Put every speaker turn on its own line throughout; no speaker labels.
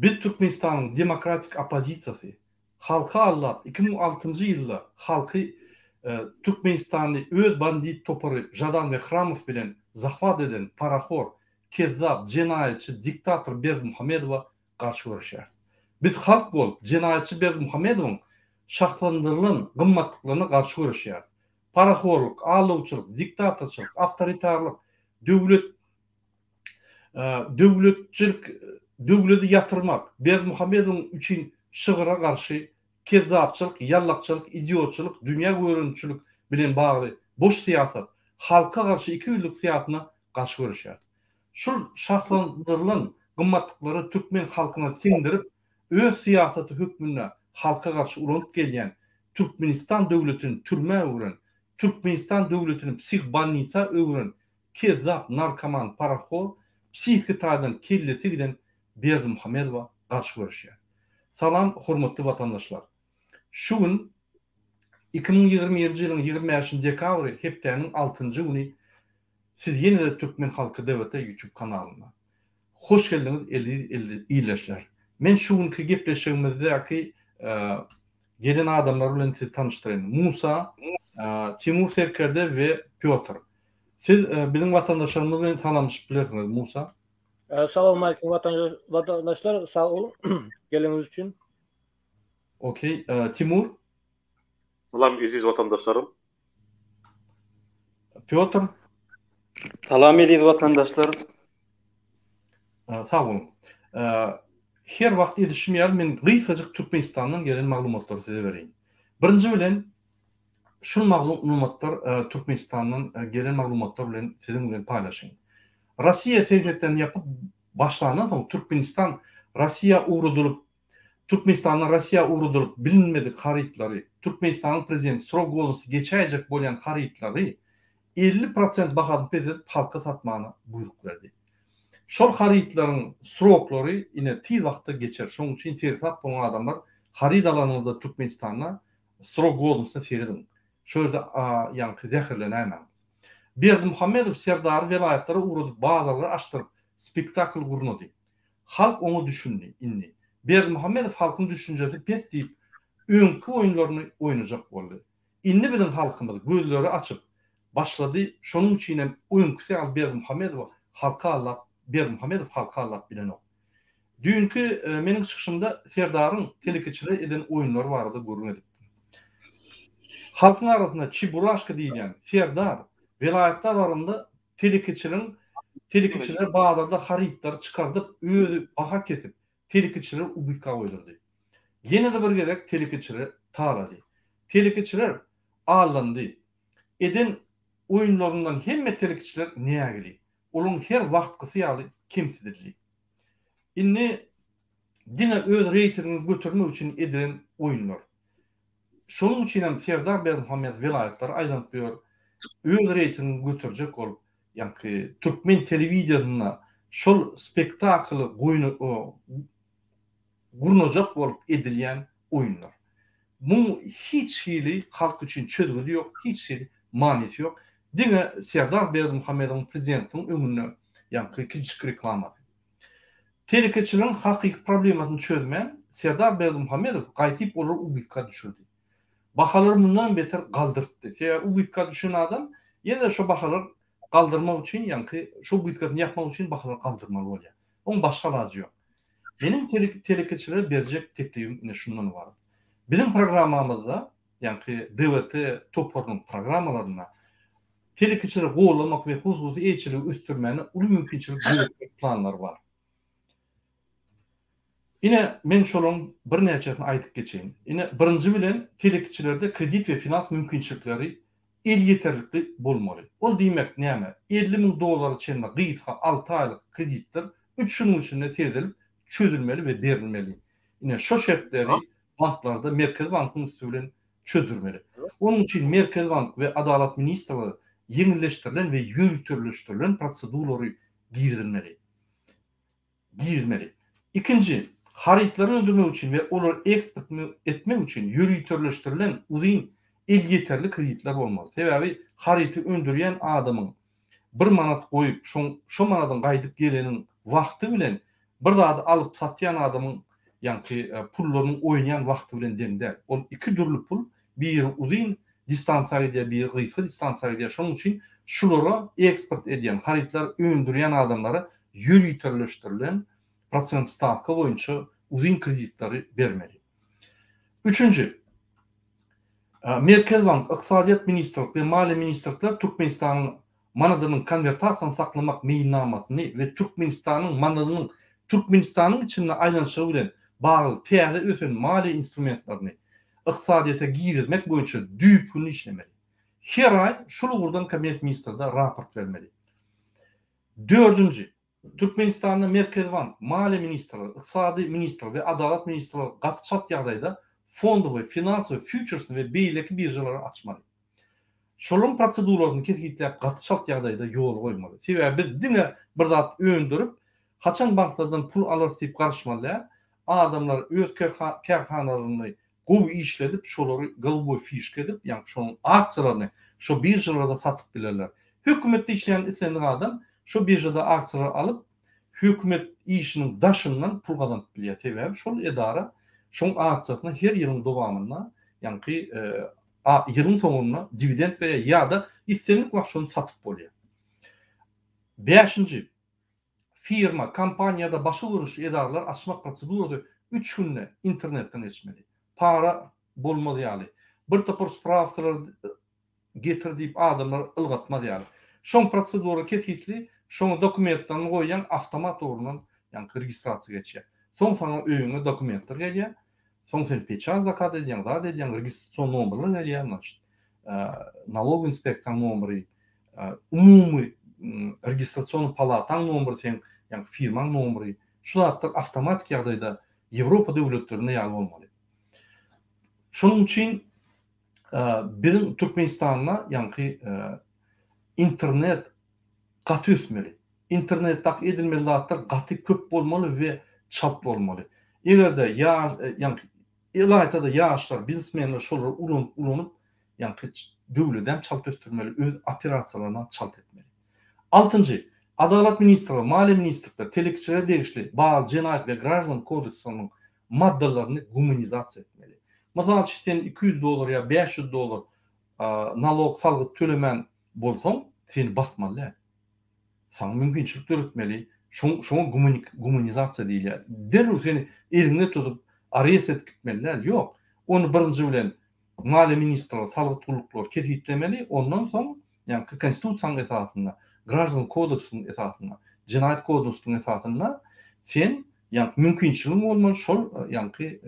Biz Türkmenistanyň demokratik oppozisiýasy halky aldap 2006-njy ýylda halky Türkmenistany öz bandit topary Žadan we Hramow bilen zahwat eden parahor, kezzap, jenaýatçy, diktator Berdimuhamedowa garşy göreşýäris. Biz halk bolup jenaýatçy Berdimuhamedowyň şahslandyrylan gymmatlyklaryna garşy göreşýäris. Parahorluk, aldawçylyk, diktatorçylyk, awtoritarlyk, döwlet döwletçilik döwledi ýatyrmak, Berdimuhamedowyň üçin şygyra garşy kezzapçylyk, ýallakçylyk, idiotçylyk, dünýä göreniçilik bilen bagly boş syýasat, halka garşy ikiýüzlük syýasyna garşy göreşýäris. Şul şahslandyrylan gymmatlyklary türkmen halkyna siňdirip, öz syýasaty hökmünde halka garşy ulanyp gelýän Türkmenistan döwletini türmä öwren, Türkmenistan döwletini psihbolnisa öwren kezzap, narkoman, parahor, psihiki taýdan kellesi giden Berdimuhamedowa garşy göreşýär. Salam hormatly watandaşlar! Şu gün 2021-nji ýylyň 25-nji dekabry hepdäniň altynjy güni siz ýene-de Türkmen Halky DWT YouTube kanalynda. Hoş geldiňiz eziz ildeşler! Men şu günki gepleşigimizdäki gelen adamlar bilen sizi tanyşdyraýyn. Musa, Timur Serkerde we Pýotr. Siz biziň watandaşlarymyz bilen salamlaşyp bilersiňiz, Musa.
Salowmalikim watandaşlar, sag boluň geleniňiz üçin.
Okey, Timur.
Salam eziz watandaşlarym.
Pýotr.
Salam eziz watandaşlar.
Sag boluň. Her wagt edişim ýaly men gysgajyk Türkmenistandan gelen maglumatlary size bereýin. Birinji bilen şul maglumatlar Türkmenistandan gelen maglumatlar bilen siziň bilen paýlaşaýyn. Russiýa serhetlerini ýapyp başlandan soň Türkmenistan Russiýa ugradylyp Türkmenistandan Russiýa ugradylyp bilinmedik harytlary Türkmenistanyň prezidenti srok godnosy geçäýjek bolýan harytlary 50 prosent bahasyny peseldip halka satmana buýruk berdi. Şol harytlaryň sroklary ine tiz wagtda geçer. Şonuň üçin seresap boluň adamlar haryt alanyňyzda Türkmenistanda srok godnosyna serediň. Şo ýerde ýaňky zäherlenäýmäň. Berdimuhamedow Serdary welaýatlara ugradyp bazarlary açdyryp spektakl gurnady. Halk oňa düşündi indi. Berdimuhamedow halkyň düşünjesi pes diýip öňki oýunlaryny oýnajak boldy. Indi biziň halkymyz gözleri açyp başlady şonuň üçinem öňküsi ýaly Berdimuhamedowy halky aldap Berdimuhamedow halky aldap bilenok. Düýnki meniň çykyşymda Serdaryň telekeçilere eden oýunlary barada gürrüň edipdim. Halkyň arasynda Çiburaşka diýilýän Serdar welaýatlar baranda telekeçileriň telekeçiler bazarda harytlary çykardyp özi baha kesip telekeçileri ubytka goýdurdy. Ýene-de bir gezek telekeçileri talady. Telekeçiler aldandy. Eden oýunlaryndan hemme telekeçiler nägili. Olaryň her wagtkysy ýaly kemsidildi. Indi diňe öz reýtingiňi götermek üçin edilen oýunlar. Şonuň üçin hem Serdar Berdimuhamedow welaýatlara aýlanyp ýör. Öz reýtingini göterjek bolup, ýaňky türkmen telewideniýasynda şol spektakly gurnajak bolup edilýän oýunlar. Muň hiç hili halk üçin çözgüdi ýok, hiç hili manysy ýok. Diňe Serdar Berdimuhamedowyň prezidentiň öňünde ýaňky kiçijik reklamasy. Telekeçileriň hakyky problemasyny çözmän, Serdar Berdimuhamedow gaýtyp olary ubytka düşürdi. Bahalary mundan beter galdyrtdy. Sebäbi ubytka düşen adam ýene-de şo bahalary galdyrmak üçin, ýaňky şo ubytkasyny ýapmak üçin bahalary galdyrmaly bolýar. Oň başga alajy ýok. Meniň telekeçilere berjek teklibim ine şundan ybarat. Biziň programmamyzda, ýaňky DWT toparynyň programmalarynda telekeçileri gollamak we hususy eýeçiligi ösdürmäne uly mümkinçilik döretmek planlary bar. Ine, men şolaryň birnäçesini aýdyp geçeýin. Ine, birinji bilen telekeçilerde kredit we finans mümkinçilikleri elýeterlikli bolmaly. Ol diýmek näme? 50 müň dollara çenli gysga alty aýlyk kreditler üç günüň içinde seredilip çözülmeli we berilmeli. Ine, şo şertleri banklarda Merkezi bankyň üsti bilen çözdürmeli. Onuň üçin Merkezi bank we Adalat ministrligi ýeňilleşdirilen we ýöriteleşdirilen proseduralary girizilmeli. Girizmeli. Ikinji, harytlary öndürmek üçin we olary eksport etmek üçin ýöriteleşdirilen uzyn elýeterli kreditler bolmaly. Sebäbi haryty öndürýän adamyň bir manat goýup, şoň şo manadyň gaýdyp geleniň wagty bilen. Bir zady alyp satýan adamyň ýaňky pullarynyň oýnaýan wagty bilen deň däl. Ol iki dürli pul, biri uzyn distansiýa gidýär, biri gysga distansiýa gidýär. Şonuň üçin şulara eksport edýän, harytlar öndürýän adamlara ýöriteleşdirilen prosent stawka boýunça uzyn kreditleri bermeli. Üçünji, Merkezi bank, Ykdysadyýet ministrlik we Maliýe ministrlikler Türkmenistanyň manadynyň konwertasiýasyny saklamak meýilnamasyny we Türkmenistanyň manadynyň Türkmenistanyň içinde aýlanyşygy bilen bagly täze ösen maliýe instrumentlerini ykdysadyýete girizmek boýunça düýpgünli işlemeli. Her aý şul ugurdan Kabinet ministrde raport bermeli. Dördünji, Türkmenistanda Merkezi bank, Maliýe ministrligi, Ykdysady ministrligi we Adalat ministrligi gaty çalt ýagdaýda fondowy, finansowy, fýuçersni we beýleki biržalary açmaly. Şolaryň proseduralaryny kesgitläp gaty çalt ýagdaýda ýola goýmaly. Sebäbi biz diňe bir zat öndürip, haçan banklardan pul alarys diýip garaşmaly däl. Adamlar öz kärhanalaryny gowy işledip, şolary goluboý fişka edip, ýagny şonuň aksiýalaryny şo biržalarda satyp bilerler. Hökümetde işleýän islendik adam şo biržada aksiýalary alyp, hökümet işiniň daşyndan pul gazanyp bilýär. Sebäbi şol edara şoň aksiýasyna her ýylyň dowamynda, ýaňky ýylyň soňunda diwidend berýär ýa-da islendik wagt şony satyp bolýar. Bäşinji, Firma, kompaniýa ýa-da başga görnüşli edaralar açmak prosedurasy üç günde internetden geçmeli. Para bolmaz ýaly. Bir topar sprawkalary getir diýip adamlar ylgatmaz ýaly. Şoň prosedura kesgitli, şoňa dokumentlerini goýýaň awtomat ugrundan ýaňky registrasiýa geçýär. Soň saňa öýüňe dokumentler gelýär. Soň sen peçat zakaz edýäň, zat edýäň, registrasion nomerler gelýär, значит, nalog inspeksiýaň nomeri, umumy registrasion palataň nomeri seň, ýagny firmaň nomeri, şu zatlar awtomatik ýagdaýda Ýewropa döwletlerinde ýaly bolmaly. Şonuň üçin biziň Türkmenistanda ýaňky internet gaty ösmeli. Internetdäki edilmeli zatlar gaty köp bolmaly we çalt bolmaly. Eger-de ýaňky ylaýta-da ýaşlar, biznesmenler şolary ulanyp ulanyp ýaňky döwledem çalt ösdürmeli, öz operasiýalarynam çalt etmeli. Altynjy, Adalat ministrligi, Maliýe ministrlikleri, telekeçilere degişli bagly jenaýat we graždan kodeksleriniň maddalaryny gumanizasiýa etmeli. Mysal üçin, sen 200 dollar ýa 500 dollar nalog, salgyt tölemän bolsaň, seni basmaly däl. Saňa mümkinçilik döretmeli. Şoň şoňa gumanizasiýa diýilýär. Derrew seni eliňde tutup, arest edip gitmeli däl. Ýok. Ony birinji bilen Maliýe ministrligi, salgyt gulluklary kesgitlemeli, ondan soň, ýagny Konstitusiýanyň esasynda, Graždan kodeksiniň esasynda, Jenaýat kodeksiniň esasynda sen, ýagny mümkinçiligiň bolmaly şol, ýagny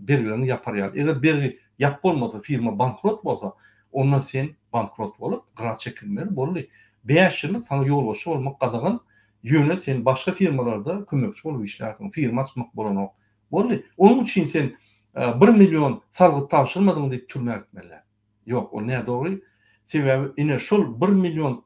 bergilerini ýapar ýaly. Eger bergi ýap bolmasa, firma bankrot bolsa, onda sen bankrot bolup, gyra çekilmeli, boldy. Bäş ýyllyk saňa ýolbaşçy bolmak gadagan, ýöne sen başga firmalarda kömekçi bolup işlärsiň, firma açmak bolanok. Boldy. Onuň üçin sen bir million salgyt tabşyrmadyň diýip türmä gitmeli. Ýok, ol nädogry. Sebäbi ine şol bir million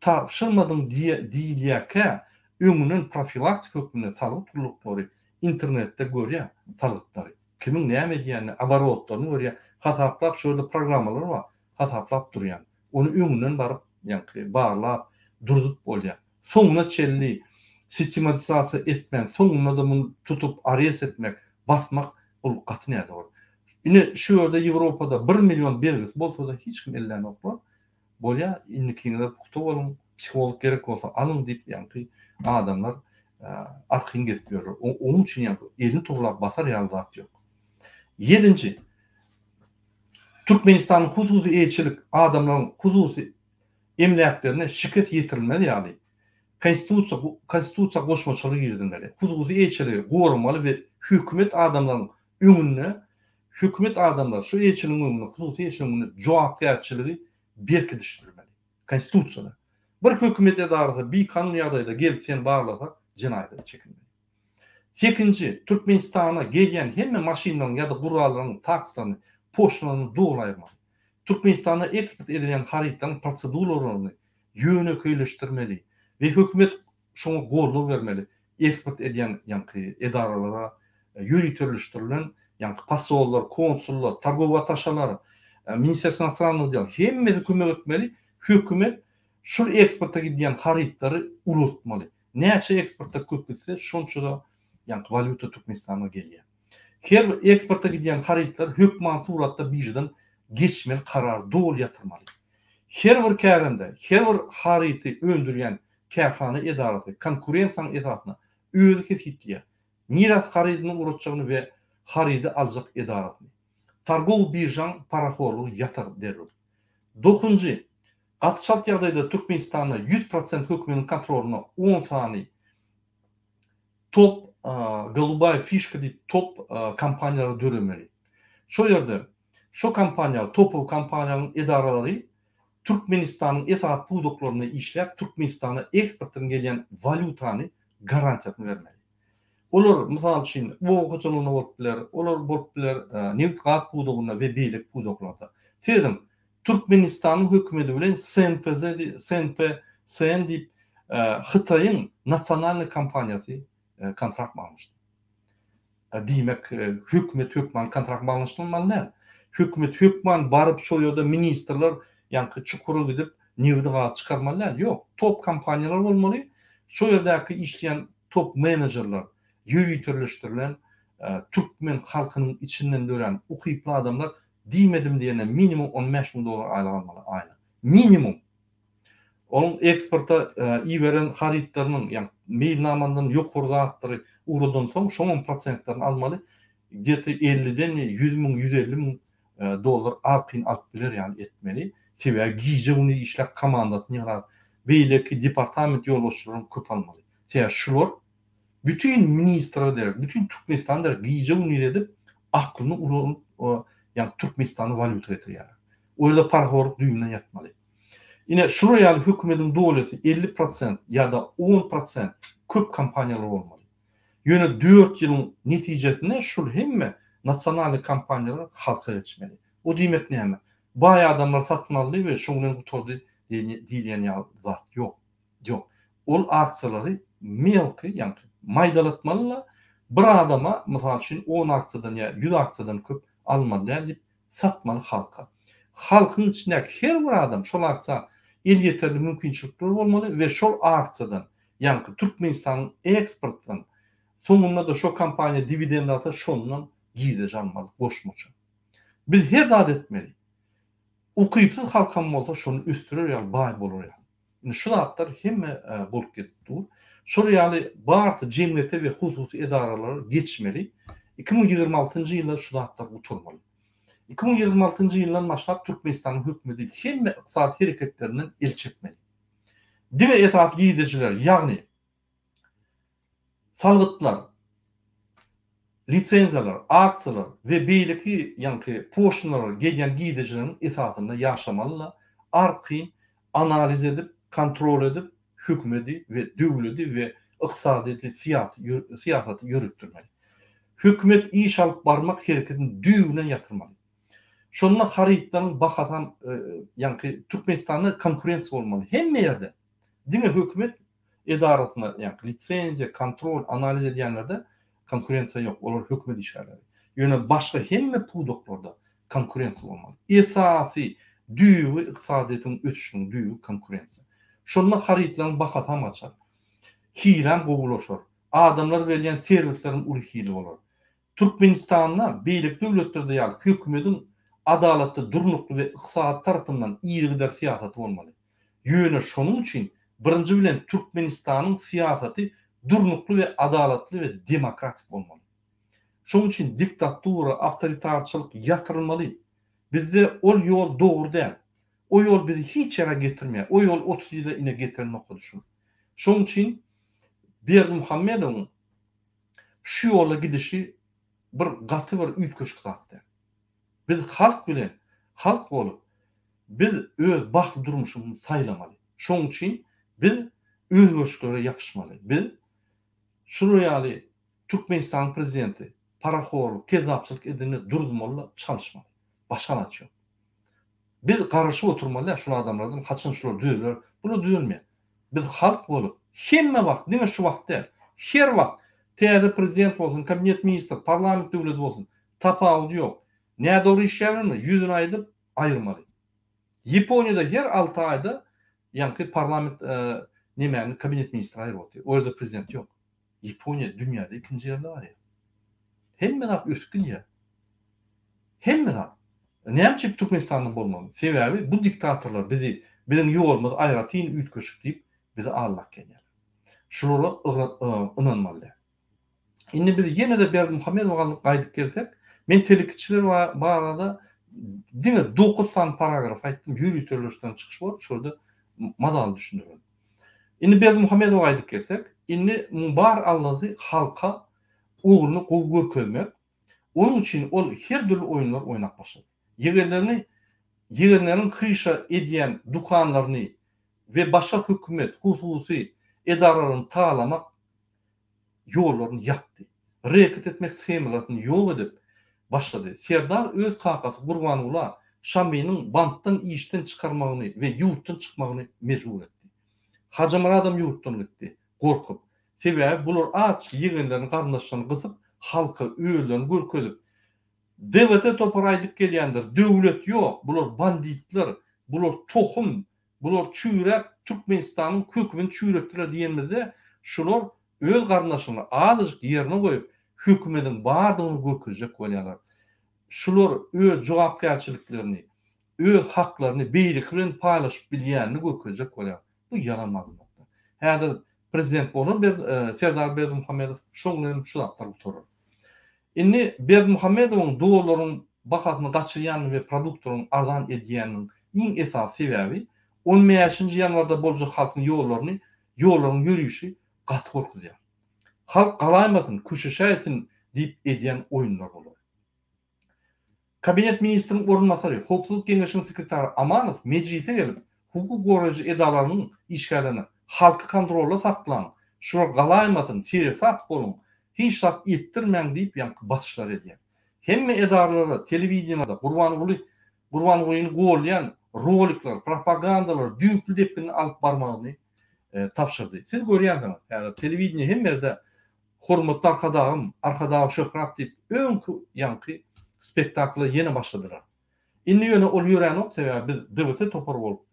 tabşyrmadyň diýilýärkä öňünden profilaktika hökmünde salgyt gulluklary internetde görýär salgytlary. Kimiň näme edýänini, oborotlaryny görýär, hasaplap şu ýerde programmalar bar, hasaplap durýan. Ony öňünden baryp, ýaňky barlap, durzup bolýar. Soňuna çenli sistematizasiýa etmän, soňunda-da muny tutup arest etmek, basmak ol gaty nädogry. Ine şu ýerde Ýewropada bir million bergisi bolsa-da hiç kim ellänoklar. Bolýar, indikiňize pugta boluň, psiholog gerek bolsa alyň diýip ýaňky adamlar arkaýyn gezip ýörler. Onuň üçin ýaňky elini towlap basar ýaly zat ýok. Ýedinji, Türkmenistanyň hususy eýeçilik adamlaryň hususy emläklerine şikes ýetirilmez ýaly, Konstitusiýa Konstitusiýa goşmaçalar girizilmeli. Hususy eýeçiligi goramaly we hökümet adamlaryň öňünde hökümet adamlar şu eýeçiligiň öňünde, hususy eýeçiligiň öňünde jogapkärçiligi berkidişdirmeli. Konstitusiýada. Bir hökümet edarasy bikanun ýagdaýda gelip seni barlasa, jenaýata çekilmeli. Sekinji, Türkmenistana gelýän hemme maşynlaryň ýa-da gurallaryň takslaryny, poşlinalaryny doly aýyrmaly. Türkmenistanda eksport edilýän harytlaryň proseduralaryny ýönekeýleşdirmeli we hökümet şoňa goldaw bermeli, eksport edýän ýaňky edaralara ýöriteleşdirilen ýaňky posollar, konsullar, targowy attaşeler, Ministerstwo inostrannych del hemmesi kömek etmeli, hökümet şul eksporta gidýän harytlary ulaltmaly. Näçe eksporta köp gitse, şonça-da. Ýaňky walýuta Türkmenistana gelýär. Her bir eksporta gidýän harytlar hökman suratda biržadan geçmeli karary doly ýatyrmaly. Her bir kärende, her bir haryty öndürýän kärhana edarasy konkurensiýanyň esasynda özi kesgitleýär. Nirä harydyny ugratjagyny we harydy aljak edarasyny. Targowy biržaň parahorlugy ýatar derrew. Dokunjy, gaty çalt ýagdaýda Türkmenistanda 100% hökümeniň kontrolynda on sany top Golubaýa fişka diýip top kompaniýalary döremeli. Şol ýerde şo kompaniýalar, topowy kompaniýalaryň edaralary Türkmenistanyň esasy pudaklarynda işläp, Türkmenistana eksportdan gelýän walýutany garantiýasyny bermeli. Olar, mysal üçin, oba hojalygynda bolup biler, olar bolup biler nebit-gaz pudagynda we beýleki pudaklarda. Serediň, Türkmenistanyň hökümeti bilen SNPZ, SNPSN diýip Hytaýyň nasionalnyý kompaniýasy kontrakt baglaşdy. Diýmek, hökümet hökman kontrakt baglaşdyrmaly däl. Hökümet hökman baryp şol ýerde ministrler ýaňky çukura gidip nebiti gazy çykarmaly däl. Ýok, top kompaniýalar bolmaly. Şo ýerdäki işleýän top menejerler, ýöriteleşdirilen türkmen halkynyň içinden dörän ukyply adamlar diýmedim diýende minimum 15 müň dollar aýlyk almaly aýna. Minimum. Onuň eksporta iberen harytlarynyň, ýagny meýilnamadan ýokary zatlary ugradansoň, şonuň prosentlerini almaly. Gde-to 50-den 100 müň, 150 müň dollar arkaýyn alyp biler ýaly etmeli. Sebäbi gije-gündiz işläp komandasyny ýygnap, beýleki departament ýolbaşçylaryny köp almaly. Sebäbi şular bütin ministre derek, bütin Türkmenistana derek gije-gündiz edip, aklyny ulanyp, ýagny Türkmenistana walýuta getirýärler. O ýerde parahorluk düýbünden ýatmaly. Ine, şular ýaly hökümediň dolesi 50 prosent ýa-da on prosent köp kompaniýalar bolmaly. Ýöne dört ýylyň netijesinde şul hemme nasionalnyý kompaniýalar halka geçmeli. O diýmek näme? Baý adamlar satyn aldy we şoň bilen gutardy diýilýän ýaly zat ýok. Ýok. Ol aksiýalary melkiý, ýagny maýdalatmaly-da, bir adama, mysal üçin, on aksiýadan ýa ýüz aksiýadan köp almaly däl diýip satmaly halka. Halkyň içindäki her bir adam şol aksiýa elýeterli mümkinçilikleri bolmaly we şol aksiýadan, ýaňky Türkmenistanyň eksportdan, soňunda-da şo kompaniýa diwidend alsa şondan girdeji almaly goşmaça. Biz her zat etmeli. Ukypsyz halkam bolsa şony ösdürer ýaly baý bolar ýaly. Indi şu zatlar hemme bolup gidip dur. Şol ýaly barysy jemgyýete we hususy edaralara geçmeli. 2026-njy ýylda şu zatlar gutarmaly. 2026-njy ýyldan başlap Türkmenistanyň hökümeti hemme ykdysady hereketlerinden el çekmeli. Diňe esasy girdejiler, ýagny Salgytlar, lisenziýalar, aksiýalar we beýleki ýaňky poşlinalar gelýän girdejileriň esasynda ýaşamaly-da, arkaýyn analiz edip, kontrol edip, hökümedi we döwledi we ykdysadyýeti, syýasaty ýöretdirmeli. Hökümet iş alyp barmak hereketini düýbünden ýatyrmaly. Şonda harytlaryň bahasam ýaňky Türkmenistanda konkurensiýa bolmaly hemme ýerde. Diňe hökümet edarasyna, ýagny lisenziýa, kontrol, analiz edýänlerde konkurensiýa ýok, olar hökümet işgärleri. Ýöne başga hemme pudaklarda konkurensiýa bolmaly. Esasy düýbi ykdysadyýetiň ösüşiniň düýbi konkurensiýa. Şonda harytlaryň bahasam gaçar. Hilem gowulaşar. Adamlar berýän serwisleriň uly hili bolar. Türkmenistanda beýleki döwletlerde ýaly hökümediň adalatly, durnukly we ykdysady tarapyndan yzygider syýasaty bolmaly. Ýöne şonuň üçin birinji bilen Türkmenistanyň syýasaty durnukly we adalatly we demokratik bolmaly. Şonuň üçin diktatura, awtoritarçylyk ýatyrylmaly. Bizde ol ýol dogry däl. O ýol bizi hiç ýere getirmeýär. O ýol 30 ýyla ine getiren nokady şul. Şonuň üçin Berdimuhamedowyň şu ýola gidişi bir gaty bir üýtgeşik zat däl. Biz halk bilen halk bolup biz öz bagtly durmuşymyzy saýlamaly. Şonuň üçin biz özgerişliklere ýapyşmaly. Biz şular ýaly Türkmenistanyň prezidenti parahorlyk, kezzapçylyk edende duruzmaly-da çalyşmaly. Başga alaç ýok. Biz garaşyp oturmaly däl şul adamlardan haçan şular düzeler. Bular düzelmeýär. Biz halk bolup hemme wagt diňe şu wagt däl, her wagt täze prezident bolsun, kabinet ministr, parlament döwleti bolsun tapawudy ýok. Nädogry işýärlermi ýüzüne aýdyp aýyrmaly. Ýaponiýada her alty aýda ýaňky parlament nemäni kabinet ministri aýryp otyr. O ýerde prezident ýok. Ýaponiýa dünýäde ikinji ýerde barýar. Hemme zat ösüp gidýär. Hemme zat. Näme üçin Türkmenistanda bolmaly? Sebäbi bu diktatorlar bizi, biziň ýolumyz aýratyn üýtgeşik diýip, bizi aldap gelýärler. Şulara ynanmaly däl. Indi biz ýene-de Berdimuhamedowa gaýdyp gelsek, men telekeçiler barada diňe dokuz sany paragraf aýtdym, ýöriteleşdirilen çykyş bolup, şurada mazaly düşündirdim. Indi Berdimuhamedowa gaýdyp gelsek, indi muň bar allasy halka ogluny gowy görkezmek, onuň üçin ol her dürli oýunlar oýnap başlady. Ýegenlerini, ýegenleriniň kryşa edýän dükanlaryny we başga hökümet, hususy edaralaryny talamak ýollaryny ýapdy. Reket etmek shemalaryny ýok edip başlady. Serdar öz kakasy Gurbangula Şamynyň bankdan işden çykarmagyny we ýurtdan çykmagyny mejbur etdi. Hajymyradam ýurtdan gitdi. Gorkup. Sebäbi bular aç ýegenlerini garyndaşlaryny gysyp halka özlerini görkezip DWT topary aýdyp gelýändir döwlet ýok bular banditler bular tohum Bular çüýräp Türkmenistanyň hökümini çüýretdiler diýenimizde şular öz garyndaşyny azajyk ýerine goýup hökümediň bardygyny görkezjek bolýarlar. Şular öz jogapkärçiliklerini, öz haklaryny beýleki bilen paýlaşyp bilýänini görkezjek bolýar. Bu ýalan maglumatlar. Häzir prezident bolar Serdar Berdimuhamedow şoň bilenem şu zatlar gutarar. Indi Berdimuhamedowyň dollaryň bahasyny gaçyrýanyny we produktlaryň arzan edýäniniň iň esasy sebäbi on bäşinji ýanwarda boljak halkyň ýollaryny ýollaryň ýörişi gaty gorkuzýar. Halk galaýmasyn, köşeşäýsin diýip edýän oýunlar bular. Kabinet ministriniň orunbasary, Howpsuzlyk geňeşiniň sekretary Amanow mejlise gelip, hukuk goraýjy edaralarynyň işgärlerine halky kontrolda saklaň, şular galaýmasyn, seresap boluň, hiç zat etdirmäň diýip ýaňky basyşlary edýär. Hemme edaralarda, telewideniýada Gurbanguly Gurbangulyny golýan rolikler, propagandalar düýpli depginde alyp barmagyny tabşyrdy. Siz görýänsiňiz, häzir telewideniýe hemme ýerde Hormatly Arkadagym, Arkadag şöhrat diýip öňki ýaňky spektakla ýene başladylar. Indi ýöne ol ýöränok sebäbi biz DWT topary bolup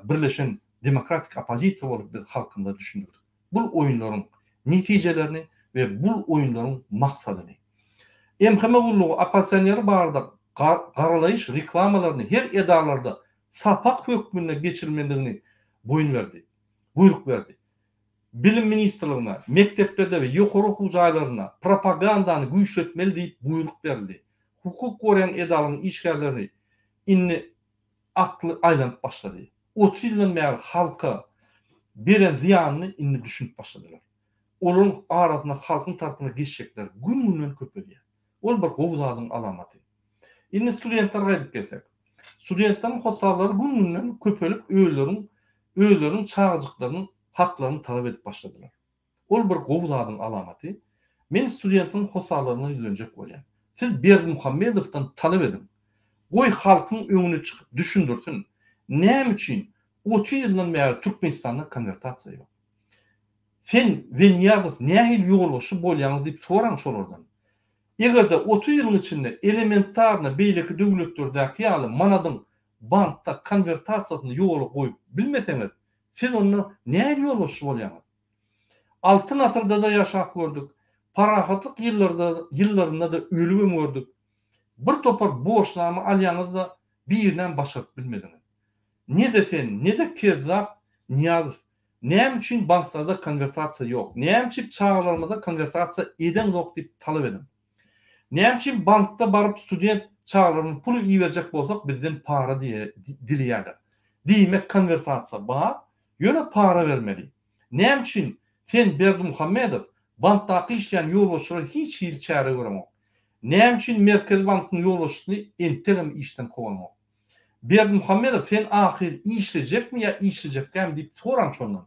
birleşen demokratik oppozisiýa bolup biz halkymyza düşündirdik. Bul oýunlaryň netijelerini we bul oýunlaryň maksadyny. MHM gullugy oppozisioneri barada garalaýyş reklamalaryny her edaralarda sapak hökmünde geçirilmelidigini boýun berdi. Buýruk berdi. Bilim ministrligine mekdeplerde we ýokary okuw jaýlarynda propagandany güýçletmeli diýip buýruk berildi. Hukuk goraýan edaralaryň işgärlerini indi akly aýlanyp başlady. 30 ýyldan bäri halka beren zyýanyny indi düşünip başladylar. Olaryň arasynda halkyň tarapyna geçjekler gün-günden köpelýär. Ol bir gowy zadyň alamaty. Indi studentlere gaýdyp gelsek. Studentleriň hossarlary gün-günden köpelip özleriniň özleriniň çagajyklarynyň haklaryny talap edip başladylar. Ol bir gowy zadyň alamaty. Men studentleriň hossarlaryna ýüzlenjek bolýan. Siz Berdimuhamedowdan talap ediň. Goý halkyň öňüne çykyp düşündirsin. Näme üçin 30 ýyldan bäri Türkmenistanda konwertasiýa ýok? Sen we Nyýazow nähili ýolbaşçy bolýaňyz diýip soraň şolardan. Eger-de 30 ýylyň içinde elementarno beýleki döwletlerdäki ýaly manadyň bankda konwertasiýasyny ýola goýup bilmeseňiz, siz onda nähili ýolbaşçy bolýaňyz? Altyn asyrda-da ýaşap gördük, parahatlyk ýyllarda ýyllarynda-da ölübem gördük. Bir topar borçnama alýaňyz-da, birinem başaryp bilmediňiz. Ne-de sen, ne-de kezzap Nyýazow Näme üçin banklarda konwertasiýa ýok? Näme üçin çagalarymyza konwertasiýa edeňzok diýip talap ediň. Näme üçin bankda baryp student çagalarymyza pul iberjek bolsak bizden para dileýärler. Diýmek konwertasiýa bar, ýöne para bermeli. Näme üçin sen Berdimuhamedow bankdaky işleýän ýolbaşçylara hiç hili çäre göreňok? Näme üçin Merkezi bankyň ýolbaşçysyny entegem işden kowanyňok? Berdimuhamedow sen ahyr işlejekmi ýa işlejekdämi diýip soraň şondan.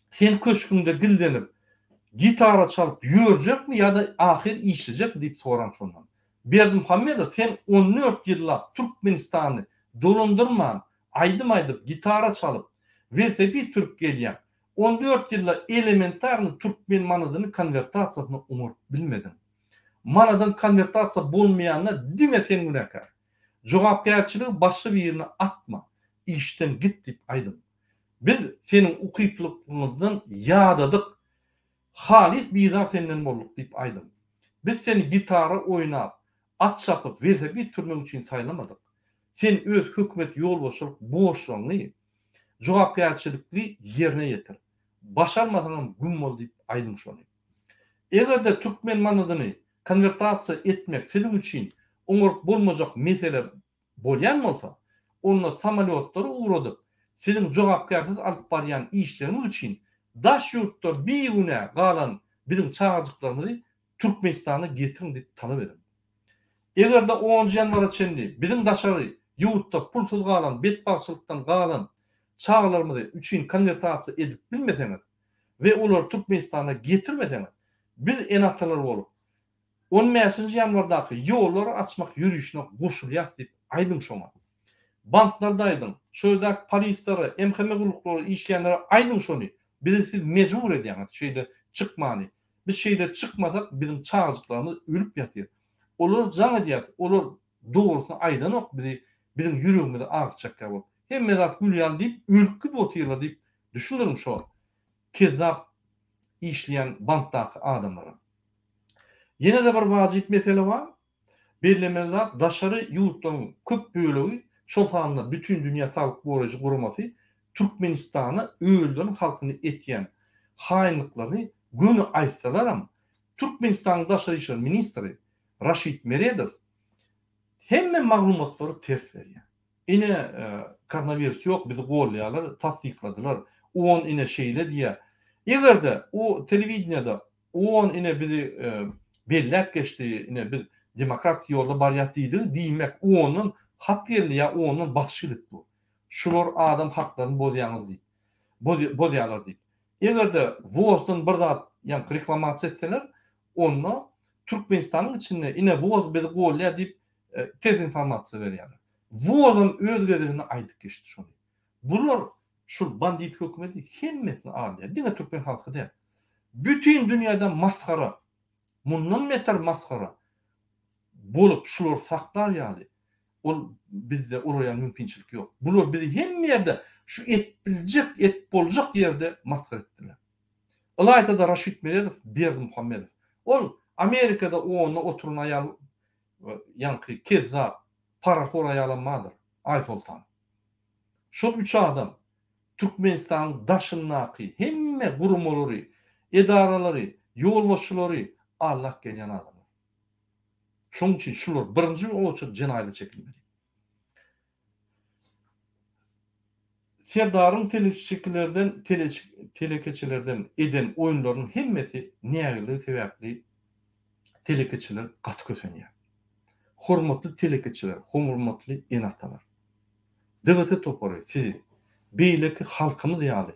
Sen köşgüňde gizlenip gitara çalyp ýörjekmi ýa-da ahyr işlejekmi diýip soraň şondan. Berdimuhamedow sen 14 ýyllap Türkmenistany dolandyrman aýdym aýdyp gitara çalyp welosiped sürüp gelýäň. 14 ýylda elementarny türkmen manadyny konwertasiýasyny oňaryp bilmediň. Manadyň konwertasiýa bolmaýanyna diňe sen günäkär. Jogapkärçiligi başga birine atma. Işden git diýip aýdyň. Biz seniň ukyplyklygyňyzdan ýadadyk. Halys bizar senden bolduk diýip aýdyň. Biz seni gitara oýnap, at çapyp, welosiped sürmek üçin saýlamadyk. Sen öz hökümet ýolbaşçylyk borçlaryňy jogapkärçilikli ýerine ýetir. Başarmasaňam güm bol diýip aýdyň şony. Eger-de türkmen manadyny konwertasiýa etmek siziň üçin oňaryp bolmajak mesele bolýan bolsa, onda samolýotlary ugradyp, siziň jogapkärsiz alyp barýan işleriňiz üçin daş ýurtda bigünä galan biziň çagajyklarymyzy Türkmenistana getiriň diýip talap ediň. Eger-de onunjy ýanwara çenli biziň daşary ýurtda pulsuz galan, betbagtçylykdan galan çagalarymyzy üçin konwertasiýa edip bilmeseňiz we olary Türkmenistana getirmeseňiz, biz ene-atalar bolup, On bäşinji ýanwardaky ýollary açmak ýörişine goşulýas diýip aýdyň şoňa. Banklarda aýdyň, şo ýerdäki polislere, MHM gulluklary işleýänlere aýdyň şony. Bizi siz mejbur edýäňiz şeýle çykmany. Biz şeýle çykmasak biziň çagajyklarymyz ölüp ýatyr. Olara jaň edýäs, olar dogrusyny aýdanok bizi biziň ýüregimizi agyrtjakýa bolup. Hemme zat gül ýaly diýip ölüp gidip otyrlar diýip düşündiriň şo kezzap işleýän bankdaky adamlara. Ýene-de bir wajyp mesele bar. Bellemeli zat, daşary ýurtlaryň köp bölegi, şol sanda Bütindünýä saglyk goraýjy guramasy Türkmenistana özleriniň halkyny etýän haýynlyklaryny göni aýtsalaram, Türkmenistanyň daşary işler ministri Raşid Meredow hemme maglumatlary ters berýär. Ine, koronawirus ýok, bizi gollaýarlar, tassykladylar. On ine şeýle diýýär. Eger-de o telewideniýede On ine bizi belläp geçdi, ine biz demokratik ýolda barýas diýdigi, diýmek ondan hat geldi ýa ondan basyş gidip dur. Şular adam haklaryny bozýaňyz diýip, bozýarlar diýip. Eger-de WOZ-dan bir zat ýaňky reklamasiýa etseler, onda Türkmenistanyň içinde ine WOZ bizi golýar diýip ters informasiýa berýärler. WOZ-am öz gezeginde aýdyp geçdi şony. Bular şul bandit hökümeti hemmesini alýar. Diňe türkmen halky däl. Bütin dünýäde masgara. Mundan beter masgara bolup şulary saklar ýaly ol bizde olar ýaly mümkinçilik ýok. Bular bizi hemme ýerde şu et biljek et boljak ýerde masgara etdiler. Ylaýtada Raşid Meredow Berdimuhamedow. Ol Amerikada onda oturan aýal ýaňky kezzap parahor aýalam bardyr Aýsoltan. Şol üç adam Türkmenistanyň daşyndaky hemme guramalary, edaralary, ýolbaşçylary aldap gelýän adamlar. Şonuň üçin şular birinji oçert jenaýata çekilmeli. Serdaryň telekeçilerden telekeçilerden eden oýunlarynyň hemmesi nägileligi sebäpli telekeçiler gaty kösenýär. Hormatly telekeçiler, hormatly ene-atalar! DWT topary sizi beýleki halkymyz ýaly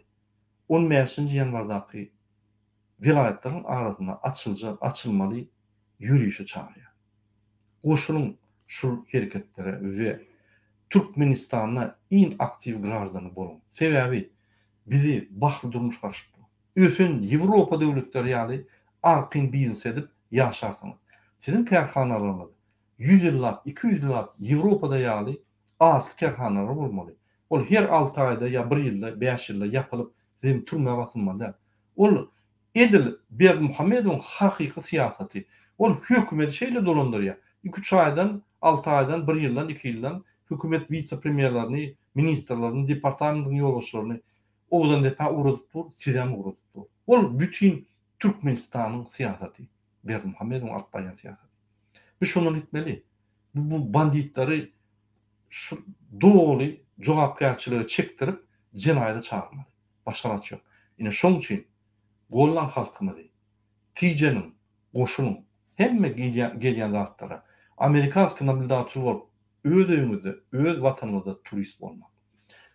on bäşinji ýanwardaky welaýatlaryň arasynda açyljak, açylmaly ýörişe çagyrýar. Goşulyň şul hereketlere we Türkmenistanda iň aktiw graždany boluň. Sebäbi bizi bagtly durmuş garaşyp dur. Ösen Ýewropa döwletleri ýaly arkaýyn biznes edip ýaşarsyňyz. Siziň kärhanalaryňyz ýüz ýyllap, 200 ýyllap Ýewropada ýaly atly kärhanalar bolmaly. Ol her alty aýda ýa bir ýylda, bäş ýylda ýapylyp, siz hem türmä basylmaly däl. Ol edil Berdimuhamedowyň hakyky syýasaty. Ol hökümeti şeýle dolandyrýar. Iki-üç aýdan, alty aýdan, bir ýyldan, iki ýyldan hökümet wise-premýerlerini, ministrlerini, departamentiň ýolbaşçylaryny Owgandepä ugradyp dur, sizem ugradyp dur. Ol bütin Türkmenistanyň syýasaty. Berdimuhamedowyň alyp barýan syýasaty. Biz şondan gitmeli. Bu banditleri şu doly jogapkärçilige çekdirip jenaýata çagyrmaly. Başga alaç ýok. Ine şoň üçin gollan halkymyzy. Tijeniň, goşunyň hemme gelýän zatlara amerikanskiý nablýudatel bolup öz öýüňizde, öz watanyňyzda turist bolmak.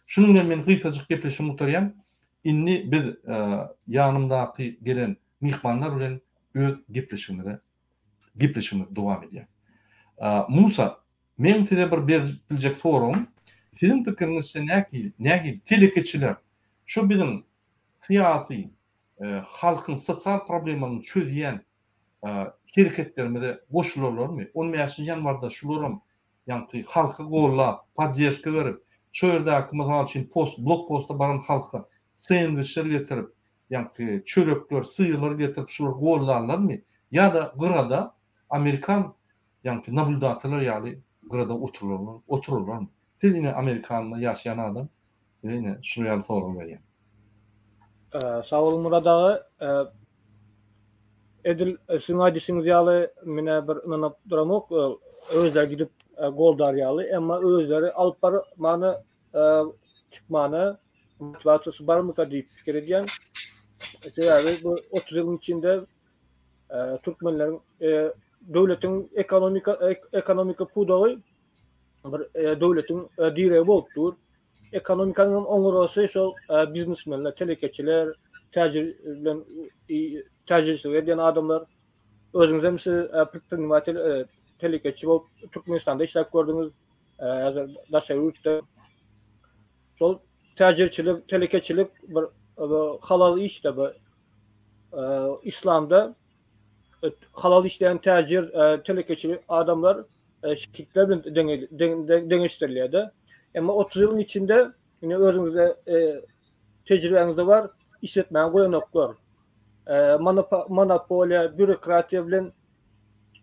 Şunuň bilen men gysgajyk gepleşigimi gutarýan. Indi biz ýanymdaky gelen myhmanlar bilen öz gepleşigimize gepleşigimizi dowam edýäs. Musa, meň size bir berip biljek soragym, siziň pikiriňizçe nähili, nähili telekeçiler şu biziň syýasy, halkyň sosial problemalaryny çözýän hereketlerimize goşularlarmy? On bäşinji ýanwarda şularam ýaňky halky gollap, podderžka berip, şo ýerdäki mysal üçin post, blok posta baran halka sendwiçler getirip, ýaňky çörekler, syrlar getirip şular gollarlarmy ýa-da gyrada amerikan ýaňky nablýudatorlar ýaly gyrada oturarlar, oturarlarmy? Siz ine Amerikanda ýaşaýan adam, size ine şular ýaly sorag berýän.
Sag boluň Myrat aga. Edil siziň aýdyşyňyz ýaly menä bir ynanyp duramok, özleri gidip goldar ýaly, emma özleri alyp barmany çykmana motiwasiýasy barmyka diýip pikir edýän. Sebäbi bu 30 ýylyň içinde türkmenleriň döwletiň ekonomika ekonomika pudagy bir döwletiň diregi bolup dur. Ekonomikanyň hem oňurgasy şol biznesmenler, telekeçiler, täjir bilen täjirçilik edýän adamlar. Özüňiz hem siz predprinimatel telekeçi bolup Türkmenistanda işläp gördüňiz. Häzir daşary ýurtda. Şol täjirçilik, telekeçilik bir halal iş-de bu. Islamda halal işleýän täjir, telekeçi adamlar şehitler bilen deňeşdirilýär-de. Emma 30 ýylyň içinde ine özüňizde tejribäňizde bar, işletmäge goýanoklar. Monopoliýa, býurokratiýa bilen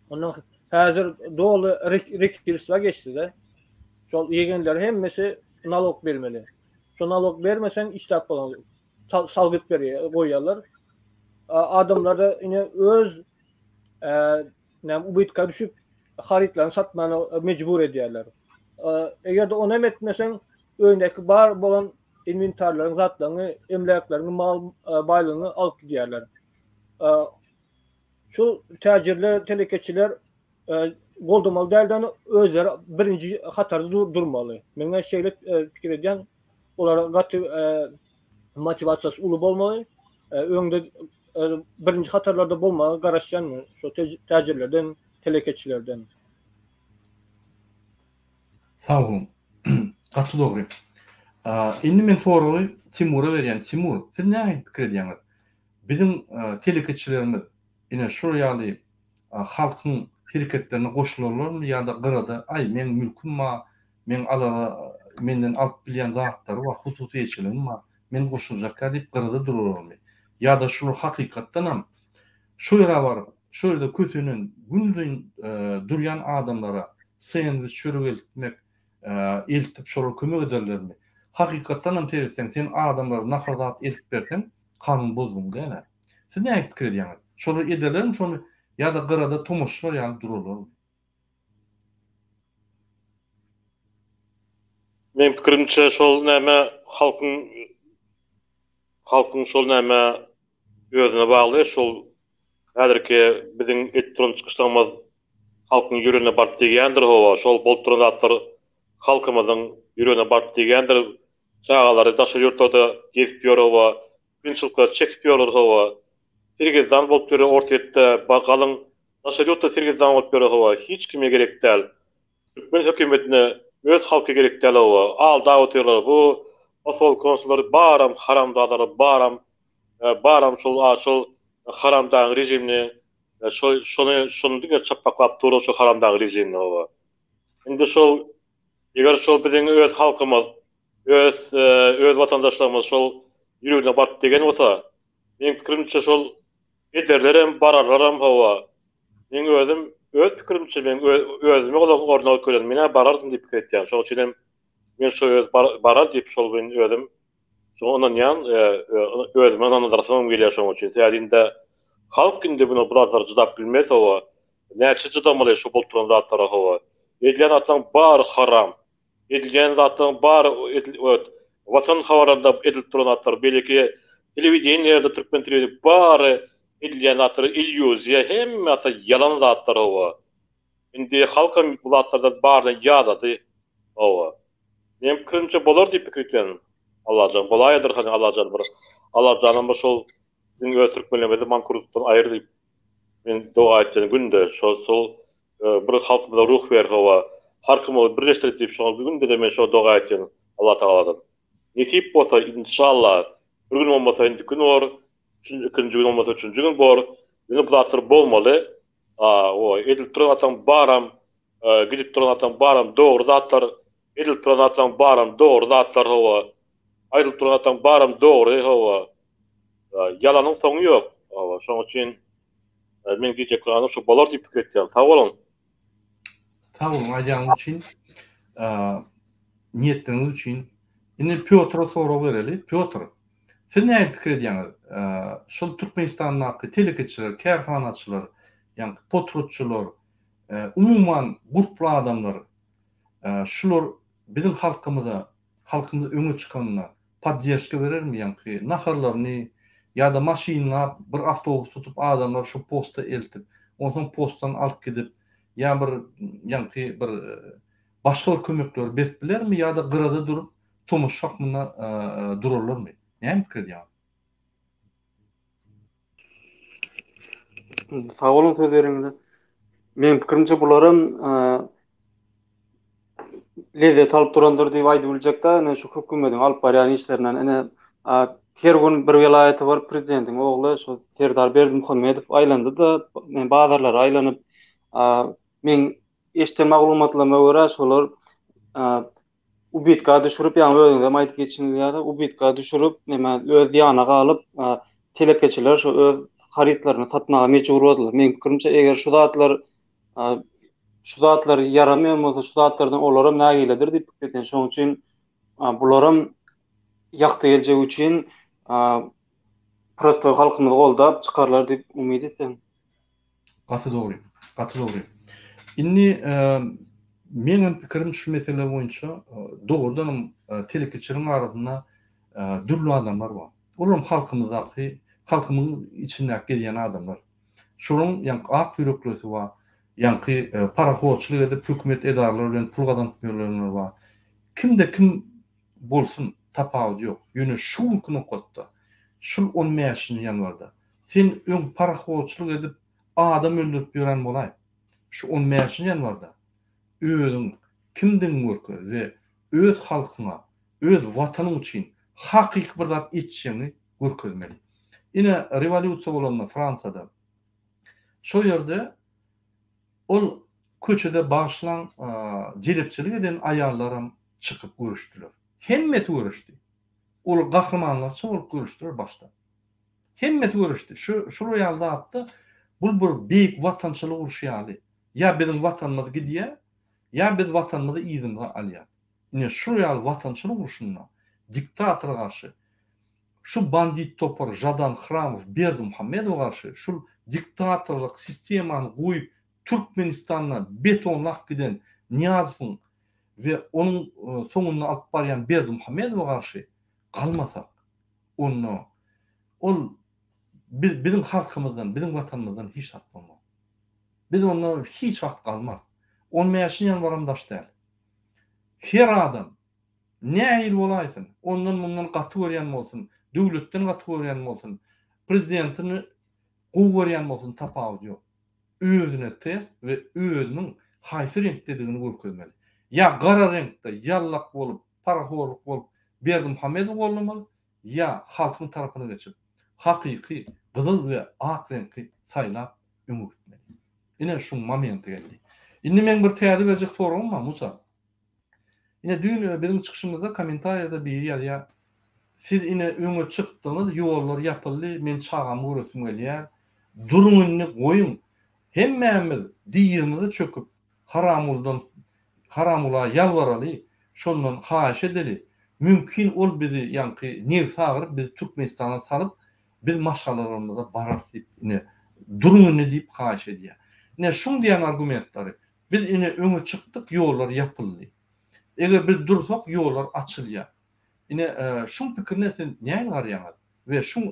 ondan häzir doly rekirstwa geçdi-de. Şol ýegenler hemmesi nalog bermeli. Şo nalog bermeseň işläp bolanok. Salgyt berýär, goýýarlar. Adamlar-da ine öz näme ubytka düşüp harytlaryny satmana mejbur edýärler. Eger-de ony hem etmeseň, öýündäki bar bolan inwentarlaryň, zatlaryňy, emläkleriňi, mal baýlygyňy alyp gidýärler. Şu täjirler, telekeçiler goldamaly dälden özleri birinji hatarda durmaly. Men şeýle pikir edýän, olara gaty motiwasiýasy uly bolmaly. Öňde birinji hatarlarda bolmaga garaşýan men şu täjirlerden, telekeçilerden.
Sag boluň. Gaty dogry. Indi men soragy Timura berýän. Timur, siz nähili pikir edýäňiz? Biziň telekeçilerimiz ine şul ýaly halkyň hereketlerine goşularlarmy ýa-da gyrada aý meň mülküm bar, meň alara menden alyp bilýän zatlary bar, hususyýetçiligim bar, men goşuljakka diýip gyrada durarlarmy? Ýa-da şular hakykatdanam şo ýere baryp, şo ýerde kösenen, günuzyn durýan adamlara sendwiç, çörek eltmek, eltip şolara kömek ederlermi? Hakykatdanam seretseň, sen adamlara nahar zat eltip berseň, kanun bozduň däl-ä. Siz nähili pikir edýäňiz? Şolar ederlermi şony ýa-da gyrada tomaşaçylar ýaly durarlarmy?
Meň pikirimçe şol näme halkyň halkyň şol näme özüne bagly şol häzirki biziň edip duran çykyşlarymyz halkyň ýüregine baryp degýändir hawa şol bolup duran zatlar halkymyzyň ýüregine baryp degýändir çagalary daşary ýurtlarda gezip ýör hawa kynçylyklar çekip ýörler hawa sergezdan bolup ýör orsýetde galyň daşary ýurtda sergezdan bolup ýör hawa hiç kime gerek däl Türkmen hökümetine öz halky gerek däl hawa aldap otyrlar bu posol konsullar baram haramzadalar baram baram şol şol haramdagyň rejimini şo şony şony diňe çapaklap durlar şo haramdagyň rejimini hawa indi şol eger şol biziň öz halkymyz öz öz watandaşlarymyz şol ýüregine baryp degen bolsa meň pikirimçe şol Ederlerem, bararlaram hawa. Meň özüm, öz pikirimçe meň özüme bolan orna kölen men-ä barardym diýip pikir etýän. Şoň üçin hem men şo öz barar diýip şol men özüm şoňa ynanýan, özüme ynandyrasymam gelýär şoň üçin. Sebäbi indi halk indi buna bu zatlara jydap bilmez hawa. Näçe jydamaly şo bolup duran zatlara hawa. Edilýän zatlaryň bary haram. Edilýän zatlaryň bary Watan habarlarynda edilip duran zatlar, beýleki telewideniýelerde türkmen telewideniýe bary edilýän zatlar illýuziýa, hemme zatlar ýalan zatlar hawa. Indi halkam bu zatlardan baryna ýadady hawa. Meň pikirimçe bolar diýip pikir etýän Allajan bolaýadyr hany Allajan bir Allajanam bir şol biziň öz türkmenlerimizi mankurtlykdan aýyr diýip men doga etýän günde şol şol Bir halkymyza ruh ber hawa. Halkymyzy birleşdir diýip şoňa günde-de men şo doga etýän Allah Tagaladan. Nesip bolsa inşallah bir gün bolmasa indiki gün bor, ikinji gün bolmasa üçünji gün bor. Ýöne bu zatlar bolmaly. O edilip duran zatlaryň baram gidip duran zatlaryň baram dogry zatlar, edilip duran zatlaryň baram dogry zatlar hawa. Aýdylyp duran zatlaryň baram dogry hawa. Ýalanyň soňy ýok. Hawa, şoň üçin meň diýjek zadym şu bolar diýip pikir etýän. Sag boluň.
Sag boluň aýdýanyňyz üçin. Niýetleriňiz üçin. Indi Pýotra sorag bereli. Pýotr, siz nähili pikir edýäňiz? Şol Türkmenistandaky telekeçiler, kärhanaçylar, ýaňky potratçylar, umuman gurply adamlar şular biziň halkymyza halkymyz öňe çykanda podderşka berermi ýaňky naharlaryny ýa-da maşynlap bir awtobus tutup adamlary şu posta eltip onsoň postdan alyp gidip ýa bir ýaňky bir başga bir kömekleri berip bilermi ýa-da gyrada durup tomaşa hökmünde durarlarmy näme pikir edýäňiz?
Sag boluň söz bereniňize. Meň pikirimçe bularam lezzet alyp durandyr diýip aýdyp biljekda, ine şu hökümediň alyp barýan işlerinden ine her gün bir welaýata baryp prezidentiň ogly şu Serdar Berdimuhamedow aýlandy-da, bazarlara aýlanyp, meň eşiden maglumatlaryma görä şolar ubitka düşürip, ýaňy özüňizem aýdyp geçdiňiz ýaly, ubitka düşürip, näme öz ýana galyp, telekeçiler şu öz harytlaryny satmaga mejbur boldular. Meň pikirimçe, eger şu zatlar şu zatlar ýaramaýan bolsa, şu zatlardan olaram nägiledir diýip pikir etýän. Şonuň üçin bularam ýagty geljek üçin prostoý halkymyzy goldap çykarlar diýip umyt etýän.
Gaty dogry. Gaty dogry. Indi meňem pikirim şu mesele boýunça dogrudanam telekeçileriň arasynda dürli adamlar bar. Olaram halkymyzdaky, halkymyzyň içindäki gezýän adamlar. Şolaryň ýaňky ak ýüreklisi bar, ýaňky parahorçylyk edip hökümet edaralary bilen pul gazanyp ýörenler bar. Kimde kim bolsun tapawudy ýok. Ýöne şu günki nokatda, şul on bäşinji ýanwarda Sen öň parahorçylyk edip adam öldürip ýören bolaý. Şu on bäşinji ýanwarda özüň kimdigiňi görkez we öz halkyňa, öz watanyň üçin hakyky bir zat etjegiňi görkezmeli. Ine rewolýusiýa bolanda Fransiýada şo ýerde ol köçede bagyşlaň jelepçilik eden aýallaram çykyp göreşdiler. Hemmesi göreşdi. Olar gahrymanlarça bolup göreşdiler başda. Hemmesi göreşdi. Şu şular ýaly zatda bul bir beýik watançylyk urşy ýaly. Ýa biziň watanymyz gidýär, ýa biz watanymyzy yzymyza alýas. Ine şular ýaly watançylyk urşunda diktatora garşy şu bandit topar Žadan Hramow Berdimuhamedowa garşy şul diktatorlyk sistemany goýup Türkmenistanda betonlap giden Nyýazowyň we onuň soňunda alyp barýan Berdimuhamedowa garşy galmasak onda ol biz biziň halkymyzdan, biziň watanymyzdan hiç zat bolmaz. Biz onda hiç wagt galmarys. On bäşinji ýanwaram daş däl. Her adam nähili bolaýsyn, ondan-mundan gaty görýän bolsun, döwletden gaty görýän bolsun, prezidentini gowy görýän bolsun tapawudy ýok. Özüne test we özüniň haýsy reňkdedigini görkezmeli. Ýa gara reňkde ýallak bolup, parahorluk bolup Berdimuhamedowy goldamaly, ýa halkyň tarapyna geçip, hakyky gyzyl we ak reňki saýlap öňe gitmeli. Ine şuň momenti geldi. Indi meň bir täze berjek soragym bar, Musa. Ine düýn biziň çykyşymyzda kommentariýada biri ýazýar, Siz ine öňe çykdyňyz, ýollar ýapyldy, men çagamy göresim gelýär. Duruň indi goýuň. Hemmämiz dyzymyza çöküp Haramguldan Haramgula ýalbaraly, şondan haýyş edeli. Mümkin ol bizi ýaňky nebsi agyryp bizi Türkmenistana salyp biz maşgalalarymyza bararys diýip ine duruň indi diýip haýyş edýär. Ine şuň diýen argumentlary biz ine öňe çykdyk ýollar ýapyldy. Eger biz dursak ýollar açylýar. Ine şuň pikirine siz nähili garaýaňyz we şuň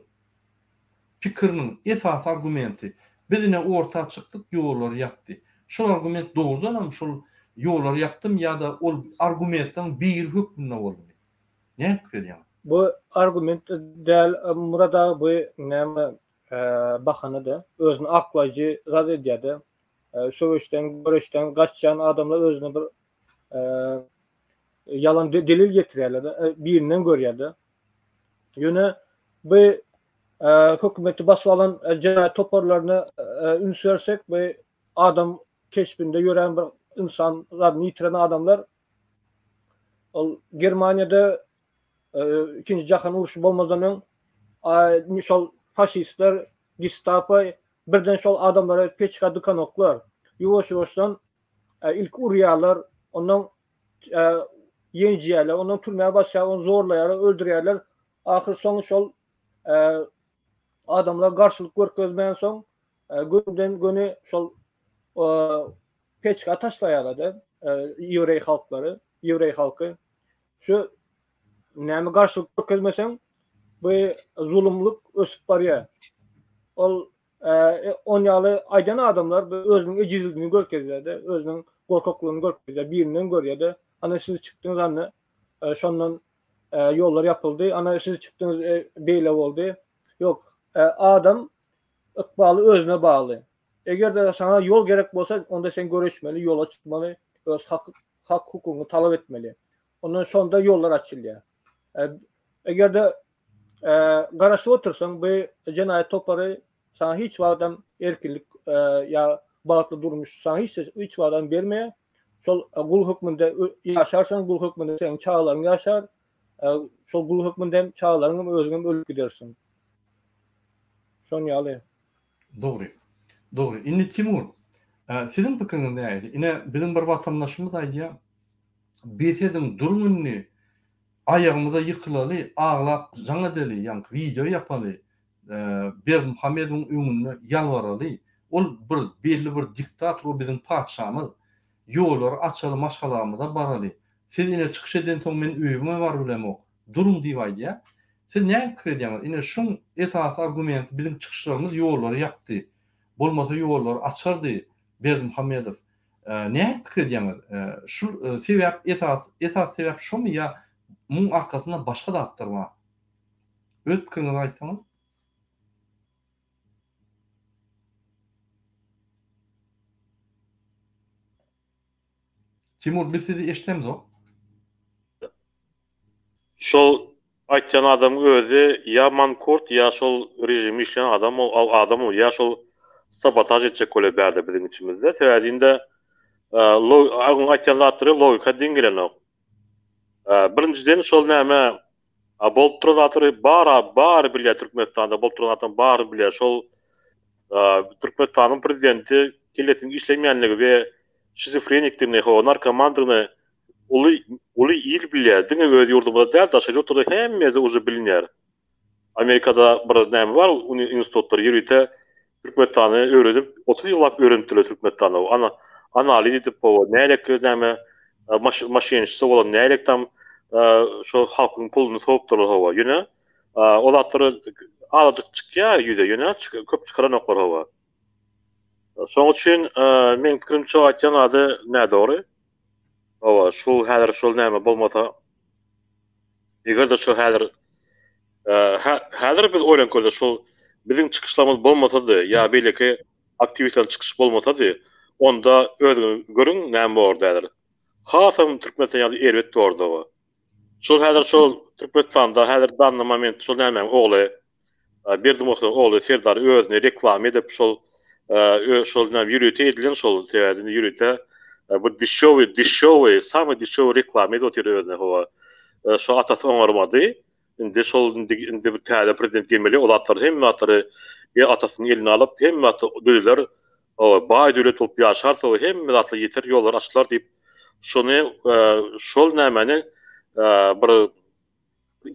pikiriniň esasy argumenti biz ine orta çykdyk ýollary ýapdy. Şol argument dogrudanam şol ýollary ýapdymy ýa-da ol argumentleriň biri hökmünde boldumy? Näme pikir edýäňiz?
Bu argument däl Murat aga bu näme bahana-da özüni aklaýjy zat edýär-de. Söweşden, göreşden gaçýan adamlar özüne bir ýalan delil getirýärler-de, birinden görýär-de. Ýöne bu hökümeti basyp alan jenaýat toparlaryna üns bersek, bu adam keşbinde ýörän bir ynsan zadyny ýitiren adamlar ol Germaniýada ikinji jahan urşy bolmazdan öň şol. faşistler, gestapo birden şol adamlara peçka dykanoklar. Ýuwaş-ýuwaşdan ilki urýarlar, ondan ýenjýärler, ondan türmä basýarlar, ony zorlaýarlar, öldürýärler. Ahyr soňy şol adamlar garşylyk görkezmänsoň, gönüden-göni şol peçka taşlaýarlar-da, ýewreý halklary, ýewreý halky. Şu näme garşylyk görkezmeseň, bu zulumlyk ösüp barýar. Ol on ýaly aýdan adamlar özüniň ejizligini görkezýär-de, özüniň gorkaklygyny görkezýär, birinden görýär-de, ana siz çykdyňyz ana şondan ýollar ýapyldy, ana siz çykdyňyz beýle boldy. Ýok, adam ykbaly özüne bagly. Eger-de saňa ýol gerek bolsa, onda sen göreşmeli, ýola çykmaly, öz hak hak hukugyňy talap etmeli. Ondan şonda ýollar açylýar. Eger-de garaşyp otursaň, bu jenaýat topary saňa hiç wagtam erkinlik ýa bagtly durmuş saňa hiç hiç wagtam bermeýär. Şol gul hökmünde ýaşarsyň, gul hökmünde seniň çagalaryň ýaşar. Şol gul hökmünde hem çagalaryň hem özüň hem ölüp gidersiň. Şon ýaly.
Dogry. Dogry. Indi Timur, siziň pikiriňiz nähili? Ine, biziň bir watandaşymyz aýdýar, Bes ediň, duruň indi. Aýagymyza ýykylaly, aglap jaň edeli, ýaňky wideo ýapaly, Berdimuhamedowyň öňünde ýalbaraly. Ol bir belli bir diktator, o biziň patyşamyz. Ýollary açaly, maşgalamyza baraly. Siz ine çykyş edensoň men öýüme barybilemok. Duruň diýip aýdýar. Siz näme pikir edýäňiz? Ine şuň esasy argumenti biziň çykyşlarymyz ýollary ýapdy. Bolmasa ýollary açardy Berdimuhamedow. Näme pikir edýäňiz? Şu sebäp esas esasy sebäp şomy ýa muň arkasynda başga zatlar bar? Öz pikiriňizi aýtsaňyz. Timur biz sizi eşdemzok.
Şol aýtýan adamyň özi ýa mankurt ýa şol režimi işleýän adam ol adam ol ýa şol sabotaž etjek bolýar bärde biziň içimizde sebäbi indi oň aýtýan zatlary logika deň gelenok. Birinjiden şol näme bolup duran zatlary bara bary bilýär Türkmenistanda bolup duran zatlaryň baryny bilýär şol Türkmenistanyň prezidenti kellesiniň işlemeýänligi we şizofrenikdigini hawa narkomandygyny uly uly il bilýär diňe öz ýurdumyzda däl daşary ýurtlarda hemme ýerde uje bilinýär. Amerikada bir näme bar institutlar ýörite Türkmenistany öwrenip 30 ýyllap öwrenipdirler Türkmenistany ana analiz edip hawa nälik näme maşenşisa bolan nälik tam şo halkyň puluny sowupdyrlar hawa ýöne o zatlar azajyk çykýar ýüze ýöne köp çykaranoklar hawa. Şoň üçin meň pikirimçe aýtýan zady nädogry. Hawa, şu häzir şol näme bolmasa eger-de şu häzir häzir biz oýlanyp görsek şol biziň çykyşlarymyz bolmasady ýa beýleki aktiwistleriň çykyşy bolmasady, onda özüňiz görüň näme bordy häzir. Hasam Türkmenistan ýaly erbet bordy. Şol häzir şol Türkmenistanda häzir danny moment şol nämäň ogly Berdimuhamedowyň ogly Serdar özüni reklama edip şol şol näme ýörite edilen şol sebäbi ýörite bu dişowy dişowy samy dişowy reklama edip otyr özüne hawa şo atasy oňarmady indi şol indi indi bir täze prezident gelmeli o zatlary hemme zatlary atasynyň eline alyp hemme zat düzeler Hawa, baý döwlet bolup ýaşarys, hawa, hemme zatlar ýeter, ýollar açylar diýip, şony, şol nämäni, bir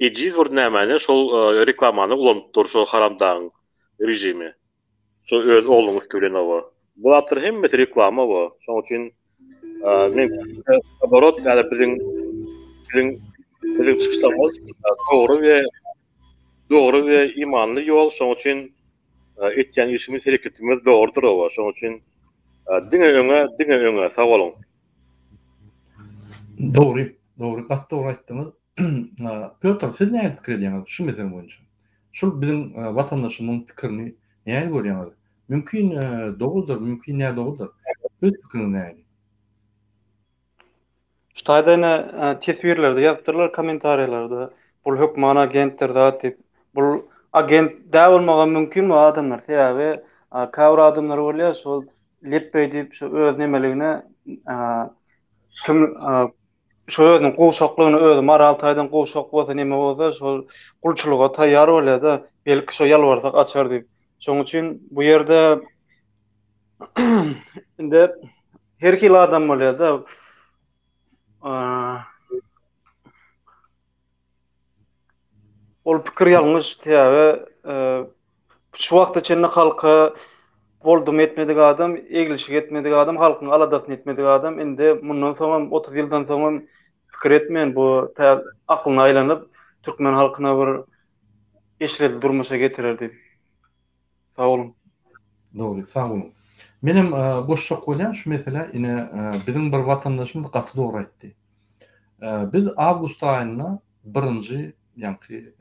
ejiz bir nämäni, şol reklamany ulanyp dur şol haramdagyň režimi. Şol öz oglunyň üsti bilen, hawa. Bu zatlar hemmesi reklama, hawa. Şonuň üçin men naborot, ýa-da biziň biziň biziň çykyşlarymyz dogry we dogry we imanly ýol, şonuň üçin Etýän işimiz hereketimiz dogrudyr oba şoň üçin diňe öňe diňe öňe sag boluň.
Dogry, dogry, gaty dogry aýtdyňyz. Pýotr, siz nähili pikir edýäňiz şu mesele boýunça? Şul biziň watandaşymyzyň pikirini nähili görýäňiz? Mümkin dogrudyr, mümkin nädogrudyr. Öz pikiriňiz nähili?
Şu taýda ine teswirlerde ýazypdyrlar kommentariýalarda bul hökman agentdir zat diýip. Bul agent däl bolmagam mümkin bu adamlar. Sebäbi käbir adamlar bolýar şol lepbeý diýip şu öz nemeligine kim. Şo özüniň gowşaklygyny özi moral taýdan gowşak bolsa neme bolsa şol gulçulyga taýýar bolýada belki şo ýalbarsak açar diýip. Şoň üçin bu ýerde indi her hili adam bolýada. Ol pikir ýalňyş, sebäbi şu wagta çenli halka boldum etmedik adam, eglişik etmedik adam, halkyň aladasyny etmedik adam indi mundan soňam 30 ýyldan soňam pikir etmeýän bu tä aklyna aýlanyp türkmen halkyna bir eşretli durmuşa getirer diýip. Sag boluň.
Dogry, sag boluň. Menem goşjak bolýan şu meselä ine biziň bir watandaşymyz gaty dogry aýtdy. Biz awgust aýynda birinji ýaňky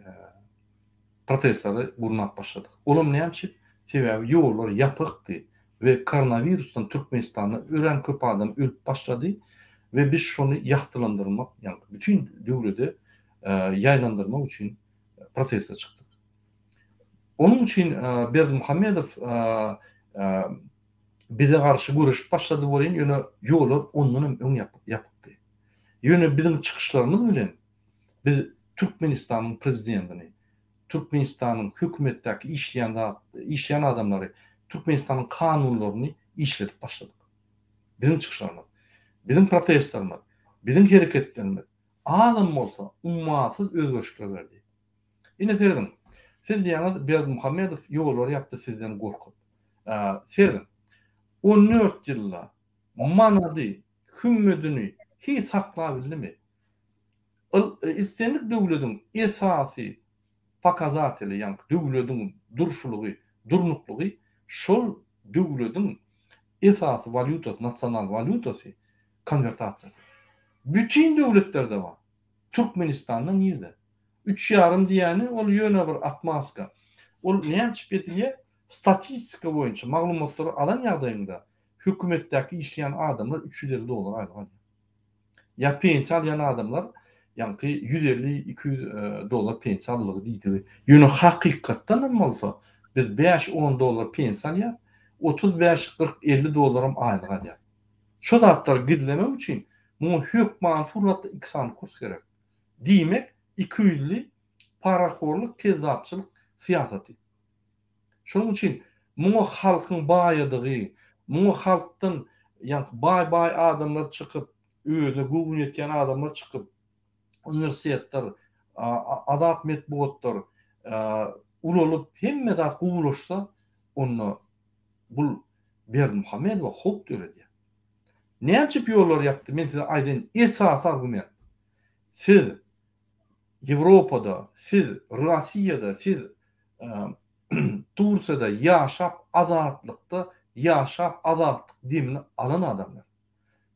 protestleri gurnap başladyk. Olam näme üçin? Sebäbi ýollar ýapykdy we koronawirusdan Türkmenistanda örän köp adam ölüp başlady we biz şony ýagtylandyrmak, ýagny bütin döwlede ýaýlandyrmak üçin proteste çykdyk. Onuň üçin Berdimuhamedow bize garşy göreşip başlady welin, ýöne ýollar ondan hem öň ýapykdy. Ýöne biziň çykyşlarymyz bilen biz Türkmenistanyň prezidentini, Türkmenistanyň hökümetdäki işleýän zat, işleýän adamlary, Türkmenistanyň kanunlaryny işledip başladyk. Biziň çykyşlarymyz, biziň protestlerimiz, biziň hereketlerimiz azam bolsa ummasyz özgerişikler berdi. Ine serediň, siz diýýäňiz Berdimuhamedow ýollary ýapdy sizden gorkup. Serediň, 14 ýylda manady, hümmedini hiç saklabildimi? Islendik döwlediň esasy pokazateli, ýagny döwlediň durşulygy, durnuklygy şol döwlediň esasy walýutasy, nasional walýutasy konwertasiýasy. Bütin döwletlerde bar. Türkmenistanda nirde? Üç ýarym diýýäni ol ýöne bir otmaska. Ol näçip edilýär? Statistika boýunça maglumatlary alan ýagdaýyňda hökümetdäki işleýän adamlar 350 dollar aýlyk alýar. Ýa pensiýa alýan adamlar ýaňky 150, 200 dollar pensiýa aldygy diýdigi. Ýöne hakykatdan hem bolsa biz 5-10 dollar pensiýa alýas, 35, 40, 50 dollaram aýlyk alýas. Şo zatlary gizlemek üçin muňa hökmany suratda iki sany kurs gerek. Diýmek, ikiýüzli parahorluk, kezzapçylyk syýasaty. Şonuň üçin muňa halkyň baýadygy, muňa halkdan ýaňky baý-baý adamlar çykyp, özüne göwün ýetýän adamlar çykyp, uniwersitetler, azat metbugatlar ulalyp, hemme zat gowulaşsa, onda bul Berdimuhamedowa howp döredýär. Näme üçin ýollary ýapdy? Men size aýdaýyn, esasy argument. Siz Ýewropada, siz Russiýada, siz Tursiýada ýaşap azatlykda ýaşap azatlyk demini alan adamlar.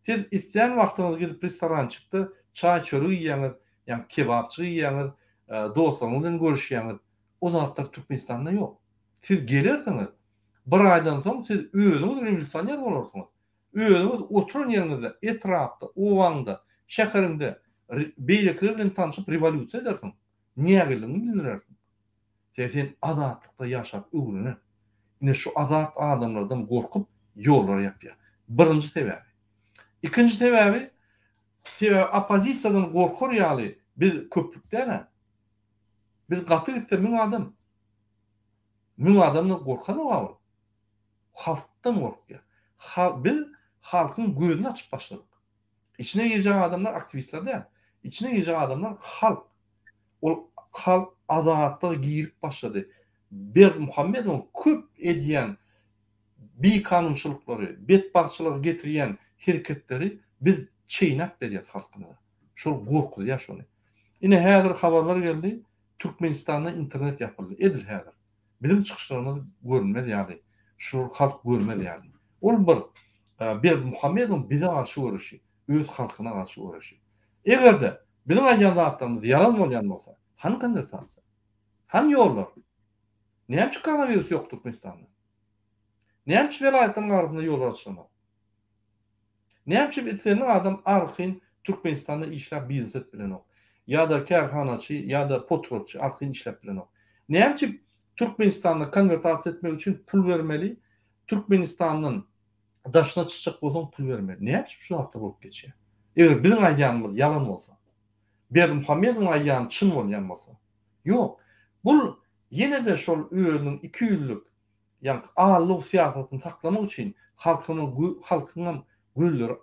Siz islän wagtyňyz gidip restorançykda çaý çörek iýýäňiz, ýa kebapçyk iýýäňiz, dostlaryňyz bilen görüşýäňiz. O zatlar Türkmenistanda ýok. Siz gelersiňiz, bir aýdan soň siz özüňiz rewolýusioner bolarsyňyz. Özüňiz oturan ýeriňizde, etrapda, obaňda, şäheriňde beýlekiler bilen tanşyp rewolýusiýa edersiň. Nägilligiňi bildirersiň. Sebäbi sen azatlykda ýaşap öwrenen. Ine şu azat adamlardan gorkup ýollary ýapýar. Birinji sebäbi. Ikinji sebäbi, sebäbi oppozisiýadan gorkar ýaly biz köplük däl-ä. Biz gaty gitse müň adam. Müň adamdan gorkanok-a ol. Halkdan gorkýar. Biz halkyň gözüni açyp başladyk. Içine girjek adamlar aktiwistler däl. Içine girjek adamlar halk. Ol halk azatlyga girip başlady. Berdimuhamedowyň köp edýän bikanunçylyklary, betbagtçylyga getirýän hereketleri biz çeýnäp berýäs halkymyza. Şol gorkuzýar şony. Ine häzir habarlar geldi, Türkmenistanda internet ýapyldy. Edil häzir. Biziň çykyşlarymyz görünmez ýaly, şular halk görmez ýaly. Ol bir Berdimuhamedowyň bize garşy göreşi, öz halkyna garşy göreşi. Eger-de biziň aýdýan zatlarymyz ýalan bolýan bolsa, hany konwertasiýa? Hany ýollar? Näme üçin koronawirus ýok Türkmenistanda? Näme üçin welaýatlaryň arasynda ýollar açylanok? Näme üçin islendik adam arkaýyn Türkmenistanda işläp biznes edip bilenok? Ýa-da kärhanaçy, ýa-da potratçy arkaýyn işläp bilenok? Näme üçin Türkmenistanda konwertasiýa etmek üçin pul bermeli, Türkmenistandan daşyna çykjak bolsaň pul bermeli? Näme üçin şu zatlar bolup geçýär? Eger biziň aýdýanymyz ýalan bolsa, Berdimuhamedowyň aýdýany çyn bolýan bolsa. Ýok. Bul ýene-de şol özüniň ikiýüzlük, ýaňky aldaw syýasatyny saklamak üçin halkynyň halkyňam gözleri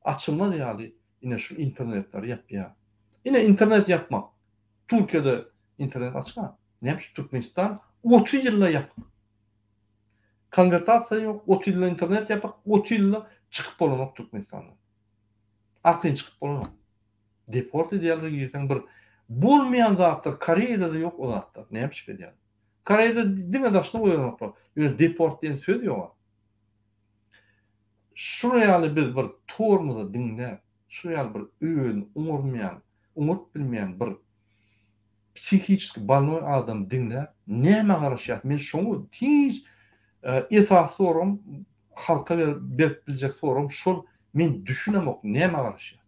açylmaz ýaly ine şu internetleri ýapýar. Ine internet ýapmak. Türkiýede internet açyk-a. Näme üçin Türkmenistan 30 ýylda ýapyk. Konwertasiýa ýok, 30 ýylda internet ýapyk, 30 ýylda çykyp bolanok Türkmenistandan. Arkaýyn çykyp bolanok. Deport edýärler girseň bir bolmaýan zatlar Koreýada-da ýok o zatlar. Näme üçin edýärler? Koreýada diňe daşyna goýanoklar. Ýöne deport diýen söz ýok. Şular ýaly biz bir tormozy diňläp, şular ýaly bir özüni oňarmaýan, oňaryp bilmeýän bir psihiçeski bolnoý adamy diňläp nämä garaşýas? Men şoňa hiç esasy soragym halka berip biljek soragym şol men düşünemok nämä garaşýas?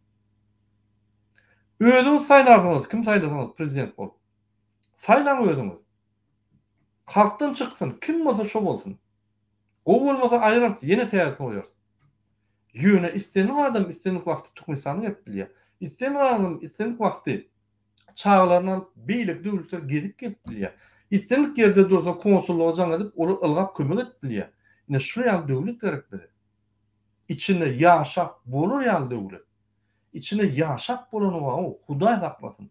Özüňiz saýlarsyňyz kim saýlasaňyz prezident bolup. Saýlaň özüňiz. Halkdan çyksyn kim bolsa şo bolsun. Gowy bolmasa aýyrarys ýene täzesini goýarys. Ýöne islendik adam islendik wagty Türkmenistana gelip bilýär. Islendik adam islendik wagty çagalaryny alyp beýleki döwletlere gezip gelip bilýär. Islendik ýerde dursa konsullyga jaň edip olar ylgap kömek edip bilýär. Ine şu ýaly döwlet gerek bize. Içinde ýaşap bolar ýaly döwlet. Içinde ýaşap bolany wau Hudaý saklasyn.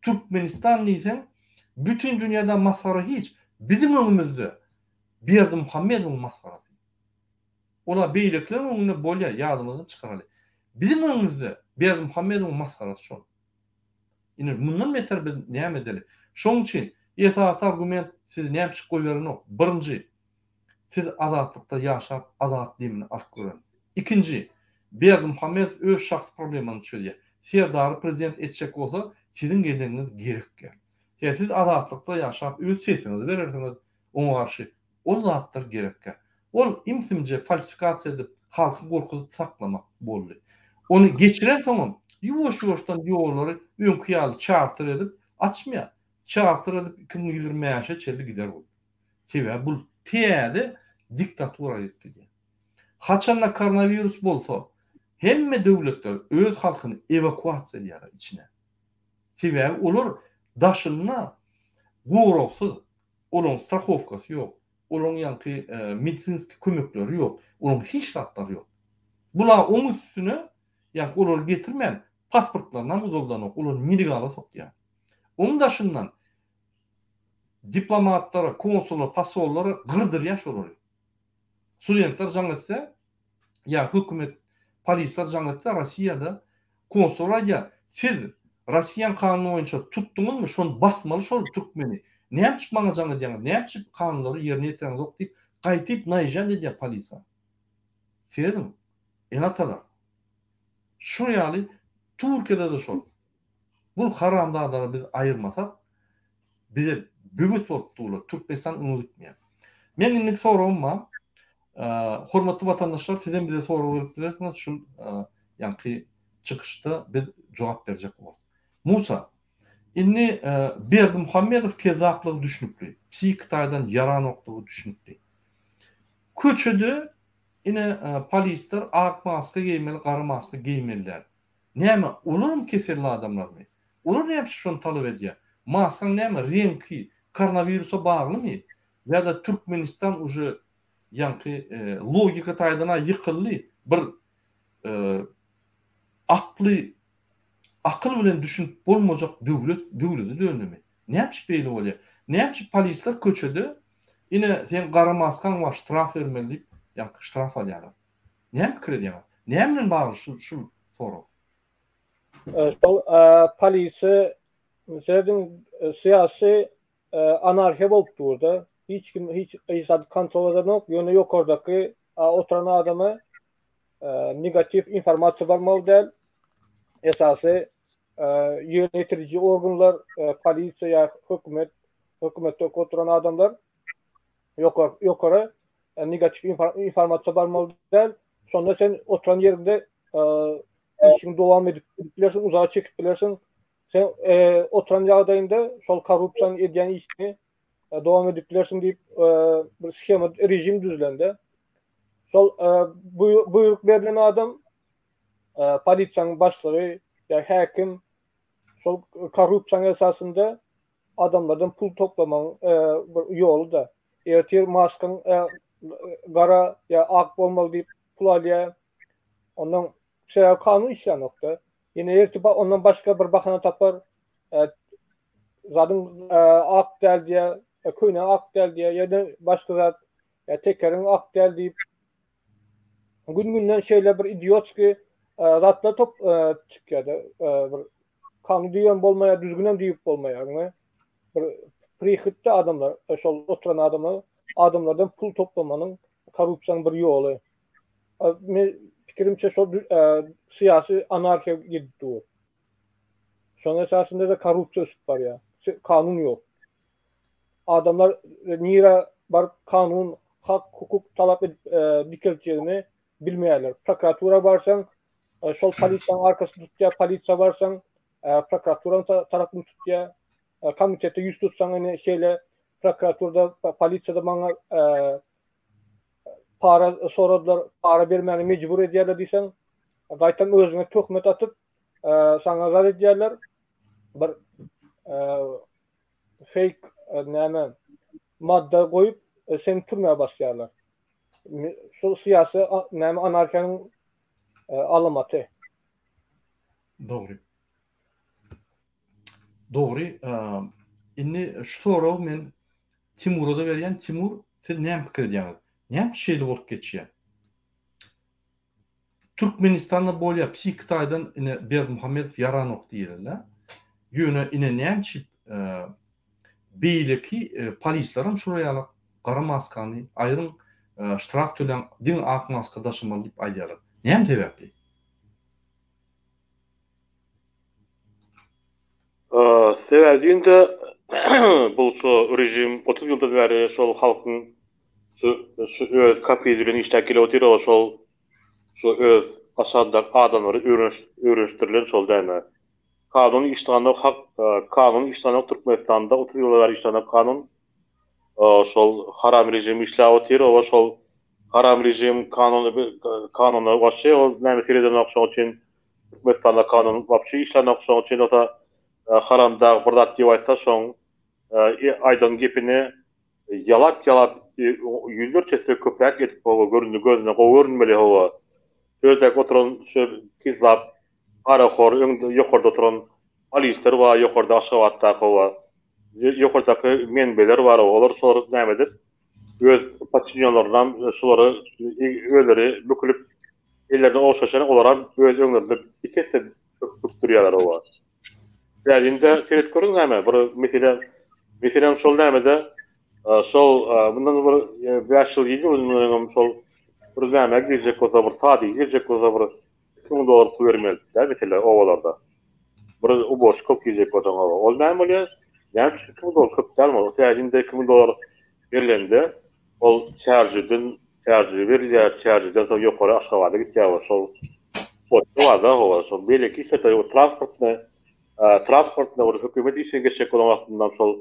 Türkmenistan diýseň bütin dünýäde masgara hiç biziň öňümizde Berdimuhamedowyň masgarasy. Ola beýlekileriň öňünde bolýa ýadymyzdan çykaraly. Biziň öňümizde Berdimuhamedowyň masgarasy şol. Ine mundan beter biz näme edeli. Şoň üçin esasy argument sizi näme üçin goýberenok. Birinji siz azatlykda ýaşap azat demini alyp gören. Ikinji Berdimuhamedow öz şahsy problemany çözýär. Serdary prezident etjek bolsa siziň geleniňiz gerek däl. Sebäbi siz azatlykda ýaşap öz sesiňizi berersiňiz oňa garşy. Ol zatlar gerekkä. Ol im-simje falsifikasiýa edip, halky gorkuzyp saklamak boldy. Ony geçirensoňam, ýuwaş-ýuwaşdan ýollary öňki ýaly çarter edip açmaýar. Çarter edip 2025-e çenli gider bul. Sebäbi bul täze diktatura gelip gidýär. Haçanda koronawirus bolsa, hemme döwletler öz halkyny ewakuasiýa edýärler içine. Sebäbi olar daşynda goragsyz, Olaryň strahowkasy ýok. Olaryň ýaňky medisinskiý kömekleri ýok. Olaryň hiç zatlary ýok. Bular oň üstüne ýaňky olary getirmän pasportlarynam uzaldanok. Olary nelegala sokýar. Oň daşyndan diplomatlara, konsullara, posollara gyrdyrýar şolary. Studentler jaň etse, ýa hökümet polisler jaň etse Rossiýada konsul aýdýar, siz Rossiýaň kanuny boýunça tutduňyzmy şony basmaly şol türkmeni. Näme üçin maňa jaň edýäňiz, näme üçin kanunlary ýerine ýetireňizok diýip gaýtyp naýžat edýär polisa. Serediň, ene-atalar. Şu ýaly Türkiýede-de şol. Bul haramzadalary biz aýyrmasak bize böwet bolup durlar. Türkmenistan öňe gitmeýär. Meň indiki soragym bar. Hormatly watandaşlar sizem bize sorag berip bilersiňiz şul ýaňky çykyşda biz jogap berjek bolarys. Musa, indi Berdimuhamedow kezzaplygy düşnükli. Psihiki taýdan ýaranoklygy düşnükli. Köçede ine polisler ak maska geýmeli, gara maska geýmeli däl. Näme, olaram keselli adamlarmy? Olar näme üçin şony talap edýär? Maskaň näme, reňki koronawirusa baglymy? Ýa-da Türkmenistan uje ýaňky logika taýdan-a ýykyldy, bir akly akyl bilen düşünip bolmajak döwlet döwlete döndümi? Näme üçin beýle bolýar? Näme üçin polisler köçede ine seň gara maskaň bar ştraf bermeli diýip ýaňky ştraf alýarlar? Näme pikir edýäňiz? Näme bilen bagly şu şu sorag?
Şol polisiýa serediň syýasy anarhiýa bolup durda. Hiç kim hiç hiç zady kontrol edenok. Ýöne ýokardaky oturan adama negatiw informasiýa barmaly däl. Esasy ýerine ýetiriji organlar, polisiýa ýa hökümet, hökümetde oturan adamlar ýokary ýokary negatiw informasiýa barmaly däl. Şonda sen oturan ýeriňde işiňi dowam edip bilersiň, uzaga çekip bilersiň. Sen oturan ýagdaýyňda şol korrupsiýanyň edýän işini dowam edip bilersiň diýip bir shema, režim düzülende. Şol buýruk berlen adam. Polisiýanyň başlygy ýa häkim şol korrupsiýanyň esasynda adamlardan pul toplamagyň bir ýoly-da. Ertir maskaň gara ýa ak bolmaly diýip pul alýar. Ondan sebäbi kanun işlänokda. Ýene ertir ondan başga bir bahana tapar. Zadyň ak däl diýär, köýnegiň ak däl diýär, ýa-da başga zat, ýa tekeriň ak däl diýip gün-günden şeýle bir idiotskiý zatlar top çykýar-da. Bir kanun diýibem bolmaýar, düzgünem diýip bolmaýar. Bir prihitde adamlar, şol oturan adamlar adamlardan pul toplamanyň korrupsiýanyň bir ýoly. Men pikirimçe şol syýasy anarhiýa gidip dur. Şonuň esasynda-da korrupsiýa ösüp barýar. Kanun ýok. Adamlar nirä baryp kanun, hak, hukuk talap edip dikeltjegini bilmeýärler. Prokuratura barsaň, şol polisiýanyň arkasyny tutýar, polisiýa barsaň, prokuraturanyň tarapyny tutýar. Komitete ýüz tutsaň ine şeýle prokuraturada, polisiýada maňa para soradylar, para bermäne mejbur edýärler diýseň, gaýtam özüňe töhmet atyp, saňa zat edýärler. Bir fake näme madda goýup seni türmä basýarlar. Şol syýasy näme anarhiýanyň alamaty.
Dogry. Dogry. Indi şu soragy men Timura-da berýän. Timur, siz näme pikir edýäňiz? Näme üçin şeýle bolup geçýär? Türkmenistanda bolýar psihiki taýdan ine Berdimuhamedow ýaranok diýilende. Ýöne ine näme üçin beýleki polislerem şular ýaly gara maskany aýryň ştraf töläň diňe ak maska daşamaly diýip aýdýarlar. Näme sebäpli?
Sebäbi diýende bu şu režim 30 ýyldan bäri şol halkyň şu şu öz kaprizi bilen işläp gelip otyr o şol şu öz aşagyndaky adamlary öwreniş öwrenişdirilen şol däme. Kanun işlanok hak kanun işlanok Türkmenistanda 30 ýyldan bäri işlanok kanun şol haram režim işläp otyr oba şol haram režim kanuny kanuna wapşe ol näme seredenok şoň üçin Türkmenistanda kanun wapşe işlänok şoň üçin bolsa haramdag bir zat diýip aýtsa şoň aýdan gepini ýalap ýalap ýüzlerçe esse köpräk edip hawa göründi gözüne gowy görünmeli hawa şu ýerdäki oturan şu kizlap parahor öňde ýokarda oturan polisler bar ýokarda Aşgabatdaky hawa ýokardaky menbeler bar olar şolary näme edip öz podçinýonlarynam şulary özleri bükülip ellerini ogşaşan olaram öz öňlerinde iki esse bükdürýärler oba. Bärinde seret görüň näme bir mesele meselem şol nämede şol mundan bir 5 ýyl 7 ýyl mundan öňem şol bir nämä girjek bolsa bir sadige girjek bolsa bir 2000 dollar pul bermeli dä mesele obalarda. Bir uborşka girjek bolsaň oba. Ol näme bolýar? Näme üçin 2000 dollar köp dälmi? Ol sebäbi 2000 dollar berlende ol çärjeden çärjede berilýär, çärjeden soň ýokary Aşgabada gitýär we şol otly barda hawa şol beýleki işlerde transportny transportny bir hökümet işine geçjek bolan wagtynda şol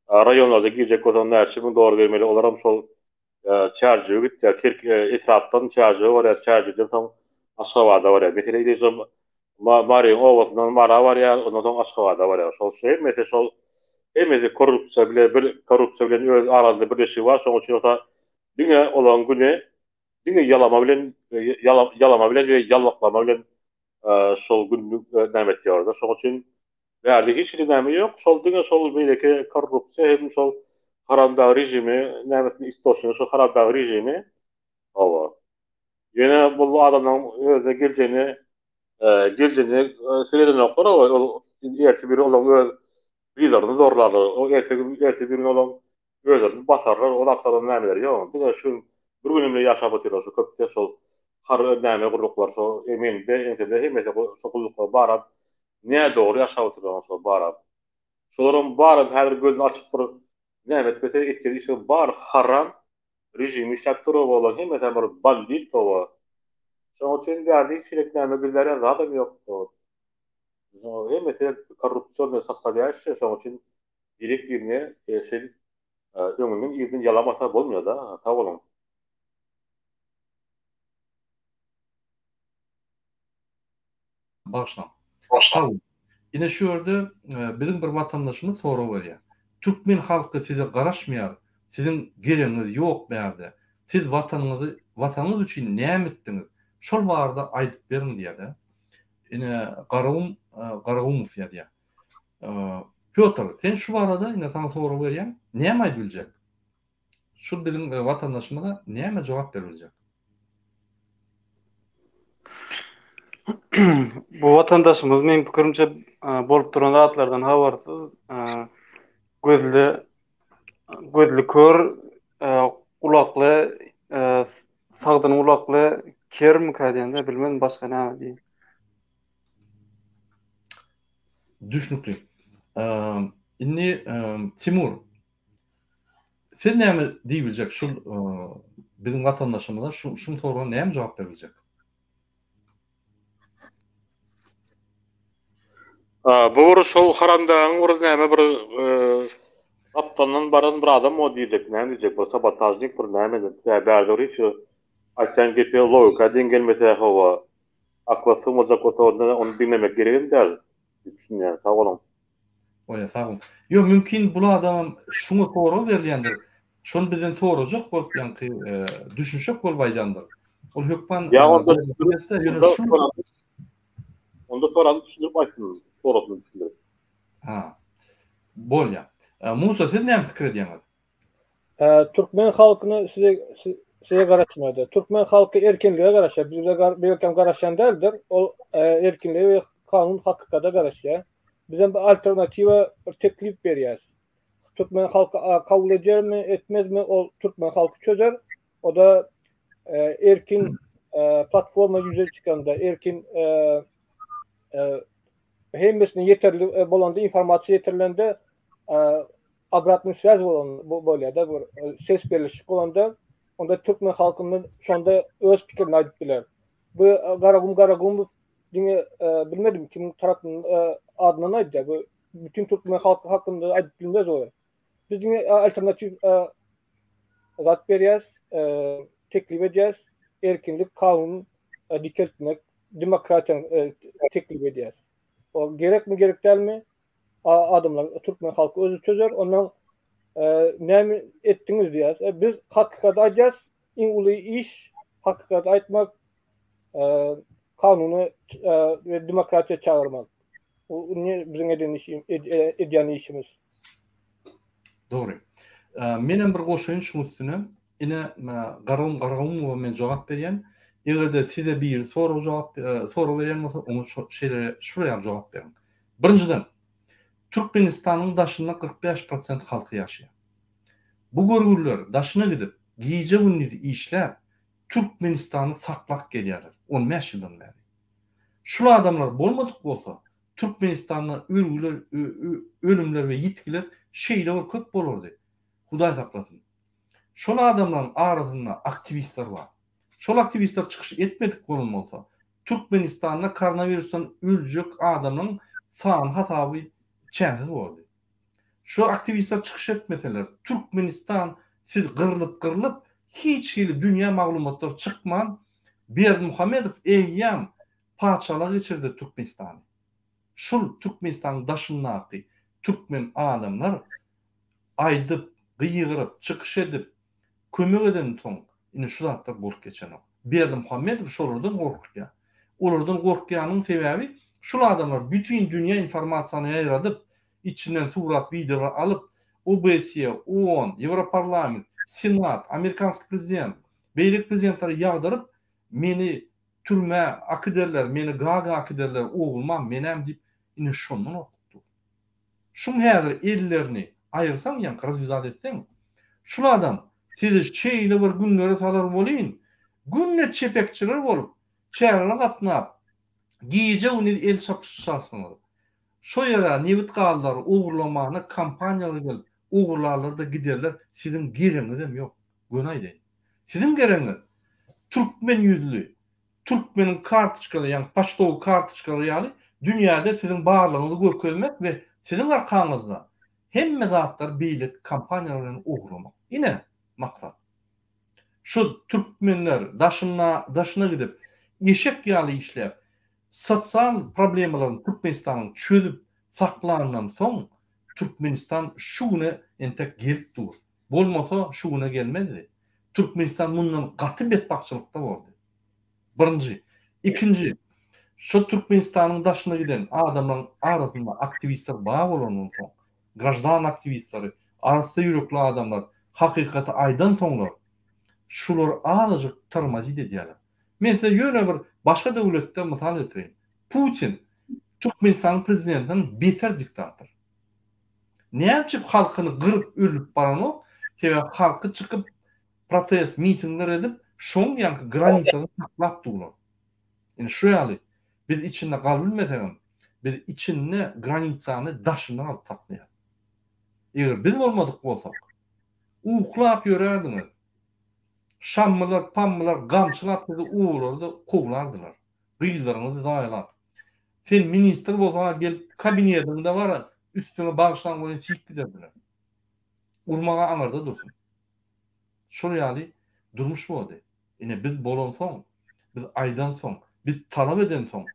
raýonlarda girjek bolsaň näçe müň dollar bermeli olaram şol Çärjewe gitýär, Kerk etrapdan Çärjewe barýar, Çärjewden soň Aşgabada barýar. Mesele ýa Maryň obasyndan Mara barýar, ondan soň Aşgabada barýar. Şol hemmesi şol hemmesi korrupsiýa bile bir korrupsiýa bilen öz aralarynda birleşigi bar. Şonuň üçin bolsa diňe olaryň güni diňe ýalama bilen ýalama bilen we ýallaklama bilen şol günlük näme etýärler. Şonuň üçin Bärde hiç hili näme ýok, şol diňe şol beýleki korrupsiýa hem şol haramdag režimi nämesini istoçnigi şol haramdag režimi hawa. Ýöne bu adamlaryň özüne geljegini geljegini seredenoklar ol erte biri olaryň öz gyzlaryny zorlarlar o erte erte bir gün olaryň özlerini basarlar o zatlardan nämeleri ýok diňe şu bir gün bile ýaşap otyrlar şu köpüsi şol har näme gulluklar şo MNB NTB hemmesi şo gulluklar baram Nädogry ýaşap otyrlar şol baram. Şolaram baram häzir gözüni açyp bir näme etmese etjek işleri bary haram režim işläp dur oba hemmesem bir bandit oba. Şoň üçin bärde hiç hili näme gizlärýän zadam ýok. Hemmesi korrupsiýony sostavlýaýşi şoň üçin birek birine şeýdip öňünden yzdan ýalamasa bolmaýada. Sag boluň.
Bagyşlaň. Sag boluň. Ine şu ýerde biziň bir watandaşymyz sorag berýär. Türkmen halky size garaşmaýar, siziň geregiňiz ýok bärde. Siz watanyňyzy watanyňyz üçin näme etdiňiz? Şol barada aýdyp beriň diýýär-de. Ine Garagum Garagumow ýazýar. Pýotr, sen şu barada ine saňa sorag berýän, näme aýdyp biljek? Şu biziň watandaşymyza näme jogap berip biljek?
Bu watandaşymyz meň pikirimçe bolup duran zatlardan habarsyz gözli gözli kör gulakly sagdyn gulakly kermikä diýende bilmedim başga näme diýeyim.
Düşnükli. Indi Timur Siz näme diýip biljek şul biziň watandaşymyza şu şuň soragyna näme jogap berip biljek?
Bu bir şol haramdagyň bir näme bir gapdalyndan baran bir adam o diýjek, näme diýjek bir sabotažnik bir näme bärde bir hiç aýtýan gepi logika deň gelmese hawa akla sygmajak bolsa onda ony diňlemek geregem däl diýip düşünýän. Sag boluň.
Bolýa sag boluň. Ýok mümkin bul adamam şuňa sorag berilýändir. Şony bizden sorajak bolup ýaňky düşünşek bolup aýdandyr. Ol hökman
Ýa onda onda soragyny düşündirip aýtsyn, sorasyny düşündirip.
Ha. Bolýa. Musa siz näme pikir edýäňiz?
Türkmen halkyny size size garaşmaýar. Türkmen halky erkinlige garaşýar. Bize belkem garaşýan däldir. Ol erkinlige we kanun hakykata garaşýar. Bizem bir alternatiwa bir teklip berýäris. Türkmen halky kabul edermi, etmezmi, ol türkmen halky çözer. O-da erkin platforma ýüze çykanda, erkin hemmesine ýeterli bolanda, informasiýa ýetirilende obratnyý swýaz bolan bolýar-da, bir ses berlişik bolanda, onda türkmen halkyndan şonda öz pikirini aýdyp biler. Bu Garagum Garagumow diňe bilmedim kimiň tarapyndan adyndan aýdýar. Bu bütün türkmen halky hakynda aýdyp bilmez o. Biz diňe alternatiw zat berýäs, teklip edýäs, erkinlik, kanun dikeltmek, demokratiýany teklip edýäs. O gerekmi, gerek dälmi? Adamlar, türkmen halky özi çözer. Ondan näme etdiňiz diýýäs. Biz hakykaty aýdýas. Iň uly iş hakykaty aýtmak, kanuny we demokratiýa çagyrmak. Bu biziň eden işim, edýän işimiz.
Dogry. Menem bir goşaýyn şuň üstüne. Ine, Garagum Garagumowa men jogap berýän. Eger-de size biri sorag jogap sorag berýän bolsa, oňa şeýle şular ýaly jogap beriň. Birinjiden, Türkmenistanyň daşynda 45 prosent halky ýaşaýar. Bu görgüliler daşyna gidip, gije-gündiz işläp, Türkmenistany saklap gelýärler on bäş ýyldan bäri. Şul adamlar bolmadyk bolsa, Türkmenistanda ölgüler, ölümler we ýitgiler şeýle bir köp bolardy. Hudaý saklasyn. Şol adamlaryň arasynda aktiwistler bar. Şol aktiwistler çykyş etmedik bolan bolsa, Türkmenistanda koronawirusdan öljek adamlaryň sany hasaby çäksiz bolardy. Şu aktiwistler çykyş etmeseler, Türkmenistan siz gyrlyp-gyrlyp, hiç hili dünýä maglumatlary çykman, Berdimuhamedow eýýäm patyşalyga geçirdi Türkmenistany. Şul Türkmenistanyň daşyndaky türkmen adamlar aýdyp, gygyryp, çykyş edip, kömek edensoň indi şu zatlar bolup geçenok. Berdimuhamedow şolardan gorkýar. Olardan gorkýanyň sebäbi şul adamlar bütin dünýä informasiýany ýaýradyp, içinden surat wideolar alyp, OBSE, OON, Ýewroparlament, Senat, amerikanskiý prezident, beýleki prezidentlere ýagdyryp, meni türmä akiderler, meni Gaga akiderler, oglumam, menem diýip, ine şondan gorkup dur. Şuň häzir ellerini aýyrsaň ýaňky razwizat etseň, şul adam sizi şeýle bir günlere salar welin, günde çepekçiler bolup, çärelere gatnap, gije-gündiz el çapyşarsyňyz. Şo ýere nebit gazlary ogurlamana kompaniýalar gelip ogurlarlar-da giderler, siziň geregiňizem ýok, göni aýdaýyn. Siziň geregiňiz türkmen ýüzli, türkmeniň kartoçkalary, ýagny poçtowy kartoçkalary ýaly dünýäde siziň barlygyňyzy görkezmek we siziň arkaňyzda hemme zatlary beýleki kompaniýalar bilen ogurlamak. Ine, maksat. Şu türkmenler daşyna daşyna gidip, eşek ýaly işläp, Sosial problemalaryny Türkmenistanyň çözüp saklandan soň Türkmenistan şu güne entek gelip dur. Bolmasa şu güne gelmezdi. Türkmenistan mundan gaty betbagtçylykda bordy. Birinji. Ikinji, şo Türkmenistanyň daşyna giden adamlaryň arasynda aktiwistler bar bolandan soň, graždan aktiwistleri, arassa ýürekli adamlar hakykaty aýdansoňlar, şular azajyk tormozit edýärler. Men size ýöne bir başga döwletde mysal getireýin. Putin Türkmenistanyň prezidentinden beter diktator. Näme üçin halkyny gyryp öldürip baranok? Sebäbi halky çykyp protest, mitingler edip, şoň ýaňky granisasyny saklap durlar. Ine şu ýaly biz içinde galybilmesegem, biz içinde granisany daşyndan alyp saklaýas. Eger biz bolmadyk bolsak, uklap ýörärdiňiz. Şammylar, pammylar gamçylap sizi obalarda kowlardylar. Gyzlaryňyzy zaýalap. Sen ministr bolsaň-a gelip kabinetiňde bar-a üstüňe bagyşlan welin siýip giderdiler. Urmaga aňyrda dursun. Şol ýaly durmuş boldy. Ine biz bolansoň, biz aýdansoň, biz talap edensoň,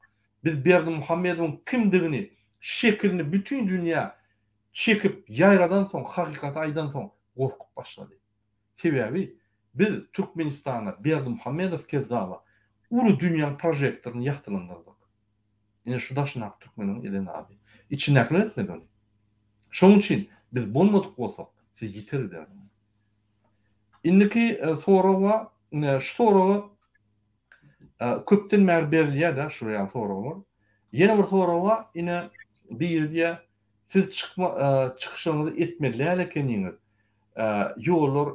biz Berdimuhamedowyň kimdigini, şekilini bütin dünýä çekip ýaýradansoň, hakykaty aýdansoň gorkup başlady. Sebäbi biz Türkmenistana Berdimuhamedow kezzaba uly dünýäň prožektoryny ýagtylandyrdyk. Ine şu daşyndaky türkmeniň eden zady. Içindäkiler etmedi ony. Şonuň üçin biz bolmadyk bolsak siz ýiter giderdiňiz. Indiki sorag bar. Ine şu soraga köpden bäri berilýär-de şu ýaly soraglar. Ýene bir sorag bar. Ine biri diýýär, siz çykma çykyşyňyzy etmeli däl ekeniňiz. Ýollar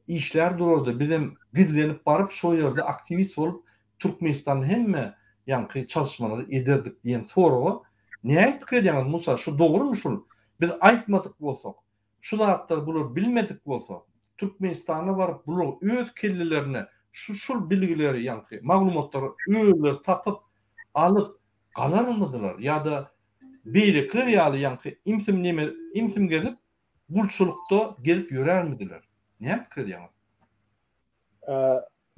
işlär durardy. Bizem gizlenip baryp şo ýerde aktiwist bolup Türkmenistanda hemme ýaňky çalyşmalary ederdik diýen soraga nähili pikir edýäňiz Musa şu dogrymy şul biz aýtmadyk bolsak şu zatlary bular bilmedik bolsa Türkmenistana baryp bular öz kellelerine şu şul bilgileri ýaňky maglumatlary özleri tapyp alyp galarmydylar ýa-da beýlekiler ýaly ýaňky imsim neme imsim gezip gulçulykda gezip ýörärmidiler näme pikir edýäňiz?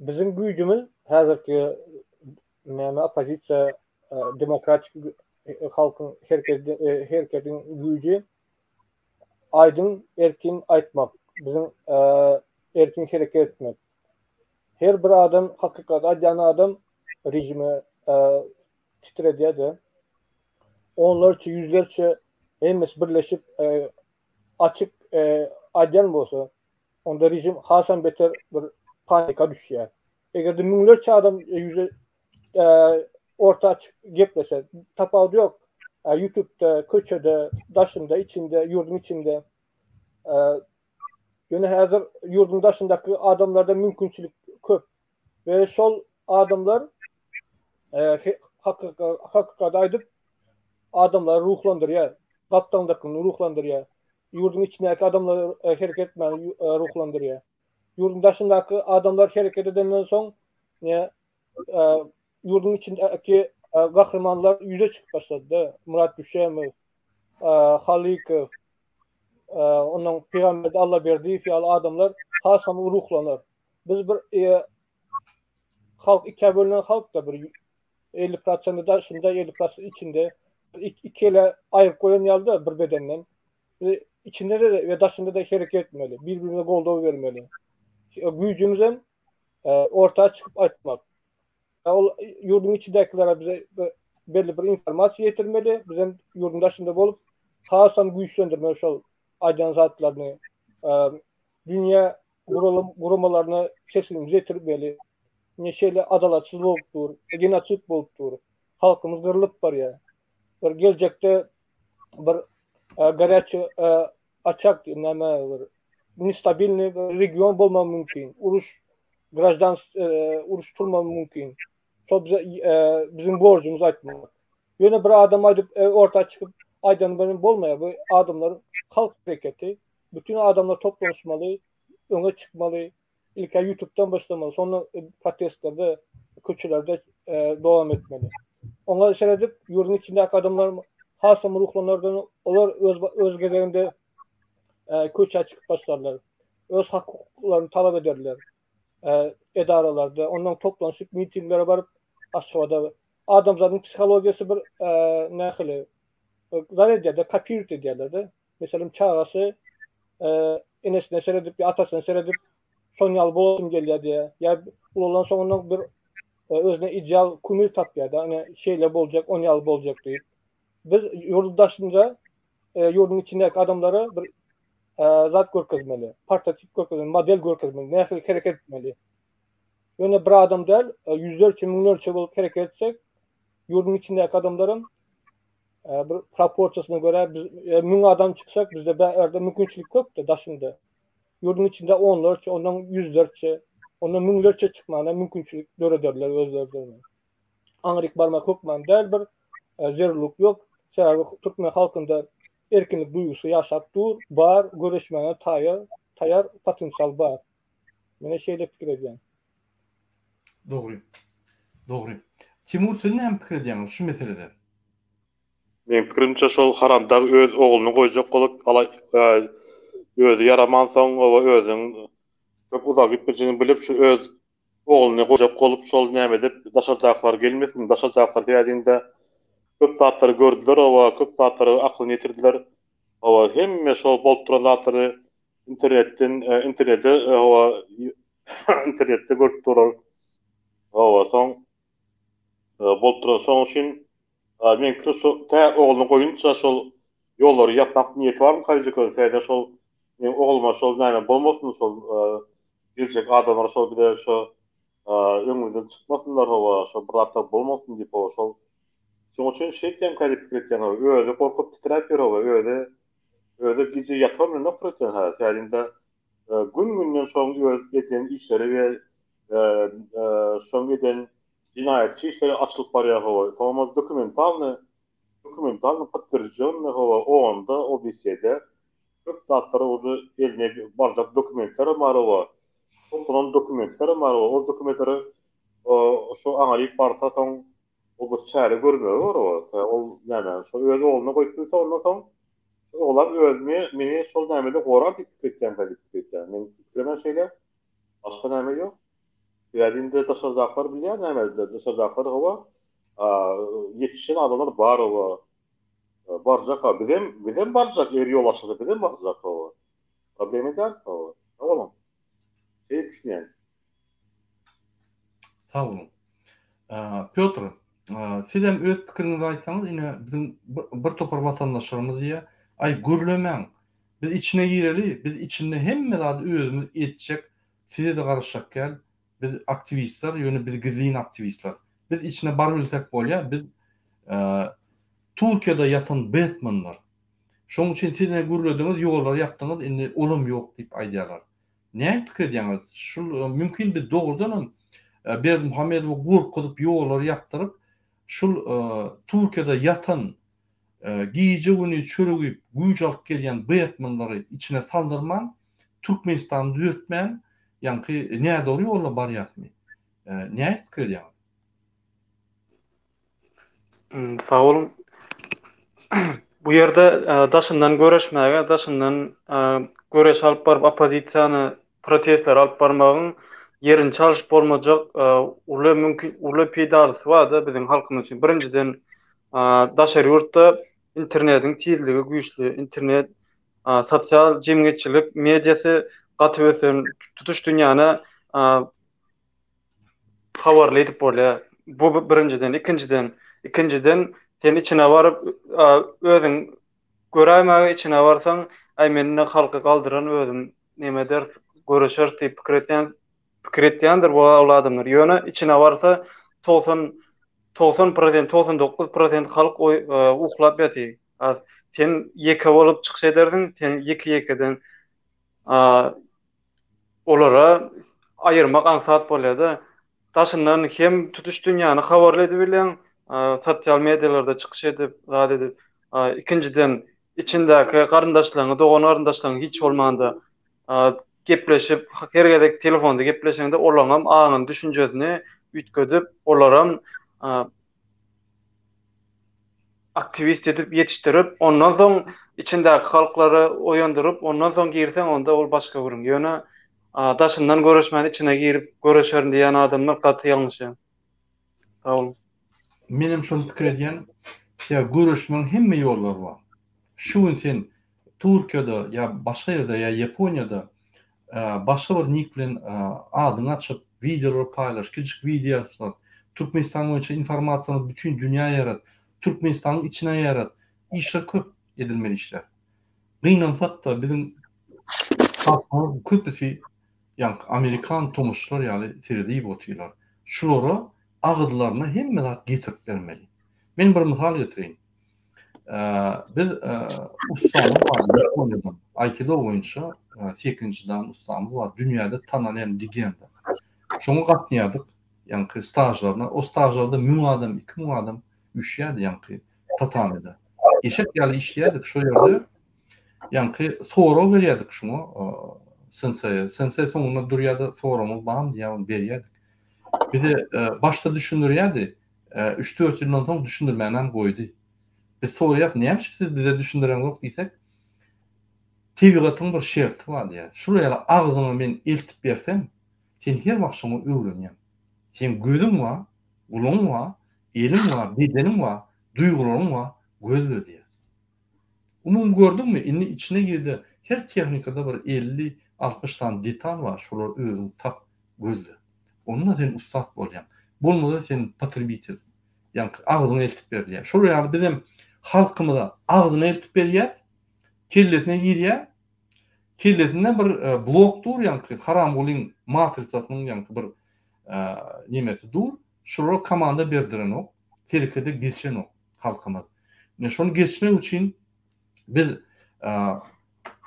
Biziň güýjümiz häzirki näme oppozisiýa demokratik halkyň hereketiň güýji aýdyň erkin aýtmak, biziň erkin hereket etmek. Her bir adam hakykaty aýdýan adam režime titredýär-de. Onlarça, ýüzlerçe hemmesi birleşip açyk aýdýan bolsa, onda režim hasam beter bir panika düşýär. Eger-de müňlerçe adam ýüze orta çykyp geplese, tapawudy ýok. YouTube-da, köçede, daşynda, içinde, ýurduň içinde. Ýöne häzir ýurduň daşyndaky adamlarda mümkinçilik köp. We şol adamlar hakykaty aýdyp, adamlary ruhlandyrýar. Gapdaňdakyny ruhlandyrýar. Ýurduň içindäki adamlary hereket etmäge ruhlandyrýar. Ýurduň daşyndaky adamlar hereket edenden soň, ýurduň içindäki gahrymanlar ýüze çykyp başlady. Myrat Düşemow, Halykow, ondan Pygamberdi Allaberdiýew ýaly adamlar has hem ruhlanar. Biz bir halk ikä bölünen halk-da bir 50 prosenti daşynda, 50 prosenti içinde. Iki ele aýryp goýan ýaly-da bir bedenden. Biz içinde-de we daşynda-da hereket etmeli, bir-birine goldaw bermeli. Güýjümizem orta çykyp aýtmak. Ol ýurduň içindäkilere bize belli bir informasiýa ýetirmeli, bizem ýurduň daşynda bolup hasam güýçlendirmeli şol aýdan zatlaryny. Dünýä guramalaryna sesimizi ýetirmeli. Ine şeýle adalatsyz bolup dur, genosid bolup dur. Halkymyz gyrlyp barýar. Bir geljekde bir garýaçy açak näme bir nestabilny region bolmagy mümkin. Uruş, graždan uruş turmagy mümkin. Şol bize biziň borjumyz aýtmak. Ýöne bir adam aýdyp orta çykyp aýdany bilen bolmaýar. Bu adamlar halk hereketi. Bütün adamlar toplanyşmaly, öňe çykmaly. Ilk-ä ýutubdan başlamaly, soňra protestlerde, köçelerde dowam etmeli. Oňa seredip, ýurduň içindäki adamlar hasam ruhlanardan, olar öz öz gezeginde köçä çykyp başlarlar. Öz hak-hukuklaryny talap ederler edaralarda. Ondan toplanyşyp mitinglere baryp Aşgabada. Adamzadyň psihologiýasy bir nähili zat edýär-de, kopirowat edýärler-de. Meselem, çagasy enesine seredip ýa atasyna seredip, şonuň ýaly bolasym gelýär diýýär. Ýa ulalan soňundan bir özüne ideal kumir tapýar-da, ine şeýle boljak, onuň ýaly boljak diýip. Biz ýurduň daşynda, ýurduň içindäki adamlara bir zat görkezmeli, portotip görkezmeli, model görkezmeli, nähili hereket etmeli. Ýöne bir adam däl, ýüzlerçe, müňlerçe bolup hereket etsek, ýurduň içindäki adamlaram bir proporsiýasyna görä biz 1000 adam çyksak, bizde bärde mümkinçilik köpde daşynda. Ýurduň içinde onlarça, ondan ýüzlerçe, ondan müňlerçe çykmana mümkinçilik dörederler özlerine. Aňryk barmak hökman däl bir zerurlyk ýok. Sebäbi türkmen halkynda erkinlik duýgusy ýaşap dur, bar, göreşmäge taýar, taýar potensial bar. Mene şeýle pikir edýän.
Dogry. Dogry. Timur siz näme pikir edýäňiz şu meselede?
Meň pikirimçe şol haramdag öz ogluny goýjak bolup ala özi ýaramansoň oba özüniň köp uzaga gitmejegini bilip şu öz ogluny goýjak bolup şol näme edip daşardakylar gelmesin daşardakylar sebädinde köp zatlary gördüler oba köp zatlary aklyny ýetirdiler oba hemme şol bolup duran zatlary internetden internete hawa internetde görüp durar. Hawa soň bolup duran şoň üçin men pikir şu tä ogluny goýunça şol ýollary ýapmak niýeti barmy Halyja köz täze şol meň ogluma şol näme bolmasyn şol geljek adamlar şol bize şo öňümizden çykmasynlar hawa şol bir zatlar bolmasyn diýip hawa şol şoň üçin şeýtýänkä diýip pikir etýän hawa özi gorkup titräp ýör hawa özi Özi gije ýatan bilen otur eken hä, sädinde gün-günden şoň öz eden işleri we şoň eden jenaýatçy işleri açylyp barýar hawa. Soňam dokumentalny, dokumentalny podtwержденny hawa OON-da, OBSE-de köp zatlar uje eline barjak dokumentlerem bar hawa. Toplanan dokumentlerem bar hawa. Ol dokumentleri şo aňaryk barsa soň Ol bir çäre görmegi bar o. Ol näme, şol öz ogluna goýup bilse ondan soň şol oglan özüni meni şol nämede gorar diýip pikir etýänkä diýip pikir etýän. Meň pikirimem şeýle. Başga näme ýok. Sebäbi indi daşardakylar bilýär näme, daşardakylar hawa ýetişen adamlar bar hawa. Barjak ha bizem bizem barjak eger ýol açylsa bizem barjak hawa. Problema däl hawa. Sag boluň. Şeýdip düşünýän.
Sag boluň. Pýotr, siz hem öz pikiriňizi aýtsaňyz, ine biziň bir topar watandaşlarymyz diýýär, aý gürlemäň, biz içine gireli, biz içinde hemme zady özümiz etjek, size-de garaşjak däl, biz aktiwistler, ýöne biz gizlin aktiwistler. Biz içine barybilsek bolýar, biz Türkiýede ýatan Betmenler. Şonuň üçin siz ine gürlediňiz, ýollary ýapdyňyz, indi olam ýok diýip aýdýarlar. Näme pikir edýäňiz? Şul mümkin biz dogrudanam Berdimuhamedowy gorkuzyp ýollary ýapdyryp, şul Türkiýede ýatan gije-gündiz çörek iýip güýç alyp gelýän Betmenleri içine saldyrman, Türkmenistany düzetmän, ýaňky nädogry ýolda barýasmy? Näme pikir edýäňiz?
Sag boluň. Bu ýerde daşyndan göreşmäge, daşyndan göreş alyp baryp oppozisiýany, protestleri alyp barmagyň ýerini çalşyp bolmajak uly mümkin uly peýdalysy bar-da biziň halkymyz üçin. Birinjiden, daşary ýurtda internetiň tizligi güýçli, internet sosial jemgyýetçilik mediasy gaty ösen, tutuş dünýäni habarly edip bolýar. Bu birinjiden, ikinjiden, ikinjiden sen içine baryp özüň göräýmäge içine barsaň, aý men indi halky galdyran özüm neme ederis, göreşeris diýip pikir etýän pikir etýändir bu ol adamlar. Ýöne içine barsa 90 90 prosent, 99 prosent halk uklap ýatyr. Sen ýeke bolup çykyş edersiň, sen ýeke-ýekeden olara aýyrmak aňsat bolýar-da. Daşyndan hem tutuş dünýäni habarly edibilýäň, sosial medialarda çykyş edip, zat edip. Ikinjiden, içindäki garyndaşlaryňy, dogan-garyndaşlaryňy hiç bolmanda gepleşip, her gezek telefonda gepleşeňde olaryňam aňyny, düşünjesini üýtgedip, olaram aktiwist edip ýetişdirip, ondan soň içindäki halklary oýandyryp, ondan soň girseň onda ol başga gürrüň. Ýöne daşyndan göreşmän içine girip göreşerin diýýän adamlar gaty ýalňyşýar. Sag boluň.
Menem şony pikir edýän. Sebäbi göreşmegiň hemme ýollary bar. Şu gün sen Türkiýede ýa başga ýerde ýa Ýaponiýada başga bir nik bilen adyňy açyp, wideolary paýlaş, kiçijik wideo ýazsat, Türkmenistan boýunça informasiýany bütin dünýä ýaýrat, Türkmenistanyň içine ýaýrat. Işler köp, edilmeli işler. Gynansak-da, biziň halkymyzyň köpüsi ýaňky amerikan tomaşaçylar ýaly seredip otyrlar. Şulara agyzlaryna hemme zat getirip bermeli. Men bir mysal getireýin. Biz ussamyz bar Ýaponiýadan, aýkido boýunça sekizinji dan ussamyz bar, dünýäde tanalýan legenda. Şoňa gatnaýardyk, ýaňky stažlaryna. O stažlarda 1000 adam, 2000 adam üýşýärdi ýaňky tatamide. Eşek ýaly işleýärdik şo ýerde. Ýaňky sorag berýärdik şuňa senseýe. Sensei soňunda durýardy, soragyňyz barmy diýýär, ony berýärdik. Bize başda düşündirýärdi, üç-dört ýyldan soň düşündirmänem goýdy. Biz soraýarys, näme üçin siz bize düşündireňzok diýsek, tebigatyň bir şerti bar diýýär. Şul ýaly agzyňa men eltip bersem, sen her wagt şoňa öwrenýäň. Seň gözüň bar, gulagyň bar, eliň bar, bedeniň bar, duýgularyň bar, gözle diýýär. Umumy gördüňmi, indi içine girde her tehnikada bir 50, 60 sany detal bar, şolary özüň tap, gözle. Onda sen ussat bolýaň. Bolmasa sen potrebitel. Ýaňky agzyňa eltip berilýär. Şol ýaly bizem halkymyza agzyna eltip berýäs, kellesine girýär. Kellesinde bir e, blok dur ýaňky Haramgulyň matrisasynyň ýaňky bir e, nemesi dur. Şolara komanda berdirenok, herekete geçenok halkymyz. Ine şony geçmek üçin biz e,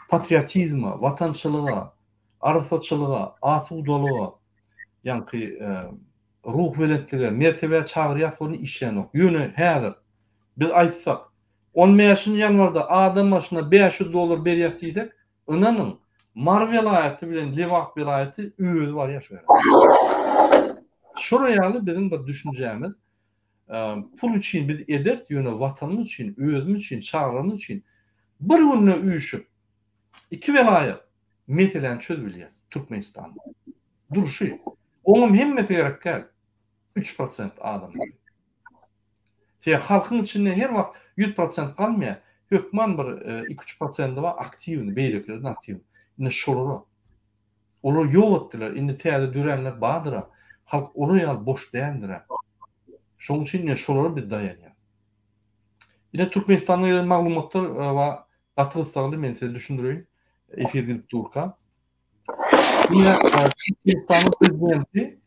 patriotizme, watançylyga, arassaçylyga, asudalyga, ýaňky ruhubelentlige, mertebä çagyrýas bolny işlänok. Ýöne häzir biz aýtsak, on bäşinji ýanwarda adam başyna 500 dollar berýäs diýsek, ynanyň, Mary welaýaty bilen Lebap welaýaty özi barýar şu ýere. Şolar ýaly biziň bir düşünjämiz, pul üçin biz ederis, ýöne watanymyz üçin, özümiz üçin, çagalarymyz üçin bir günde üýşüp, iki welaýat meseläni çözüp bilýär Türkmenistanda. Durşy. Oňam hemmesi gerek däl. 3% adamlar. Sebäbi halkyň içinde her wagt 100% galmaýar. Hökman bir 2-3 prosenti bar aktiwny, beýlekilerden aktiwny. Indi şolara olar ýok etdiler. Indi täze döränler bardyr-a. Halk olar ýaly boş däldir-ä. Şonuň üçin ine şolara biz daýanýarys. Ine Türkmenistandan gelen maglumatlar bar. Gaty gyssagly men size düşündireýin. Efir gidip durka. Ine Türkmenistanyň prezidenti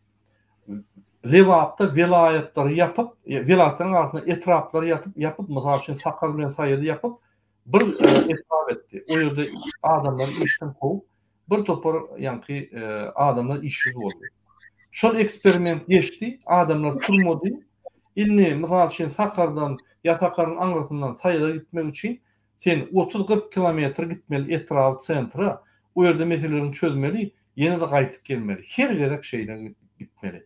Lebapda welaýatlary ýapyp, welaýatlaryň arasynda etraplary ýatyp, ýapyp, mysal üçin Sakar bilen Saýady ýapyp, bir etrap etdi. O ýerde adamlary işden kowup, bir topar ýaňky adamlar işsiz boldy. Şol eksperiment geçdi, adamlar turmady. Indi mysal üçin Sakardan ýa Sakaryň aňyrsyndan Saýada gitmek üçin sen 30-40 kilometr gitmeli etraby sentra, o ýerde meselelerini çözmeli, ýene-de gaýtyp gelmeli. Her gezek şeýle gitmeli.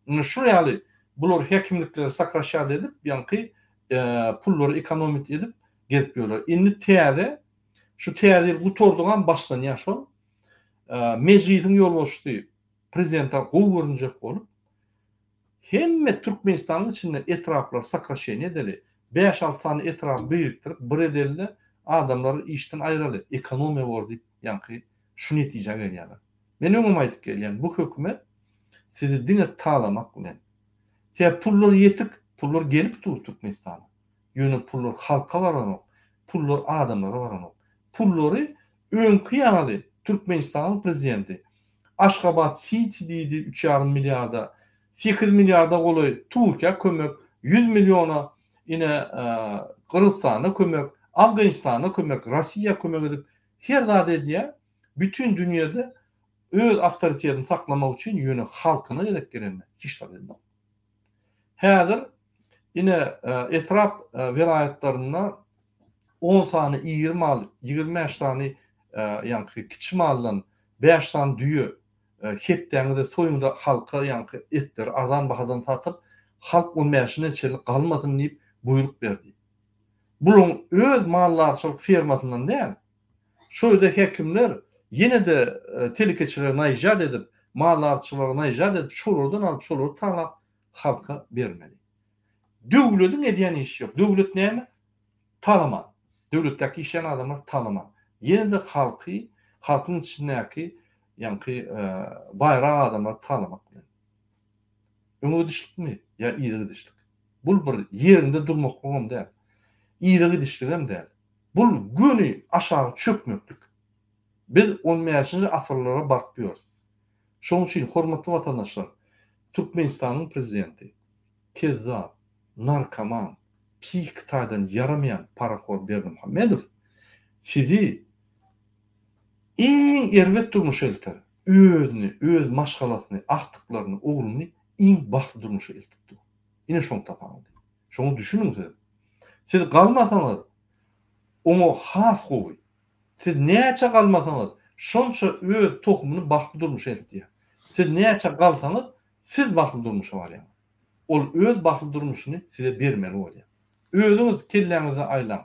Indi şu ýaly bular häkimlikleri sokraşat edip, ýaňky pullary ekonomit edip gezip ýörler. Indi täze şu täze ýyl gutardygam başlanýar şol. Mejlisiň ýolbaşçysy prezidente gowy görünjek bolup, hemme Türkmenistanyň içinde etraplary sokraşeniýe edeli, bäş-alty sany etraby birikdirip bir edeli-de adamlary işden aýraly, ekonomiýa bor diýip ýaňky şu netijä gelýärler. Men öňem aýdyp gelýän, bu hökümet sizi diňe talamak bilen. Sebäbi pullar ýetik, pullar gelip dur Türkmenistana. Ýöne pullar halka baranok, pullar adamlara baranok. Pullary öňki ýaly Türkmenistanyň prezidenti Aşgabat Siti diýdi üç ýarym milliarda, sekiz milliarda golaý Türkiýä kömek, ýüz milliona ine Gyrgyzystana kömek, Afganistana kömek, Rossiýa kömek edip her zat edýär. Bütin dünýede öz awtoritetini saklamak üçin ýöne halkyna gezek gelende hiç zat edmez. Häzir ine etrap welaýatlarynda 10 sany iri mal, 25 sany ýaňky kiçi maldan 5 sany düýe hepdäňizde soýuňda halka ýaňky etleri arzan bahadan satyp, halk 15-ine çenli galmasyn diýip buýruk berdi. Bularyň öz maldarçylyk fermasyndan däl. Şo ýerde häkimler ýene-de telekeçilere naýjat edip, maldarçylara naýjat edip, şolardan alyp, şolary talap halka bermeli. Döwlediň edýän işi ýok. Döwlet näme? Talaman. Döwletdäki işleýän adamlar talaman. Ýene-de halky, halkyň içindäki ýaňky baýrak adamlary talamak bilen. Öňe gidişlikmi ýa yza gidişlik? Bul bir ýerinde durmaklygam däl. Yza gidişligem däl. Bul göni aşagy çökmeklik. Biz on bäşinji asyrlara baryp ýörüs. Şonuň üçin hormatly watandaşlar, Türkmenistanyň prezidenti kezzap, narkoman, psihiki taýdan ýaramaýan parahor Berdimuhamedow sizi iň erbet durmuşa elter. Özüni, öz maşgalasyny, agtyklaryny, ogluny iň bagtly durmuşa eltip dur. Ine şoň tapawudy. Şoňa düşüniň siz. Siz galmasaňyz oňa has gowy. Siz näçe galmasaňyz, şonça öz tohumyny bagtly durmuşa eltýär. Siz näçe galsaňyz, siz bagtly durmuşa barýaňyz. Ol öz bagtly durmuşyny size bermeli bolýar. Özüňiz kelläňizde aýlaň.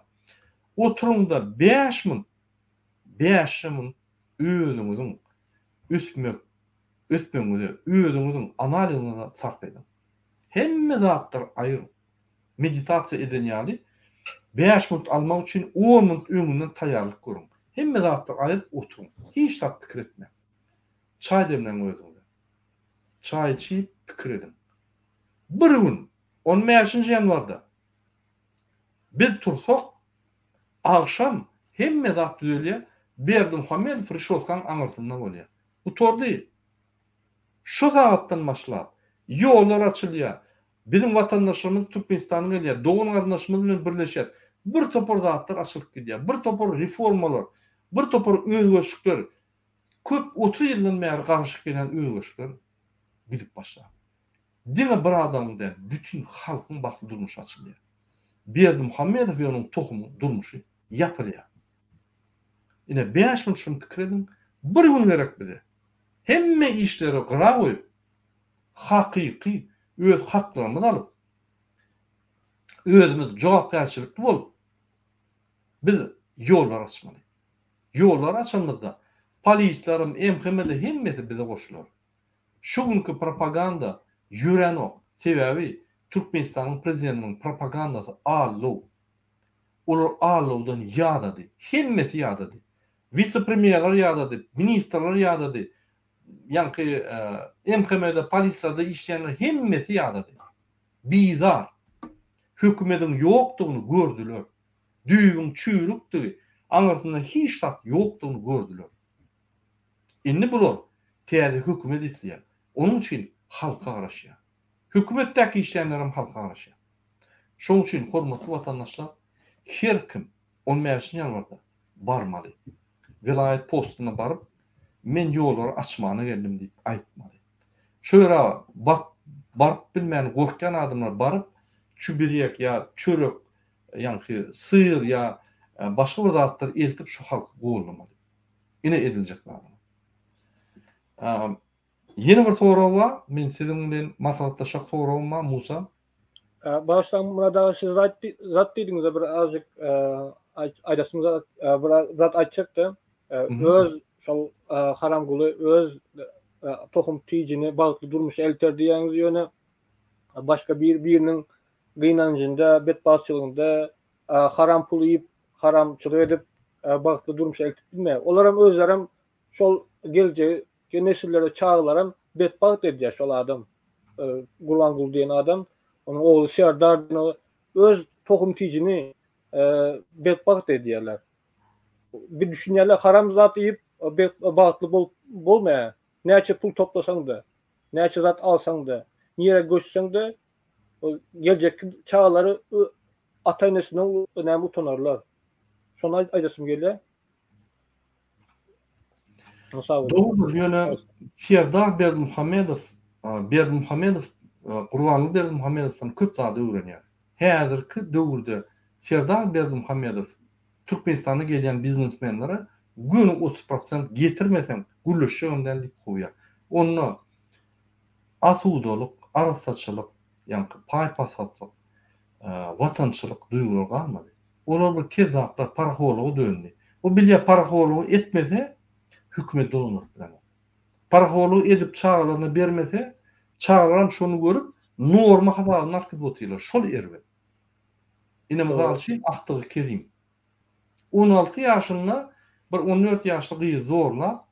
Oturyňda bäş munt, bäşje munt özüňiziň ösmek, ösmegiňize, özüňiziň analiziňize sarp ediň. Hemme zatlary aýyryň. Meditasiýa eden ýaly, bäş minut almak üçin on minut öňünden taýýarlyk görüň. Hemme zatlary aýryp oturyň. Hiç zat pikir etmäň. Çaý demläň özüňize. Çaý içip pikir ediň. Bir gün, on bäşinji ýanwarda biz tursak, agşam hemme zat düzelýär, Berdimuhamedow rişotkaň aňyrsynda bolýar. Gutardy. Şo sagatdan başlap, ýollar açylýar, Biziň watandaşlarymyz Türkmenistana gelýär, dogan-garyndaşymyz bilen birleşýär. Bir topar zatlar açylyp gidýär. Bir topar reformalar, bir topar özgerişlikler, köp 30 ýyldan bäri garaşyp gelýän özgerişlikler gidip başlar. Diňe bir adamyň däl, bütin halkyň bagtly durmuşy açylýar. Berdimuhamedow we onuň tohumy durmuşy ýapylýar. Ine, bäş minut şuny pikir ediň. Bir gün gerek bize. Hemme işleri gyra goýup, hakyky öz haklarymyzy alyp, özümiz jogapkärçilikli bolup, biz ýollar açmaly. Ýollary açanymyzda polislerem, MHM-de hemmesi bize goşular. Şu günki propaganda ýöränok. Sebäbi Türkmenistanyň prezidentiniň propagandasy allow. Olar allowdan ýadady. Hemmesi ýadady. Wise-premýerler ýadady, ministrler ýadady, ýaňky MHM-de, polislerde işleýänler hemmesi ýadady. Bizar. Hökümediň ýokdugyny gördüler. Düýbüň çüýrükdigi, aňyrsynda hiç zat ýokdugyny gördüler. Indi bular täze hökümet isleýär. Onuň üçin halka garaşýar. Hökümetdäki işleýänlerem halka garaşýar. Şonuň üçin hormatly watandaşlar, her kim on bäşinji ýanwarda barmaly. Welaýat postuna baryp, men ýollary açmana geldim diýip aýtmaly. Şo ýere baryp bilmän gorkýan adamlar baryp, çübirek ýa çörek, ýaňky syr ýa başga bir zatlar eltip şu halky gollamaly. Ine ediljek zatlar. Ýene bir sorag bar, men siziň bilen maslahatlaşjak soragym bar, Musa.
Bagyşlaň Myrat aga siz zat diýdiňiz bir azjyk aýdasym bir zat aýtjakda öz şol haramguly öz tohum tijini bagtly durmuşa elter diýýäňiz ýöne başga bir biriniň gynanjynda betbagtçylygynda haram pul iýip haramçylyk edip bagtly durmuşa eltip bilmeýär olaram özlerem şol geljegi nesillere çagalaram betbagt edýär şol adam Gurbanguly diýen adam onuň ogly Serdar diýen öz tohum tijini betbagt edýärler. Bir düşünýärler haram zat iýip bagtly bolup bolmaýar. Näçe pul toplasaň-da, näçe zat alsaň-da, nirä göçseň-de geljekki çagalary ata-enesinden näme utanarlar. Şony aýdasym gelýär.
Dogrudyr, ýöne Serdar Berdimuhamedow Berdimuhamedow Gurbanguly Berdimuhamedowdan köp zady öwrenýär. Häzirki döwürde Serdar Berdimuhamedow Türkmenistana gelýän biznesmenlere göni 30 prosent getirmeseň gürleşjegem däl diýip kowýar. Onda asudalyk, arassaçylyk, ýaňky paý-pasatlyk, watançylyk duýgulary galmady. Olar bir kezzaplar, parahorluga döndi. O bilýär parahorlugy etmese hökümet dolandyryp bilenok. Parahorlugy edip çagalaryna bermese, çagalaram şony görüp Norma hasabynda alyp gidip otyrlar. Şol erbet. Ine mysal üçin Aktygy Kerim. 16 ýaşynda bir 14 ýaşly gyzy zorlap,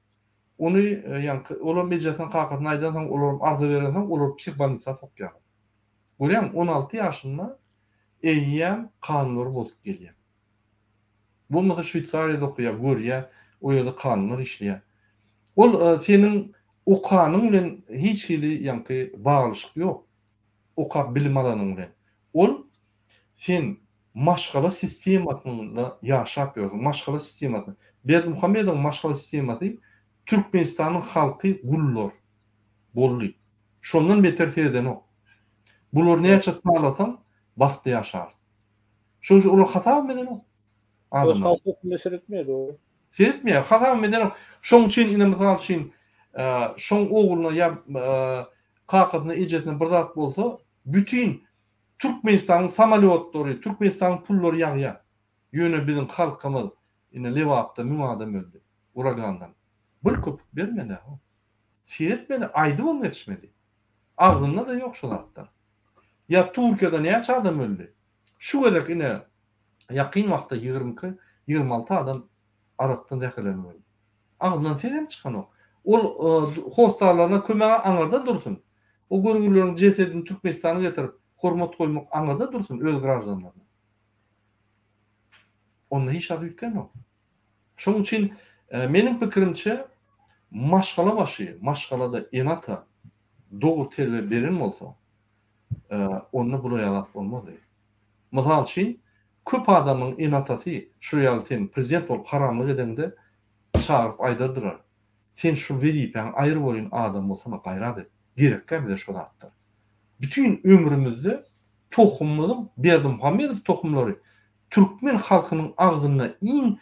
ony ýaňky olam ejesine kakasyna aýdansoň olaram arza berensoň olary psihbolnisa sokýarlar. Görýäňmi 16 ýaşynda eýýäm kanunlary bozup gelýär. Bolmasa Şweýsariýada okaýar, görýär, o ýerde kanunlar işleýär. Ol seniň okanyň bilen hiç hili ýaňky baglyşyk ýok. Okap bilim alanyň bilen. Ol sen maşgala sistemasynda ýaşap ýörsüň, maşgala sistemasy. Berdimuhamedowyň maşgala sistemasy Türkmenistanyň halky gullar boldy. Şondan beter seredenok. Bulary näçe talasaň bagtly ýaşarys. Şonuň üçin olar hasabam edenok.
Adamlar. Halk hökmünde seretmeýär dogry.
Seretmeýär, hasabam edenok. Şonuň üçin ine mysal üçin şoň ogluna ýa kakasyna, ejesine bir zat bolsa, bütin Türkmenistanyň samolýotlary, Türkmenistanyň pullary ýagýar. Ýöne biziň halkymyz ine Lebapda müň adam öldi uragandan. Bir köpük bermedi-ä. Seretmedi, aýdybam geçmedi. Agzynda-da ýok şo zatlar. Ýa Türkiýede näçe adam öldi? Şu gezek ine ýakyn wagtda 22, 26 adam arakdan zäherlenip öldi. Agzyndan ses hem çykanok. Ol hossarlaryna kömege aňyrda dursun. O görgülileriň jesedini Türkmenistana getirip hormat goýmak aňyrda dursun öz graždanlaryna. Onda hiç zat üýtgänok. Şonuň üçin meniň pikirimçe maşgala başy, maşgalada ene-ata dogry terbiýe beren bolsa, onda bular ýaly zat bolmazdy. Mysal üçin, köp adamyň ene-atasy şu ýaly sen prezident bolup haramlyk edeňde çagyryp aýdardylar, sen şu wezipäňi aýyr bolýan adam bolsana gaýrat et, gerekkä bize şo zatlar. Bütin ömrümizde tohumymyzyň Berdimuhamedow tohumlary Türkmen halkynyň agzynda iň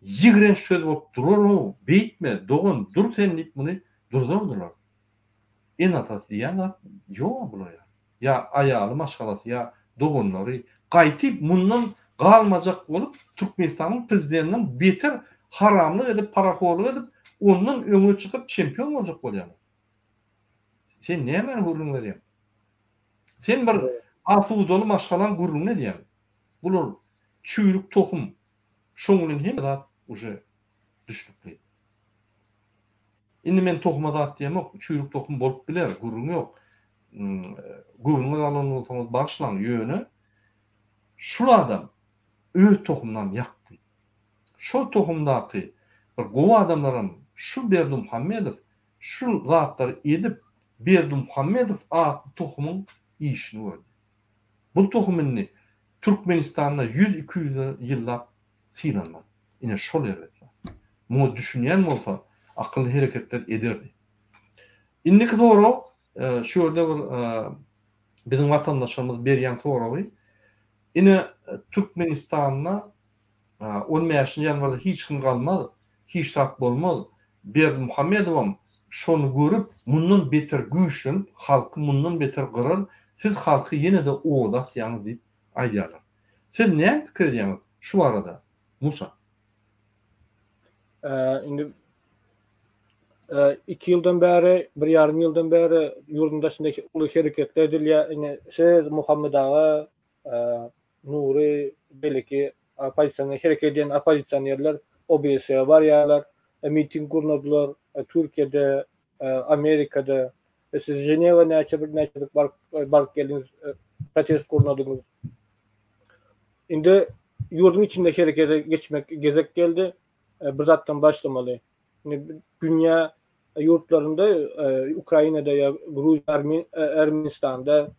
ýigrenç söz bolup durar-ow, beýtme, dogan, dur sen diýip muny durzardylar. Ene-atasy diýýän zat ýog-a bular ýaly. Ýa aýaly maşgalasy ýa doganlary gaýtyp mundan galmajak bolup Türkmenistanyň prezidentinden beter haramlyk edip parahorlyk edip ondan öňe çykyp çempion boljak bolýarlar. Sen nämäni gürrüň berýäň? Sen bir asudaly maşgalaň gürrüňini edýäň. Bular çüýrük tohum. Şoň bilen hemme zat uje düşnükli. Indi men tohuma zat diýemok, çüýrük tohum bolup biler, gürrüň ýok. Göwnüňiz alan bolsaňyz bagyşlaň, ýöne şul adam öz tohumynam ýakdy. Şol tohumdaky bir gowy adamlaram şu Berdimuhamedow şul zatlary edip Berdimuhamedow atly tohumyň işini gördi. Bu tohum indi Türkmenistanda ýüz-iki ýüz ýyllap sylanmaz. Ine şol erbet zat. Muňa düşünýän bolsa akylly hereketler ederdi. Indiki sorag şu ýerde bir biziň watandaşlarymyz berýän soragy ine Türkmenistanda on bäşinji ýanwarda hiç kim galmaz, hiç zat bolmaz. Berdimuhamedowam şony görüp mundan beter güýçlenip halky mundan beter gyrar, siz halky ýene-de oda atýaňyz diýip aýdýarlar. Siz näme pikir edýäňiz şu barada Musa?
Indi iki ýyldan bäri, bir ýarym ýyldan bäri ýurduň daşynda uly hereketler edilýär. Indi siz Muhammet aga, Nury, beýleki oppozisioner, hereket edýän oppozisionerler OBSE-e barýarlar, miting gurnadylar Türkiýede, Amerikada. Siz Ženewa näçe bir näçe gezek baryp baryp geldiňiz, protest gurnadyňyz. Indi ýurduň içinde herekete geçmek gezek geldi. Bir zatdan başlamaly. Indi dünýä ýurtlarynda Ukrainada ýa Gruziýa, Ermenistanda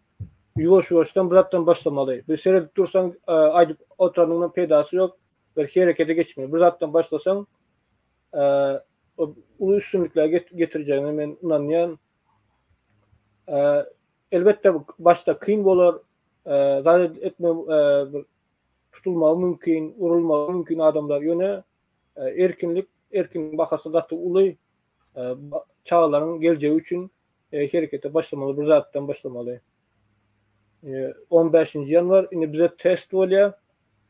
ýuwaş-ýuwaşdan bir zatdan başlamaly. Bir seredip dursaň, aýdyp oturanyňdan peýdasy ýok. Bir herekete geçmeli. Bir zatdan başlasaň, uly üstünlikler getirjegine men ynanýan. Elbetde başda kyn bolar. Zat etme bir tutulmagy mümkin, urulmagy mümkin adamlar. Ýöne erkinlik, erkinligiň bahasy gaty uly. Çagalaryň geljegi üçin herekete başlamaly, bir zatdan başlamaly. On bäşinji ýanwar indi bize test bolýar.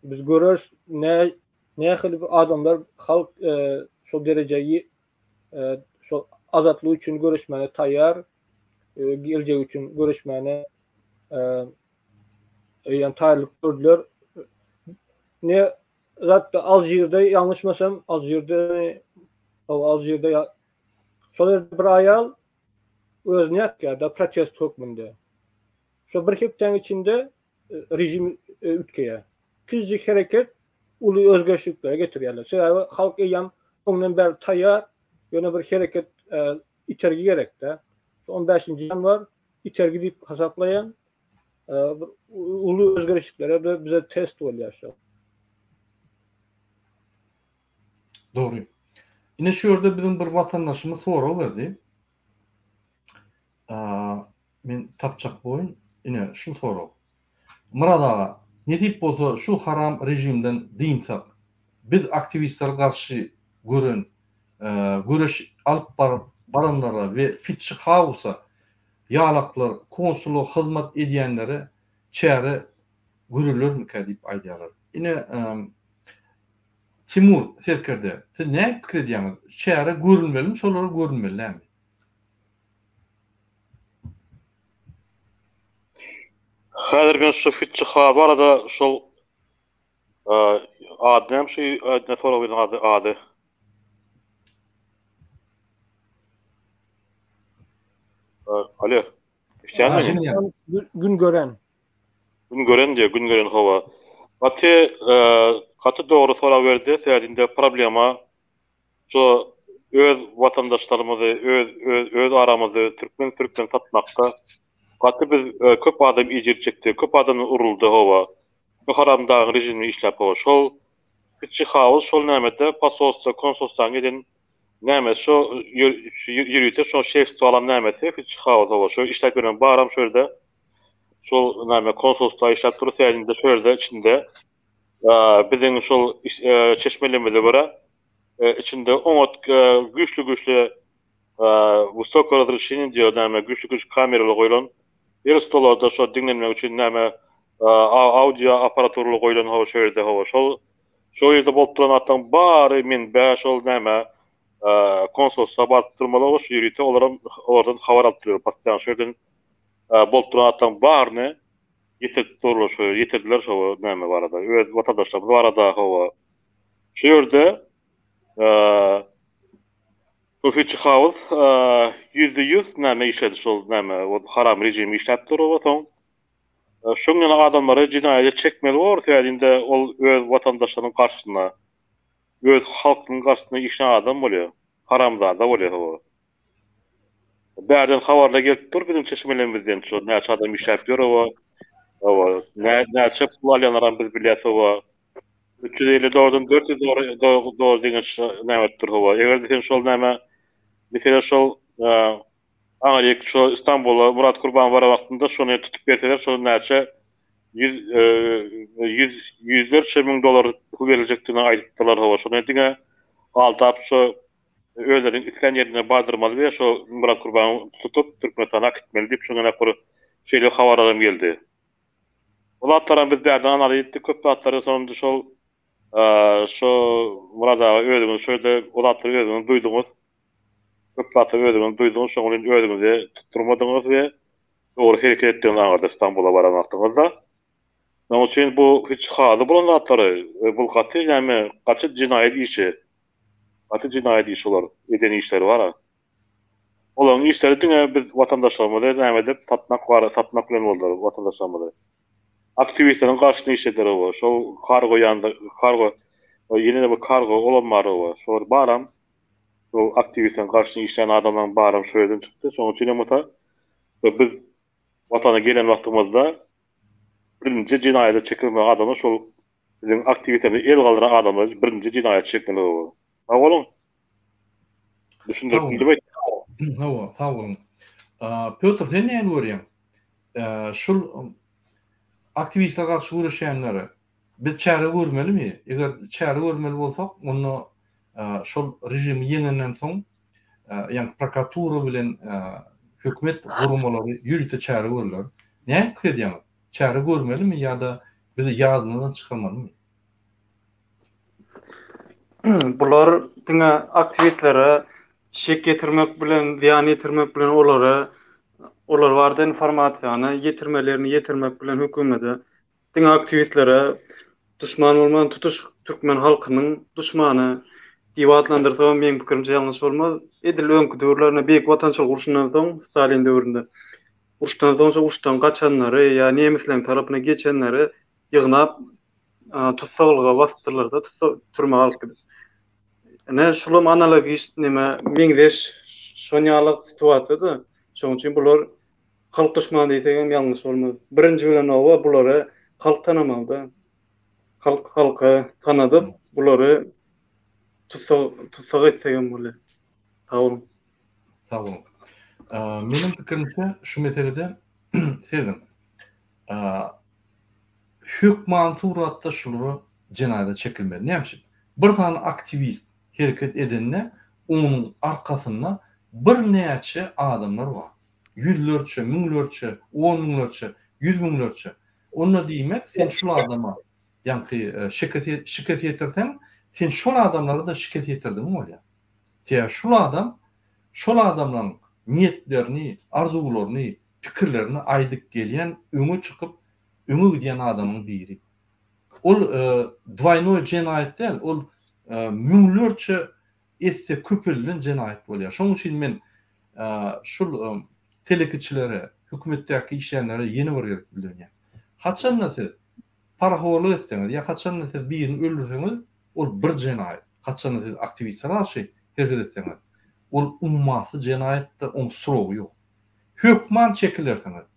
Biz göreris nä nähili bir adamlar halk şol derejä şol azatlyk üçin göreşmäne taýýar, geljek üçin göreşmäne. Eýýäm taýýarlyk gördüler. Ne zatda Alžirde ýalňyşmasam, Alžirde Alžirde şol ýerde bir aýal özüni ýakýar-da protest hökmünde. Şo bir hepdäň içinde režim üýtgeýär. Kiçijik hereket uly özgerişliklere getirýärler. Sebäbi halk eýýäm öňden bäri taýýar, ýöne bir hereket itergi gerek-de. Şu 15-nji ýanwar itergi diýip hasaplaýan. Bir uly özgerişliklere de bize test bolýar şu.
Dogry. Ine şu ýerde biziň bir watandaşymyz sorag berdi. Men tapjak boýun ine şu sorag. Myrat aga, nesip bolsa şu haram režimden dynsak, biz aktiwistlere garşy gören göreş alyp baranlara we fitçi hausa ýalaklar konsula hyzmat edýänlere çäre görülermikä diýip aýdýarlar. Ine Timur serkerde, siz näme pikir edýäňiz? Çäre görülmelimi şolara görülmeli dälmi?
Häzir men şu fitçi ha barada şol ady näme şu ne sorag beren ady ady. Alo.
Eşidýäňmi? Gün gören.
Gün gören diýýär, gün gören hawa. Gaty gaty dogry sorag berdi. Sebäbi problema Şu öz watandaşlarymyzy öz öz öz aramyzda türkmen türkmen satmakda gaty biz köp adam ejir çekdi köp adam uruldy hawa bu haramdagyň režiminde işläp hawa şol kiçi haus şol nämede posolstwo konsolstwaň eden nämesi şo ýörite şo şefstwo alan nämesi kiçi haus hawa şo işläp ýören baram şo ýerde şol näme konsolstwa işläp dur sädinde şo ýerde içinde biziň şol çeşmelerimize görä içinde oňat güýçli güýçli wysoko razrešeniýe diýýär näme güýçli güýçli kameralar goýlan her stollarda şo diňlenmek üçin näme audio apparaturalar goýlan hawa şo ýerde hawa şol şo ýerde bolup duran zatlaryň bary menbä şol näme konsolstwa baryp durmaly şu ýörite olaram olardan habar alyp durýar postoýan şo ýerden bolup duran zatlaryň baryny ýetirip durlar şo ýetirdiler şo näme barada öz watandaşlarymyz barada hawa Şu ýerde Köhiçi Hawuz 100% näme işledi şol näme o haram rejim işläp dur o soň şoň ýaly adamlary jenaýata çekmeli bor sebäbi indi ol öz watandaşlarynyň garşysynda öz halkynyň garşysynda işlän adam bolýar haramzada bolýar o. Bärden habarlar gelip dur biziň çeşmelerimizden şo näçe adam işläp ýör oba. Oba näçe pul alýanlaram biz bilýäs oba. 350 dollardan 400 dollar dollar diňe näme edip dur howa. Eger-de sen şol näme meselem şol aňryk şo Istanbula Murat Kurban baran wagtynda şony tutup berseler şol näçe ýüz ýüz ýüzlerçe müň dollar pul beriljekdigini aýdypdyrlar howa. Şony diňe aldap şo özleriniň islän ýerine bardyrmaly we şo Myrat Kurbany tutup Türkmenistana äkitmeli diýip şoňa bir şeýle habarlaram geldi. O zatlaram biz bärden analiz etdik köp zatlary soňunda şol şo Myrat aga özüňiz şo ýerde o zatlary özüňiz duýduňyz. Köp zatlary özüňiz duýduňyz şoň bilen özüňizi tutdurmadyňyz we dogry hereket etdiňiz aňyrda Stambula baran wagtyňyzda. Şonuň üçin bu hiç kazy bolan zatlary bu gaty näme gaty jenaýat işi. Gaty jenaýat işi olar eden işleri bara. Olaryň işleri diňe biz watandaşlarymyzy näme edip satmak bar satmak bilen boldular watandaşlarymyzy. Aktiwistleriň garşysyna işlediler oba. Şol kargo ýanynda kargo ýene-de bir kargo olam bar oba. Şolar baram şol aktiwistleriň garşysyna işlän adamlaryň baram şo ýerden çykdy. Şonuň üçin hem bolsa biz watana gelen wagtymyzda birinji jenaýata çekilmeli adamlar şol biziň aktiwistlerimize el galdyran adamlar birinji jenaýat çekmeli olar. Sag boluň. Düşündirip bildim
öýtýän. Hawa, sag boluň. Pýotr sen nähili görýäň? Şul aktiwistlere garşy göreşýänlere biz çäre görmelimi? Eger çäre görmeli bolsak, onda şol režimi ýeňenden soň, ýagny prokuratura bilen hökümet guramalary ýörite çäre görler. Näme pikir edýäňiz? Çäre görmelimi ýa-da bizi ýadymyzdan çykarmalymy?
Bular diňe aktiwistlere şek ýetirmek bilen, zyýan ýetirmek bilen olary. Olar barada informasiýany ýetirmelerini ýetirmek bilen hökümete diňe aktiwistlere duşman bolman tutuş türkmen halkynyň duşmany diýip atlandyrsagam meň pikirimçe ýalňyş bolmaz. Edil öňki döwürlerde Beýik Watançylyk urşundan soň Stalin döwründe uruşdan soň şo uruşdan gaçanlary ýa nemisleň tarapyna geçenleri ýygnap tussaglyga basypdyrlar-da, tussag türmä alyp gidip. Ine, şulam analogiç neme, meňzeş şon ýaly situasiýa-da. Şonuň üçin bular halk duşmany diýsek hem ýalňyş bolmaz. Birinji bilen oba bulary halk tanamaly-da. Halk halka tanadyp, bulary tussag tussag etsek hem bolýar. Sag boluň.
Sag boluň. Meniň pikirimçe şu meselede serediň. Hökmany suratda şulara jenaýata çekilmeli. Näme üçin? Bir sany aktiwist hereket edende onuň arkasynda birnäçe adamlar bar. Ýüzlerçe, müňlerçe, on müňlerçe, ýüz müňlerçe. Onda diýmek sen şul adama ýaňky şikes ýetirseň, sen şol adamlara-da şikes ýetirdigiň bolýar. Sebäbi şul adam şol adamlaryň niýetlerini, arzuwlaryny, pikirlerini aýdyp gelýän, öňe çykyp, öňe gidýän adamyň biri. Ol dwaýnoý jenaýat däl, ol müňlerçe esse köpeldilen jenaýat bolýar. Şonuň üçin men şul telekeçilere, hökümetdäki işleýänlere ýene bir gezek bildirýän. Haçanda siz parahorlyk etseňiz ýa haçanda siz birini öldürseňiz, ol bir jenaýat. Haçanda siz aktiwistlere garşy hereket etseňiz, ol ummasyz jenaýatdyr, oň srogy ýok. Hökman çekilersiňiz.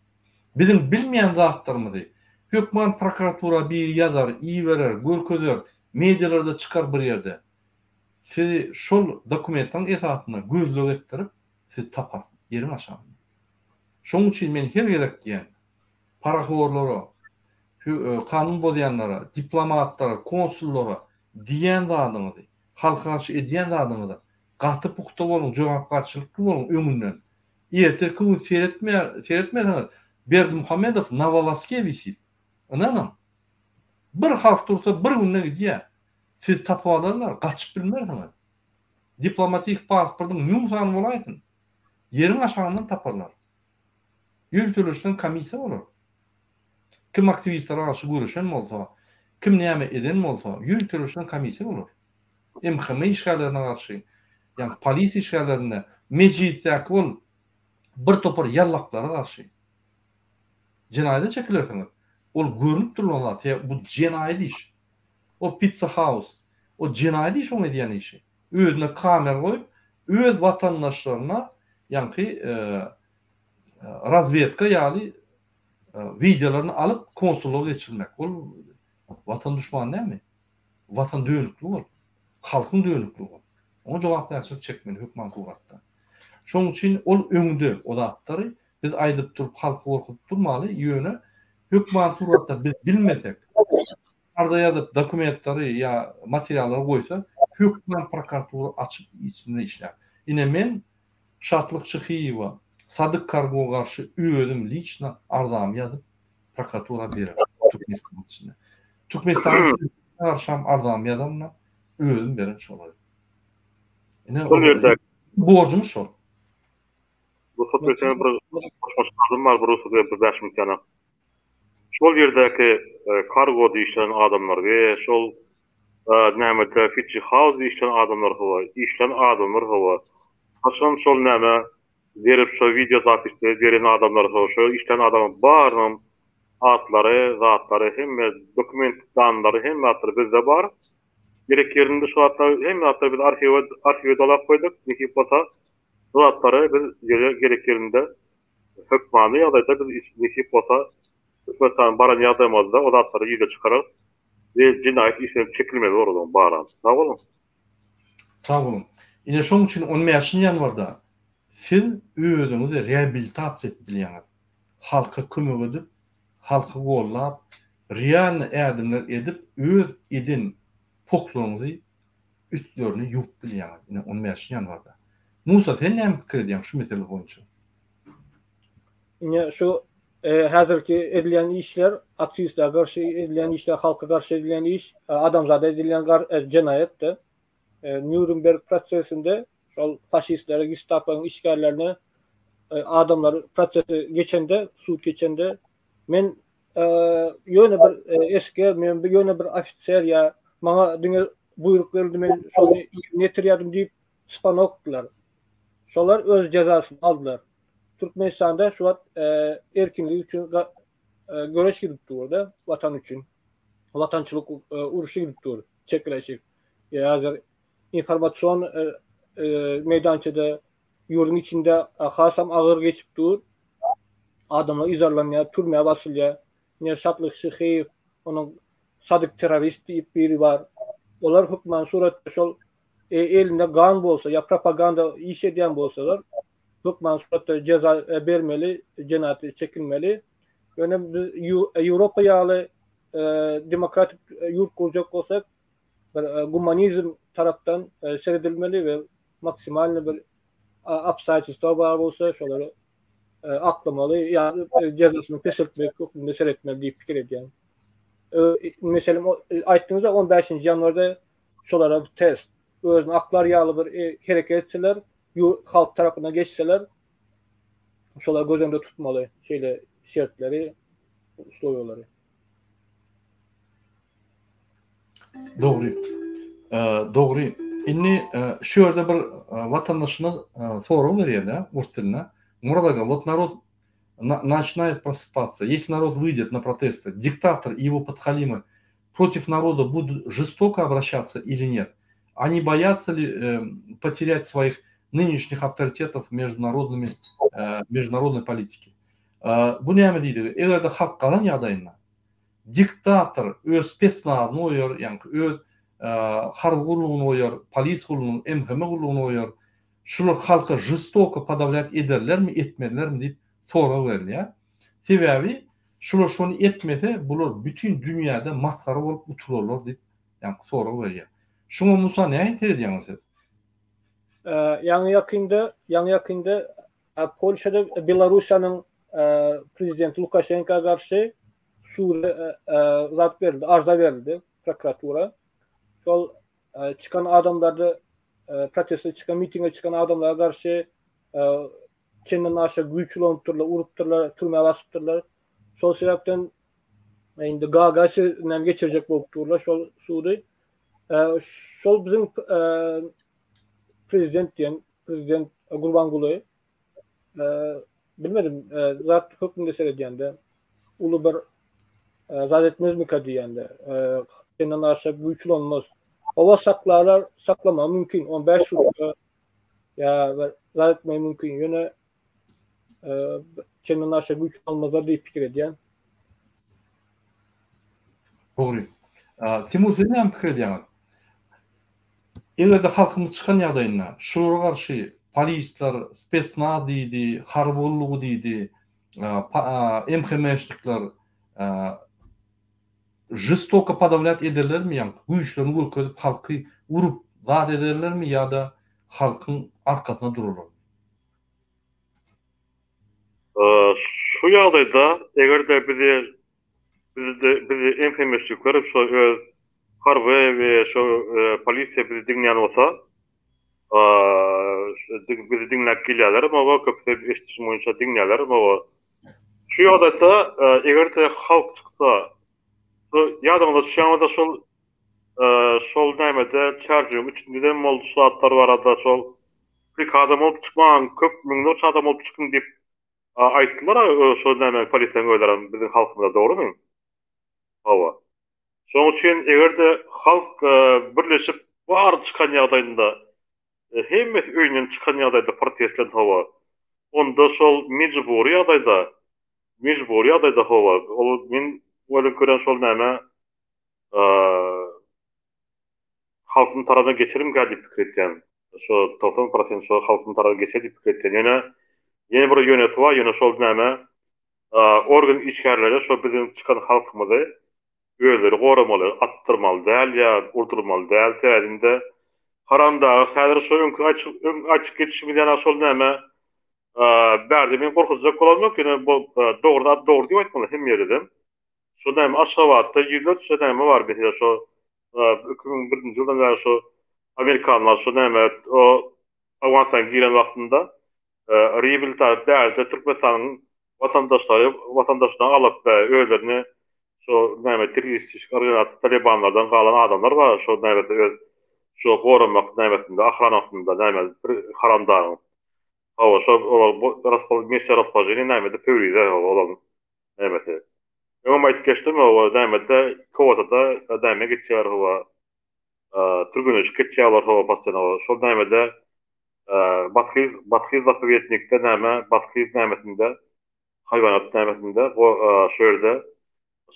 Biziň bilmeýän zatlarymyzy hökman prokuratura biri ýazar, iberer, görkezer, medialarda çykar bir ýerde. Sizi şol dokumentleriň esasynda gözleg etdirip, sizi tapar ýeriň aşagynda. Şonuň üçin men her gezek diýýän, parahorlara, kanun bozýanlara, diplomatlara, konsullara diýýän zadyňyzy, halka garşy edýän zadyňyza gaty pugta boluň, jogapkärçilikli boluň öňünden. Ertirki gün seretme, seretmeseňiz Berdimuhamedow na woloske wisit. Ynanyň. Bir halk dursa bir günde gidýär. Sizi tapyp alarlar, gaçyp bilmersiňiz. Diplomatik pasportyň müň sany bolaýsyn. Ýeriň aşagyndan taparlar. Ýöriteleşden komissiýa bolar. Kim aktiwistlere garşy göreşen bolsa, kim näme eden bolsa, ýöriteleşden komissiýa bolar. MHM işgärlerine garşy, ýagny polisiýa işgärlerine, mejlisdäki ol bir topar ýallaklara garşy jenaýata çekilersiňiz. Ol görnüp durlan zat, sebäbi bu jenaýat iş. O Pizza House, o jenaýat iş oň edýän işi. Özüne kamera goýup, öz watandaşlaryna ýaňky razwedka ýaly wideolaryny alyp konsullyga geçirmek. Ol watan duşmany dälmi? Watan dönükligi ol. Halkyň dönükligi ol. Oňa jogapkärçilik çekmeli hökman suratda. Şonuň üçin ol öňde o zatlary biz aýdyp durup halky gorkuzyp durmaly, ýöne hökman suratda biz bilmesek arza ýazyp dokumentleri ýa materiallary goýsa hökman prokuratura açyp içinde işlär. Ine men Şatlyk Şyhyýewa, Sadyk Kargo garşy özüm liçno arzamy ýazyp prokuratura berer Türkmenistanyň içinde. Türkmenistanyň prezidentine garşam arzamy ýazanda özüm beren şolary. Ine
Şol ýerde
borjumyz şol.
Rugsat berseňiz bir goşmaça zadym bar, bir rugsat berip bir 5 minut ýana. Şol ýerdäki kargoda işlän adamlar we şol nämede Fiji House işlän adamlar hawa, işlän adamlar hawa. Haçan şol näme berip şo wideo zapisleri beren adamlar hawa, şo işlän adamlaryň barynyň atlary, zatlary, hemme dokument danlary, hemme zatlary bizde bar. Gerek ýerinde şu zatlar, hemme zatlary biz arhiwe, arhiwe dolap goýduk. Nesip bolsa, bu zatlary biz ýere gerek ýerinde hökmany ýagdaýda biz nesip bolsa Türkmenistana baran ýagdaýymyzda o zatlary ýüze çykararys we jenaýat işine çekilmeli bolar olaryň baram. Sag boluň.
Sag boluň. Ine şoň üçin on bäşinji ýanwarda siz özüňizi reabilitasiýa edip bilýäňiz. Halka kömek edip, halky gollap, realny ädimler edip öz eden pohlaryňyzy üstlerini ýuwup bilýäňiz. Ine on bäşinji ýanwarda. Musa sen näme pikir edýäň şu mesele boýunça?
Ine şu häzirki edilýän işler aktiwistlere garşy edilýän işler, halka garşy edilýän iş, adamzada edilýän jenaýatdyr. Nýurnberg prosesinde şol faşistlere, gestaponyň işgärlerine. adamlar prosesi geçende, sud geçende men ýöne bir esger, men ýöne bir ofiser ýa maňa diňe buýruk berildi men şony ýerine ýetirýärdim diýip sypanokdylar. Şolar öz jezasyny aldylar. Türkmenistanda şu wagt erkinlik üçin göreş gidip dur-da, watan üçin. Watançylyk urşy gidip dur, çekeleşik. Häzir informasion meýdançada ýurduň içinde hasam agyr geçip dur. Adamlar yzarlanýar, türmä basylýar. Ine Şatlyk Şyhyýew, onuň Sadyk terrorist diýip biri bar. Olar hökman suratda şol elinde gan bolsa ýa propaganda iş edýän bolsalar, hökman suratda jeza bermeli, jenaýat çekilmeli. Ýöne biz Ýewropa ýaly demokratik ýurt gurjak bolsak, bir gumanizm tarapdan seredilmeli we maksimalny bir obstoýatelstwa bar bolsa şolary aklamaly ýa jezasyny peseltmek hökmünde seretmeli diýip pikir edýän. Meselem aýtdyňyz-a 15-nji ýanwarda şolara bir test özüni aklar ýaly bir hereket etseler, halk tarapyna geçseler şolary göz öňünde tutmaly şeýle şertleri, uslowiýalary.
Dogry. Dogry. Indi şu ýerde bir watandaşymyz sorag berýär-de, rus dilinde. Murat aga, вот народ начинает просыпаться. Если народ выйдет на протесты, диктатор и его подхалимы против народа будут жестоко обращаться или нет? Они боятся ли э, потерять своих нынешних авторитетов международными, э, международной политике? Bu näme diýdigi? Eger-de halk galan ýagdaýynda diktator öz spesnazyny goýar, ýaňky öz harby gullugyny goýar, polis gullugyny, MHM gullugyny goýar. Şular halka žestoko podawlýat ederlermi, etmezlermi diýip sorag berilýär. Sebäbi şular şony etmese, bular bütin dünýäde masgara bolup utularlar diýip, ýaňky sorag berýär. Şuňa Musa nähili seredýäňiz siz?
Ýaňy ýakynda, ýaňy ýakynda Polşada Belarussiýanyň prezidenti Lukaşenka garşy suda zat berildi, arza berildi prokuratura. Şol çykan adamlarda proteste çykan, mitinge çykan adamlara garşy çenden aşa güýç ulanypdyrlar, urupdyrlar, türmä basypdyrlar. Şol sebäpden indi Gaga sözünden geçirjek bolup durlar şol sudy. Şol biziň prezident diýen prezident Gurbanguly bilmedim zat hökmünde seredýände uly bir zat etmezmika diýýände senden aşa güýç ulanmaz. Oba saklarlar saklamagy mümkin 15 sutka ýa bir zat etmegi mümkin ýöne çenden aşa güýç ulanmazlar diýip pikir edýän.
Dogry. Timur siz näme pikir edýäňiz? Eger-de halkymyz çykan ýagdaýynda şulara garşy polisler, spetsnaz diýdi, harby gullugy diýdi, MHM-şnikler žestoko podawlýat ederlermi ýaňky güýçlerini görkezip halky urup zat ederlermi ýa-da halkyň arkasyna durarlarmy?
Şu ýagdaýda eger-de bizi Bizde bizi MHM-şnikler şo öz harby we şo polisiýa bizi diňleýän bolsa, bizi diňläp gelýärler, mowa köpüsi eşidişim boýunça diňleýärler, mowa. Şu ýagdaýda eger-de halk çyksa, şu ýadyňyza düşýän bolsa şol şol nämede çärjewiň üçündedem boldy şu zatlar barada şol bir adam bolup çykmaň, köp müňlerçe adam bolup çykyň diýip Aýtdylar şo näme polisiýaň özlerem biziň halkymyza dogrymy? Hawa. Şoň üçin egerde halk birleşip bary çykan ýagdaýynda hemmesi öýünden çykan ýagdaýda protest bilen hawa onda şol mejbury ýagdaýda mejbury ýagdaýda hawa ol men welin kören şol näme halkyň tarapyna geçerimkä diýip pikir etýän. Şo 90 prosent şo halkyň tarapyna geçer diýip pikir etýän. Ýöne ýene bir ýönesi bar, ýöne şol näme organ işgärleri şo biziň çykan halkymyzy özleri goramaly, atdyrmaly däl ýa urdurmaly däl sebäbinde haramdagy häzir şo öňki öň aýtyp geçişimiz ýaly şol näme bärde men gorkuzjak bolamok ýöne bu dogry zat dogry diýip aýtmaly hemme ýerdedem. Şo näme Aşgabatda ýüzlerçe näme bar meselem şo 2001-nji ýyldan bäri şo amerikanlar şo näme o Owganystana giren wagtynda. Reabilitasiýa bärde Türkmenistanyň watandaşlary watandaşlygyny alyp özlerini şo näme terroristik organizasiýa talibanlardan galan adamlar bar şo nämesi öz şo goramak nämesinde ahranasynda näme bir haramdagyň hawa şo olar bu mesele raspoženiýe nämede pöwrize olaryň nämesi öňem aýdyp geçdim hawa nämede Kowatada näme geçýär hawa türgenleşik geçýärler hawa postoýanno şol nämede Bathyz Bathyz zapowednikde näme Bathyz nämesinde haýwanat nämesinde şu ýerde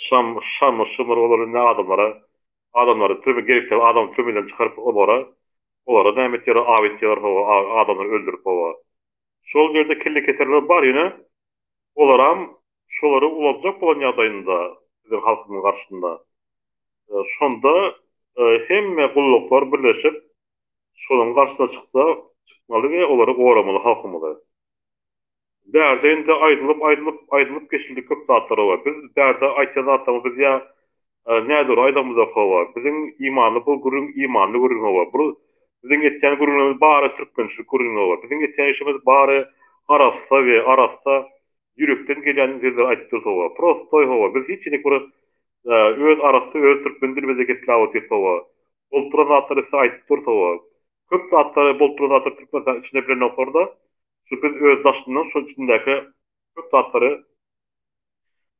şam şam şumur olar indi adamlara adamlary türme gerekli adamy türmeden çykaryp olara olara näme etýärler aw etýärler hawa adamlary öldürip hawa şol ýerde kelle keserler bar ýöne olaram şolary ulanjak bolan ýagdaýynda biziň halkymyň garşysynda şonda hemme gulluklar birleşip şolaryň garşysyna çyksa çykmaly we olary goramaly halkymyzy. Bärde indi aýdylyp aýdylyp aýdylyp geçildi köp zatlar hawa biz bärde aýtýan zatlarymyz biz ýa nädogry aýdamyzok hawa biziň imanly bu gürrüň imanly gürrüň hawa bu biziň etýän gürrüňlerimiz bary türkmençilik gürrüňi hawa biziň etýän işimiz bary arassa we arassa ýürekden gelýän sözleri aýdyp durus hawa prostoý hawa biz hiç ýerik bir öz arassa öz türkmen dilimizde gepläp otyrys hawa bolup duran zatlary size aýdyp durus hawa köp zatlary bolup duran zatlary türkmenistan içinde bilenoklarda Şu biz öz daşyndan şol içindäki köp zatlary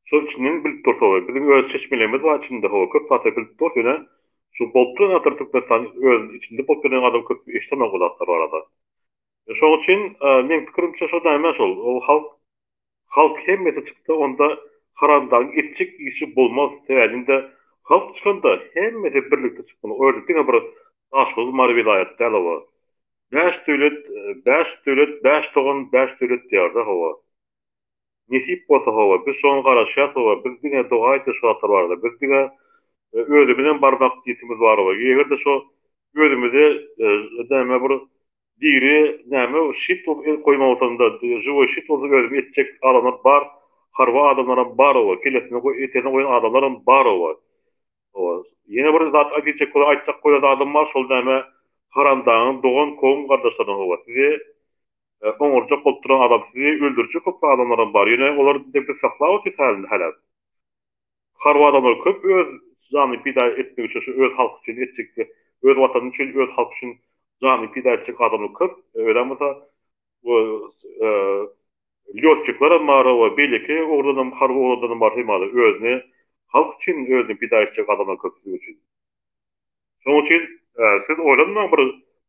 şol içinden bilip durus hawa. Biziň öz çeşmelerimiz bar içinde hawa köp zatlary bilip durus ýöne şu bolup duran zatlar Türkmenistan öz içinde bolup ýören adam köp eşdenok o zatlar barada. Şoň üçin meň pikirimçe şo näme şol ol halk halk hemmesi çyksa onda haramdagyň etjek işi bolmaz sebäbi indi halk çykanda hemmesi birlikde çykmaly o ýerde diňe bir Daşoguz Mary welaýaty däl hawa Bäş döwlet, bäş döwlet, bäş dogan, bäş döwlet diýarda hawa. Nesip bolsa hawa, biz şoňa garaşýas hawa, biz diňe doga etýäs şu zatlar barada, biz diňe özümizem barmak niýetimiz bar hawa, eger-de şo özümize näme bir diri näme şit bolup el goýmagsam-da, žiwoý şit bolsa özümi etjek adamlar bar, harby adamlaram bar hawa, kellesine etegine goýan adamlaram bar hawa. Hawa, ýene bir zat diýjek bolan aýtjak bolýan zadym bar, şol näme haramdagyň dogan kowum gardaşlarynyň hawa sizi oňarjak bolup duran adam sizi öldürjek bolup duran adamlaram bar ýöne olar biz saklap otyrys hälinde hälem. Harby adamlar köp öz janyny pida etmek üçin şu öz halky üçin etjek öz watany üçin öz halky üçin janyny pida etjek adamlar köp özem bolsa Lýotçiklerem bar we beýleki ugurdanam harby ugurdanam bar hemada özüni halk üçin özüni pida etjek adamlar köp siziň üçin. Şonuň üçin siz oýlanmaň bir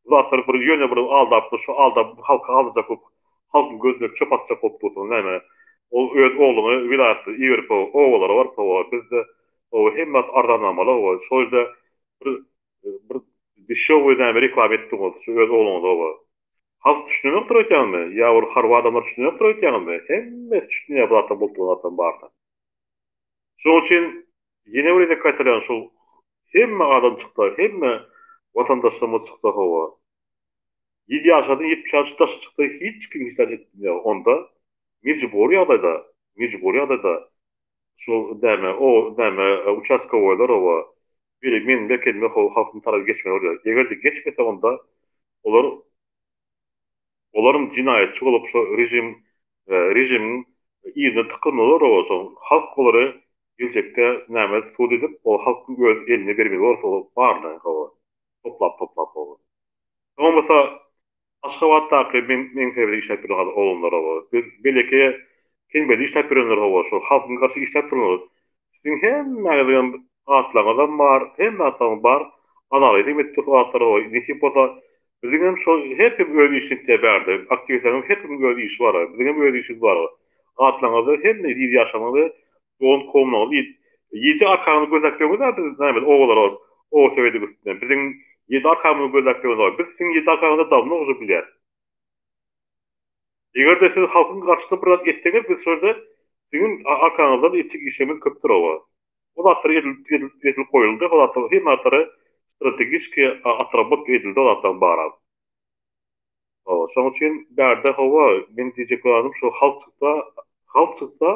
bu zatlary bir ýöne bir aldap şu aldap halky aldajak bolup halkyň gözüne çöp atjak bolup dursuňyz näme ol öz ogluňy welaýatda iberip obalara baryp hawa bizde hawa hemme zat arzanlamaly hawa şol ýerde bir bir dişowy näme reklama etdiňiz şu öz ogluňyza hawa. Halk düşünenokdyr öýtýäňizmi? Ýa ol harby adamlar düşünenokdyr öýtýäňizmi? Hemmesi düşünýär bu zatlaryň bolup duran zatlaryň baryna. Şonuň üçin ýene bir gezek gaýtalýan şul hemme adam çyksa, hemme watandaşlarymyz çyksa hawa. Ýedi ýaşardan 70 ýaş daşy çyksa hiç kim hiç zat edip bilmeýär. Onda mejbury ýagdaýda, mejbury ýagdaýda şol näme, o näme uçastkowoýlar hawa biri menbe kelme halkyň taraby geçmeli bolýar. Eger-de geçmese onda Olar olaryň jenaýatçy bolup şo režim režimiň yzyna tykylmalar bolsa halk olary geljekde näme sud edip ol halkyň öz eline bermeli bolsa ol baryny hawa toplap toplap hawa. Soň bolsa Aşgabatdaky men meň sebede işläp ýören oglanlar hawa biz beýleki Kenbede işläp ýörenler hawa şol halkyň garşy işläp duranlar Siziň hemmäňiziňem atlaryňyzam bar, hemme zatlaryňyz bar, analizem edip dursuň atlary goý, nesip bolsa biziňem şol her kim öz işini etýär bärde, aktiwistleriňem her kimiň öz işi bar, biziňem öz işimiz bar, atlaryňyzy hemme ýedi ýaşaryňyzy dogan kowumlaryňyzy ýedi arkaňyzy gözläp ýörüňiz-ä biz näme obalara baryp oba sebediň üstünden biziň ýedi arkamyzy gözläp ýörüňiz biz siziň ýedi arkaňyzy dawno uje bilýäs. Eger-de siz halkyň garşysyna bir zat etseňiz biz şo ýerde siziň arkaňyzdan etjek işlerimiz köpdür oba. O zatlar edilip edilip edilip goýuldy o zatlar hemme zatlary strategiçki otrabotka edildi o zatlaryň baram. Hawa şoň üçin bärde hawa meň diýjek zadym şu halk çyksa halk çyksa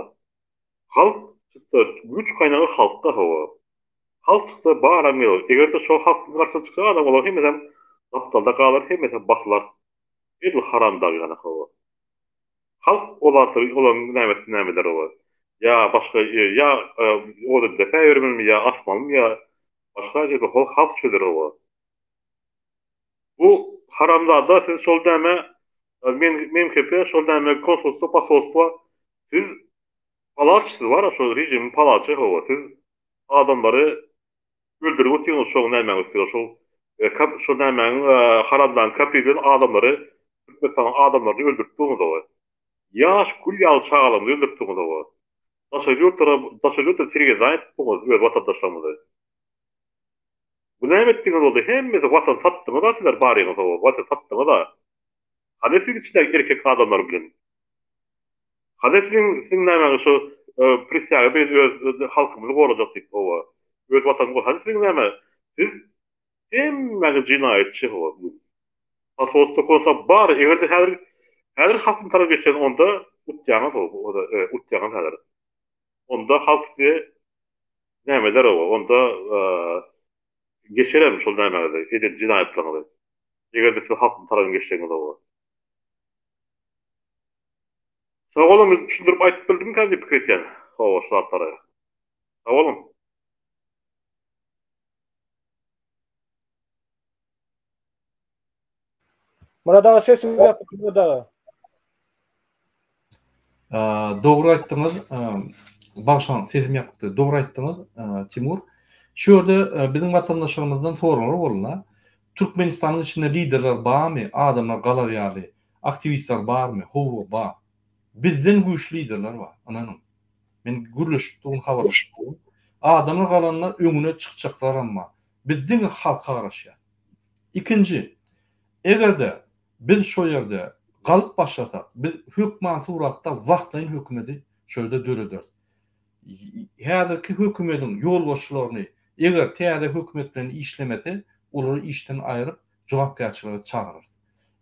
halk çyksa güýç gaýnagy halkda hawa. Halk çyksa baram geler eger-de şo halkyň garşysyna çyksa adam olaryň hemmesem gapdalda galar hemmesem basylar. Edil haramdag ýaly hawa. Halk o zatlary olaryň nämesini näme eder oba. Ýa başga ýa oda depä bermelimi ýa asmalymy ýa başga ýa halk çözer oba. Bu haramzada siz şol näme men MKP şol näme konsulstwo posolstwo siz palaç siz bara şol režimiň palaçy hawa siz adamlary öldürip otyňyz şoň nämäň üstüne şol şol nämäň haramzanyň kaprizi bilen adamlary Türkmenistanyň adamlaryny öldürip durňyz hawa ýaş gül ýaly çagalarymyzy öldürip durňyz hawa daşary ýurtlara daşary ýurtlara sergezdan edip durňyz öz watandaşlarymyzy. Bu näme etdiňiz boldy hemmesi watan satdyňyza sizler baryňyz hawa watan satdyňyza hany siziň içindäki erkek adamlar bilen hany siziň siziň nämäňiz şu prisýaga biz öz halkymyzy gorajak diýip hawa öz watanyny hany siziň näme siz hemmäňiz jenaýatçy hawa bu posolstwo konsa bar egerde häzir häzir halkyň tarapy geçseňiz onda utýaňyz hawa utýaňyz häzir onda halk size Nämeler oba, onda geçerem şol nämäňizi, eden jenaýatlaryňyzy. Eger-de siz halkyň tarapyna geçseňiz oba. Sag boluň, men düşündirip aýdyp bildimkäm diýip pikir etýän, hawa, şu zatlary. Sag boluň.
Myrat aga sesiňiz ýapyk Myrat aga.
Dogry aýtdyňyz. Bagşlaň sesim ýapykdy. Dogry aýtdyňyz Timur. Şu ýerde biziň watandaşlarymyzdan soraglar boldy. Türkmenistanyň içinde liderler barmy? Adamlar galar ýaly aktiwistler barmy? Howwa bar. Bizden güýçli liderler bar. Ynanyň. Men gürleşip durun, habarlaşyp durun. Adamlar galanda öňüne çykjaklaram bar. Biz diňe halka garaşýas. Ikinji, eger-de biz şo ýerde galyp başlasak, biz hökman suratda wagtlaýyn hökümeti şo ýerde dörederis. Häzirki hökümediň ýolbaşçylaryny eger täze hökümet bilen işlemese, olary işden aýryp, jogapkärçilige çagyrarys.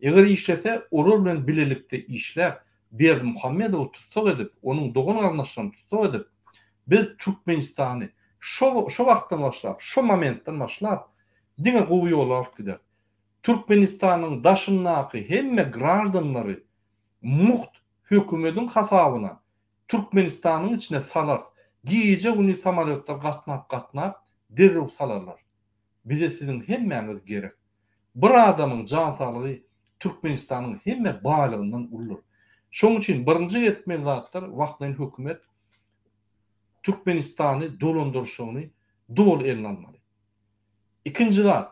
Eger işlese, olar bilen bilelikde işläp, Berdimuhamedowy tussag edip, onuň dogan-garyndaşlaryny tussag edip, biz Türkmenistany şo şo wagtdan başlap, şo momentden başlap diňe gowy ýola alyp gideris. Türkmenistanyň daşyndaky hemme graždanlary mugt hökümediň hasabyna Türkmenistanyň içine salarys. Gije-gündiz samolýotlar gatnap-gatnap derrew salarlar. Bize siziň hemmäňiz gerek. Bir adamyň jan saglygy Türkmenistanyň hemme baýlygyndan uludyr. Şoň üçin birinji etmeli zatlar wagtlaýyn hökümet Türkmenistany dolandyryşyny doly eline almaly. Ikinji zat,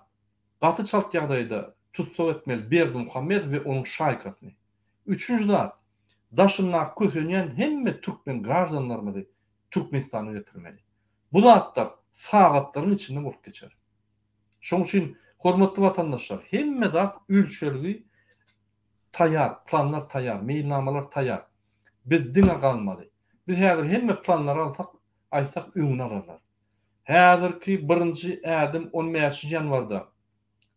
gaty çalt ýagdaýda tussag etmeli Berdimuhamedow we onuň şaýkasyny. Üçünji zat, daşyndaky kösenýän hemme türkmen graždanlarymyzy Türkmenistana getirmeli. Bu zatlar sagatlaryň içinde bolup geçer. Şoň üçin, hormatly watandaşlar, hemme zat ölçelgi taýýar, planlar taýýar, meýilnamalar taýýar. Biz diňe galmaly. Biz häzir hemme planlary alsak, aýtsak öňüni alarlar. Häzirki birinji ädim on bäşinji ýanwarda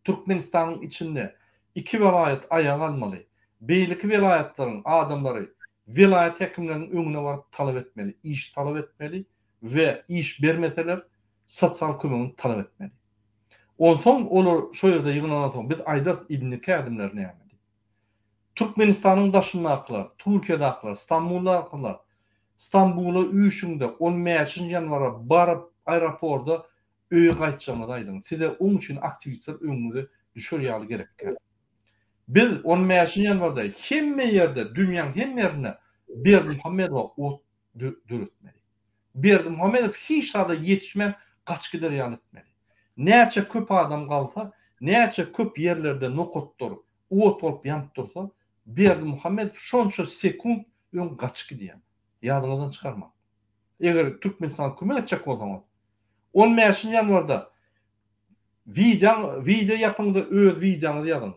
Türkmenistanyň içinde iki welaýat aýaga galmaly. Beýleki welaýatlaryň adamlary welaýat häkimleriniň öňüne baryp talap etmeli, iş talap etmeli we iş bermeseler sosial kömegini talap etmeli. Onsoň olar şo ýerde ýygnanansoň biz aýdarys indiki ädimler näme diýip. Türkmenistanyň daşyndakylar, Türkiýedakylar, Stambuldakylar Stambula üýşüňde on bäşinji ýanwara baryp aeroporda öýe gaýtjagyňyzy aýdyň. Size oň üçin aktiwistler öňüňize düşer ýaly gerekkä. Biz on bäşinji ýanwarda hemme ýerde dünýäň hemme ýerinde Berdimuhamedowa ot döretmeli. Berdimuhamedow hiç zada ýetişmän gaçyp gider ýaly etmeli. Näçe köp adam galsa, näçe köp ýerlerde nokatlar ot bolup ýanyp dursa, Berdimuhamedow şonça sekunt öň gaçyp gidýär. Ýadyňyzdan çykarmaň. Eger Türkmenistana kömek etjek bolsaňyz, on bäşinji ýanwarda wideoň wideo ýapyňda öz wideoňyzy ýazyň.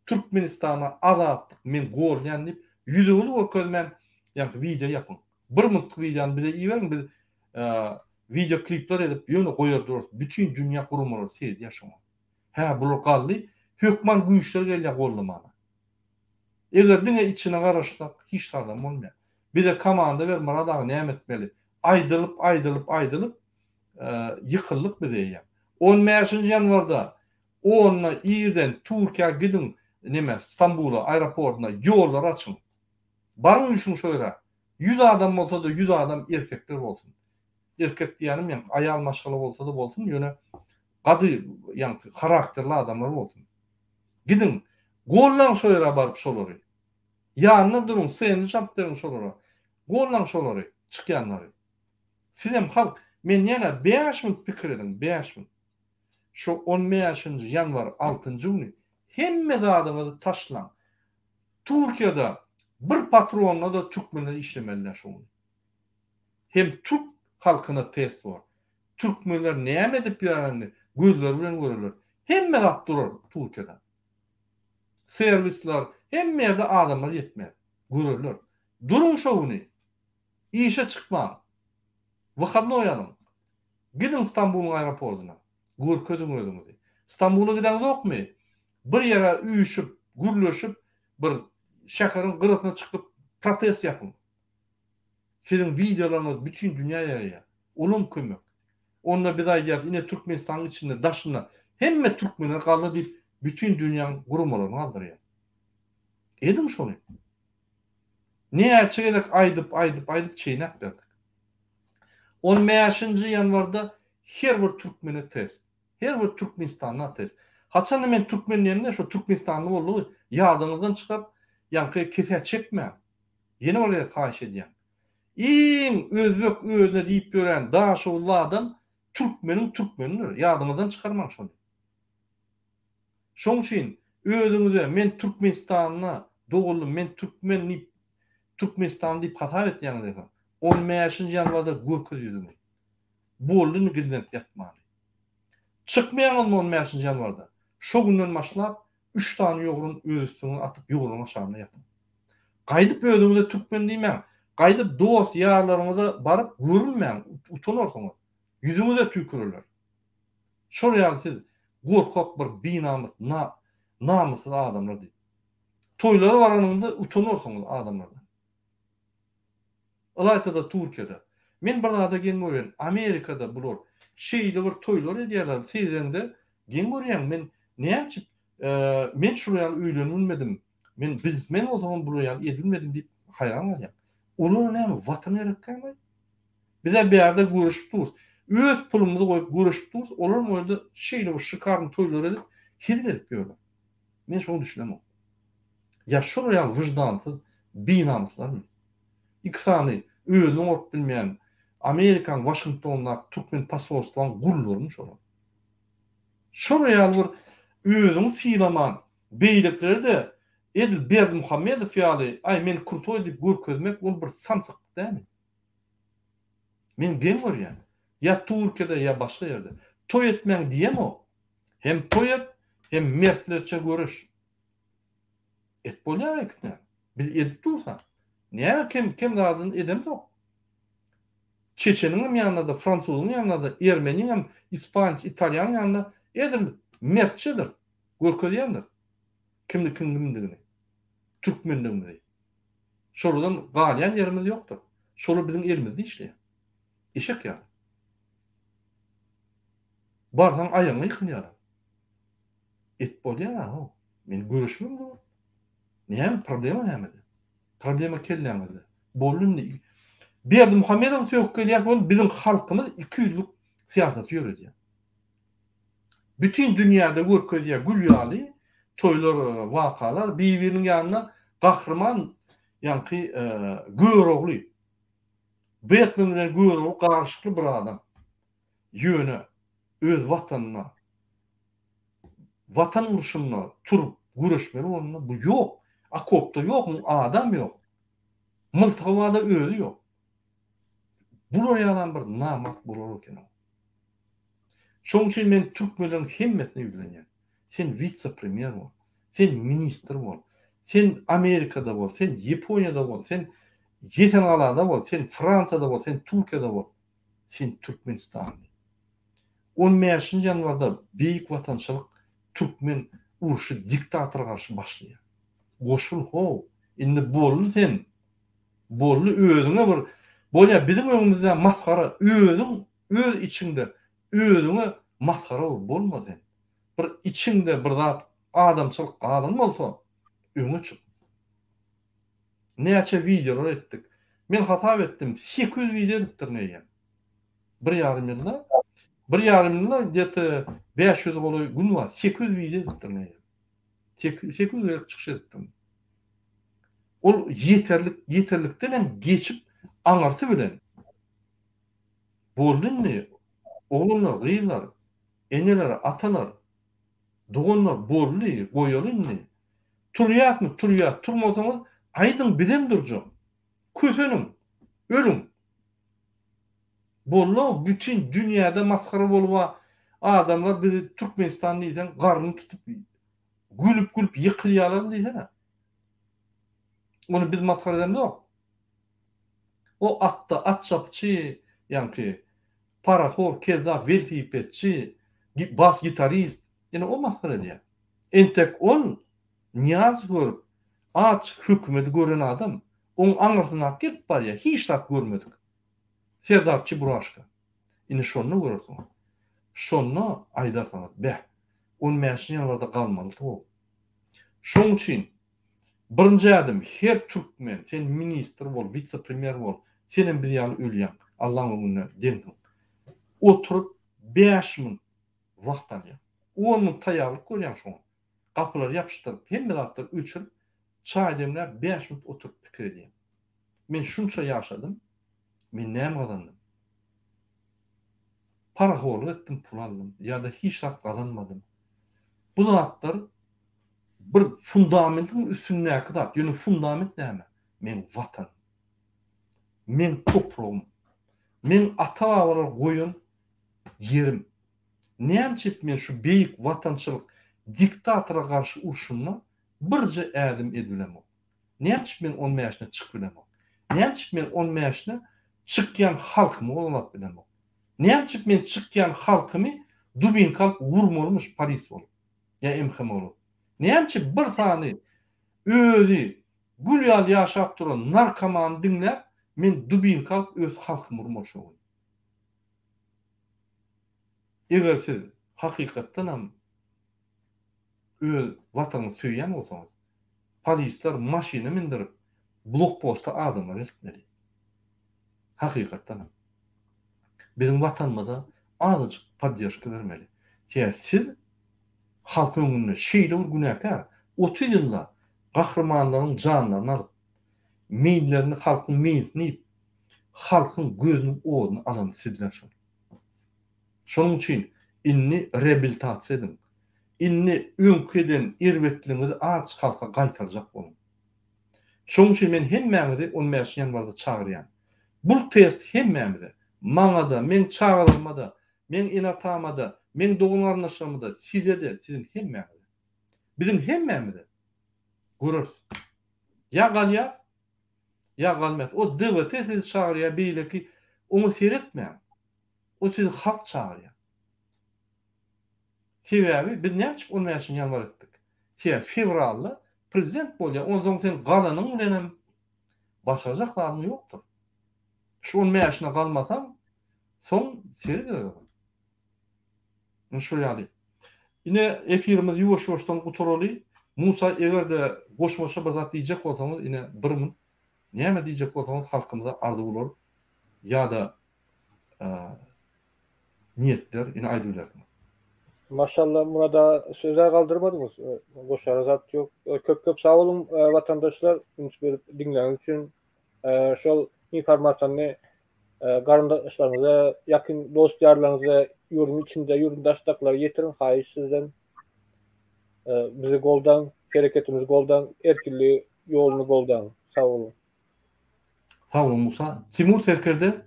Türkmenistana azatlyk men golýan diýip ýüzüňizi görkezmän ýaňky wideo ýapyň. Bir minutlyk wideony bize iberiň biz wideo klipler edip ýöne goýar durarys. Bütin dünýä guramalary seredýär şoňa. Hä bular galdy hökman güýçler gelýär gollamana. Eger diňe içine garaşsak hiç zadam bolmaýar. Bize komanda ber Myrat aga näme etmeli. Aýdylyp aýdylyp aýdylyp ýykyldyk biz eýýäm. On bäşinji ýanwarda onda irden Türkiýä gidiň neme Stambula aeroportuna ýollary açyň. Baryň üýşüň şo ýere. 100 adam bolsa-da 100 adam erkekler bolsun. Erkek diýýänim ýaňky aýal maşgala bolsa-da bolsun, ýöne gady ýaňky harakterli adamlar bolsun. Gidiň, gollaň şo ýere baryp şolary. Ýanynda duruň, sendwiç alyp beriň şolara. Gollaň şolary, çykýanlary. Sizem halk, men ýene bäş minut pikir ediň, bäş minut. Şo on bäşinji ýanwar altynjy güni hemme zadyňyzy taşlaň. Türkiýede bir patronda-da türkmenler işlemeli däl şo gün. Hem türk halkyna test bor. Türkmenler näme edip ýörenini gözleri bilen görerler. Hemme zat durar Türkiýede. Serwisler, hemme ýerde adamlar ýetmez. Görerler. Duruň şo güni. Işe çykmaň. Wyhodnoý alyň. Gidiň Stambulyň aeropordyna. Görkeziň özüňizi. Stambula gideňzokmy? Bir ýere üýşüp, gürleşip, bir şäheriň gyrasyna çykyp protest ýapyň. Siziň wideolaryňyz bütin dünýä ýaýraýar. Olam kömek. Onda biz aýdýarys, ine Türkmenistanyň içinde, daşynda hemme türkmenler galdy diýip bütin dünýäň guramalaryny galdyrýar. Ediň şony. Näçe gezek aýdyp, aýdyp, aýdyp çeýnäp berdik. On bäşinji ýanwarda her bir türkmene test. Her bir türkmenistanla test. Haçanda men türkmen diýemde şo türkmenistanly boldugy ýadyňyzdan çykaryp ýaňky kesä çekmäň. Ýene bir gezek haýyş edýän. Iň özbek özüne diýip ýören daşoguzly adam türkmeniň türkmenidir. Ýadyňyzdan çykarmaň şony. Şoň üçin özüňize men Türkmenistanda doguldym, men türkmen diýip Türkmenistanly diýip hasap etýäňiz bolsa, on bäşinji ýanwarda görkez ýüzüňi. Boldy indi gizlenip ýatmany. Çykmaýaňyzmy on bäşinji ýanwarda? Şo günden başlap üç sany ýogran öz üstüňize atyp ýogranyň aşagynda ýatyň. Gaýdyp özüňize türkmen diýmäň. Gaýdyp dost ýarlaryňyza baryp görünmäň, utanarsyňyz. Ýüzüňize tüýkürerler. Şol ýaly siz gorkak bir binamys na namyssyz adamlar diýip. Toýlara baranyňda utanarsyňyz adamlardan. Ylaýtada Türkiýede. Men bir zada geň görýän, Amerikada bular şeýle bir toýlar edýärler, seýredeňde geň görýäň, men näme üçin men şular ýaly öýlenilmedim, men biznesmen bolsamam bular ýaly edilmedim diýip haýran galýan. Olara näme watan gerekkämi? Bizä bärde göreşip durus. Öz pulumyzy goýup göreşip durus, olar o ýerde şeýle bir şikarny toýlar edip hezil edip ýörler. Men şoňa düşünemok. Ýa şolar ýaly wyždansyz binamyslarmy? Iki sany özüni oňaryp bilmeýän Amerikaň Waşingtondaky türkmen posolstwaň gullarymy şolar? Şolar ýaly bir özüňi sylaman beýlekileri-de edil Berdimuhamedow ýaly aý men krutoý diýip görkezmek ol bir samsyklyk dälmi? Men geň görýän. Ýa Türkiýede ýa başga ýerde. Toý etmäň diýemok. Hem toý et, hem mertlerçe göreş. Et bolýar ikisinem. Biz edip dursak. Näme kem kem zadyny edemzok. Çeçeniňem ýanynda-da, fransuzyň ýanynda-da, ermeniňem, ispans, italýanyň ýanynda edil mertçedir. Görkezýändir. Kimdi kim kimdigini. Türkmendigimizi. Şolardan galýan ýerimiz ýokdur. Şolar biziň elimizde işleýär. Eşek ýaly. Barsaň aýagyňa ýykylýarlar. Et bolýar how. Men göreşmem zor. Näme problema nämede? Problema kelläňizde. Boldy indi. Berdimuhamedowy sögüp gelýär ol biziň halkymyz ikiýüzlük syýasaty ýöredýär. Bütin dünýäde görkezýär gül ýaly toýlar, wakalar bir-biriniň ýanynda gahryman ýaňky Görogly. Betmen bilen Görogly garyşykly bir adam. Ýöne öz watanyna Watan urşunda turup göreşmeli bolanda bu ýok. Okopda ýok, muň adam ýok. Myltygy barda özi ýok. Bular ýalam bir namart bolar eken. Şoň üçin men türkmenleriň hemmesine ýüzlenýän. Sen witse-premýer bol, sen ministr bol, sen Amerikada bol, sen Ýaponiýada bol, sen Ýesengalada bol, sen Fransiýada bol, sen Türkiýede bol. Sen türkmenistanly. On bäşinji ýanwarda Beýik Watançylyk türkmen urşy diktatora garşy başlaýar. Goşul how, indi boldy sen. Boldy özüňe bir bolýa biziň öňümizde masgara özüň öz içiňde özüňe masgara bol bolma sen. Bir içiňde bir zat adamçylyk galan bolsa öňe çyk. Näçe wideolar etdik. Men hasap etdim, 800 wideo edipdirin eýýäm. Bir ýarym ýylda, bir ýarym ýylda gde-to 500 golaý gün bar, 800 wideo edipdirin eýýäm. 800 gezek çykyş edipdirin. Ol ýeterlik, ýeterlikden hem geçip aňyrsy bilen boldy indi. Oglanlar, gyzlar, eneler, atalar, doganlar boldy, goýaly indi. Turýasmy, turýas, turmasaňyz aýdyň bizem durjak. Köseniň, ölüň. Boldy bütin dünýäde masgara boluba adamlar bizi Türkmenistan diýseň garnyny tutup gülüp gülüp ýykylýalar diýsene. Ony biz masgara edemzok. O atda at çapyçy ýaňky parahor kezzap welosipedçi bas gitarist ine o masgara edýär. Entek ol Nyýazow görüp aç hökümedi gören adam oň aňyrsynda gelip barýar hiç zat görmedik. Serdar Çeburaşka. Ine şonda görersiňiz. Şonda aýdarsyňyz beh on bäşinji ýanwarda galmalydy-ow. Şoň üçin birinji ädim her türkmen sen ministr bol witse premýer bol senem biz ýaly ölýäň Allaň öňünde deňsiň. Oturyp bäş minut wagt alýaň. On minut taýýarlyk görýäň şoňa. Gapylary ýapyşdyryp hemme zatlary öçürip çaý demläp bäş minut oturyp pikir edýäň. Men şunça ýaşadym, men näme gazandym? Parahorlyk etdim, pul aldym ýa-da hiç zat gazanmadym. Bu zatlar bir fundamentiň üstündäki zat. Ýöne fundament näme? Meň Watanym. Meň topragym. Meň ata-babalar goýan ýerim. Näme üçin men şu beýik watançylyk diktatora garşy urşunda birje ädim edibilemok? Näme üçin men on bäşine çykyp bilemok? Näme üçin men on bäşine çykýan halkymy goldap bilemok? Näme üçin men çykýan halkymy dubinka alyp urmalymyş polis bolup ýa MHM bolup? Näme üçin bir sany özi gül ýaly ýaşap duran narkomany diňläp men dubinka alyp öz halkymy urmaly şo gün? Eger siz hakykatdanam öz watanyňyzy söýýän bolsaňyz, polisler maşyna mindirip blokposta adamlar eltmeli. Hakykatdanam. Biziň watanymyza azajyk podderşka bermeli. Sebäbi siz halkyň öňünde şeýle bir günäkär, 30 ýylda gahrymanlaryň janlaryny alyp, meýillerini halkyň meýlisini iýip, halkyň gözüniň oduny alan sizler şol. Şonuň üçin indi reabilitasiýa ediň. Indi öňki eden erbetligiňizi aç halka gaýtarjak boluň. Şonuň üçin men hemmäňizi on bäşinji ýanwarda çagyrýan. Bul test hemmämize, maňa-da, meň çagalaryma-da, meň ene-atama-da, meň dogan-garyndaşlaryma-da, size-de, siziň hemmäňize. Biziň hemmämize. Göreris. Ýa galýas, ýa galmaýas. O DWT sizi çagyrýar, beýleki, oňa seretmäň. O sizi halk çagyrýar. Sebäbi biz näme üçin on bäşinji ýanwar etdik? Sebäbi fewralda prezident bolýar. Onsoň sen galanyň bilenem başarjak zadyň ýokdur. Şu on bäşine galmasaň, soň seret özüňe. Ine şol ýaly. Ine efirimizi ýuwaş-ýuwaşdan gutaraly. Musa eger-de goşmaça bir zat diýjek bolsaňyz ine bir minut näme diýjek bolsaňyz halkymyza arzuwlar ýa-da niýetler ine aýdybilersiňiz.
Maşallah Murada söze galdyrmadyňyz. Goşara zat ýok. Köp köp sag boluň watandaşlar üns berip diňläniňiz üçin. Şol informasiýany garyndaşlaryňyza, ýakyn dost ýarlaryňyza, ýurduň içinde, ýurduň daşdakylara ýetiriň haýyş sizden. Bizi goldaň, hereketimizi goldaň, erkinlik ýoluny goldaň. Sag boluň.
Sag boluň Musa. Timur serkerde.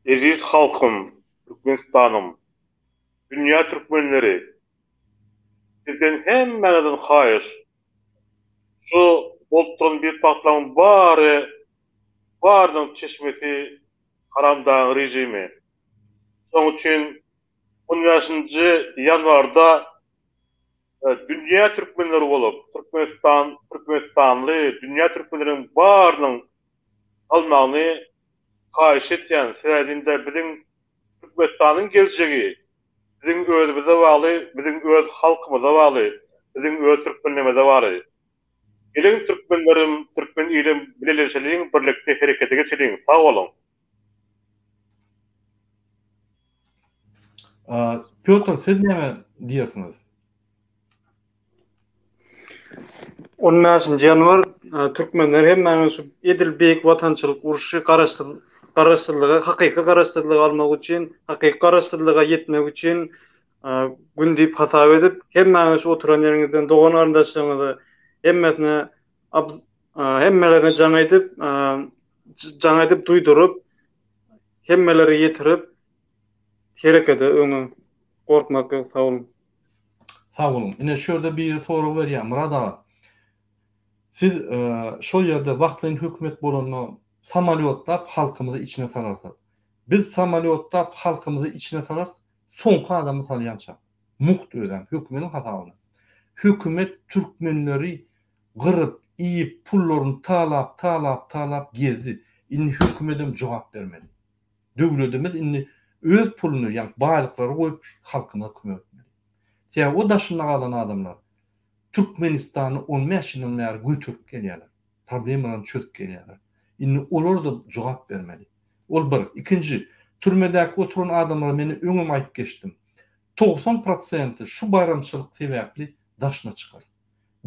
Eziz halkym, Türkmenistanym, dünýä türkmenleri, sizden hemmäňizden haýyş, Şu bolup duran betbagtlaryň bary barynyň çeşmesi haramdagyň režimi. Şonuň üçin on bäşinji ýanwarda dünýä türkmenleri bolup Türkmenistan türkmenistanly dünýä türkmenleriniň barynyň galmagyny haýyş etýän. Sebäbi biziň Türkmenistanyň geljegi Biziň özümize bagly, biziň öz halkymyza bagly, biziň öz türkmenligimize bagly. Geliň türkmenlerim, türkmen ilim bileleşeliň, birlikde herekete geçeliň. Sag boluň.
Pýotr, siz näme diýersiňiz?
On bäşinji ýanwar türkmenler hemmämiz şu edil Beýik Watançylyk urşy garaşsyz garaşsyzlyga hakyky garaşsyzlygy almak üçin hakyky garaşsyzlyga ýetmek üçin gün diýip hasap edip hemmäňiz şu oturan ýeriňizden dogan garyndaşlaryňyza hemmesine hemmelerine jaň edip jaň edip duýduryp hemmelere ýetirip herekede öňe gorkmak ýok sag boluň.
Sag boluň. Ine şu ýerde biri sorag berýär, Myrat aga. Siz şol ýerde wagtlaýyn hökümet bolanda samolýotlap halkymyzy içine salarsyz. Biz samolýotlap halkymyzy içine salarys, soňky adamy salýança. Mugt özem, hökümediň hasabyna. Hökümet türkmenleri gyryp, iýip, pullaryny talap, talap, talap gezdi. Indi hökümedem jogap bermeli. Döwledimiz indi öz puluny, ýagny baýlyklary goýup halkymyza kömek etmeli. Sebäbi o daşynda galan adamlar Türkmenistany 15 ýyldan bäri göterip gelýärler. Problemalaryny çözüp gelýärler. Indi olar-da jogap bermeli. Ol bir. Ikinji, türmedäki oturan adamlara men öňem aýdyp geçdim. 90 prosenti şu baýramçylyk sebäpli daşyna çykar.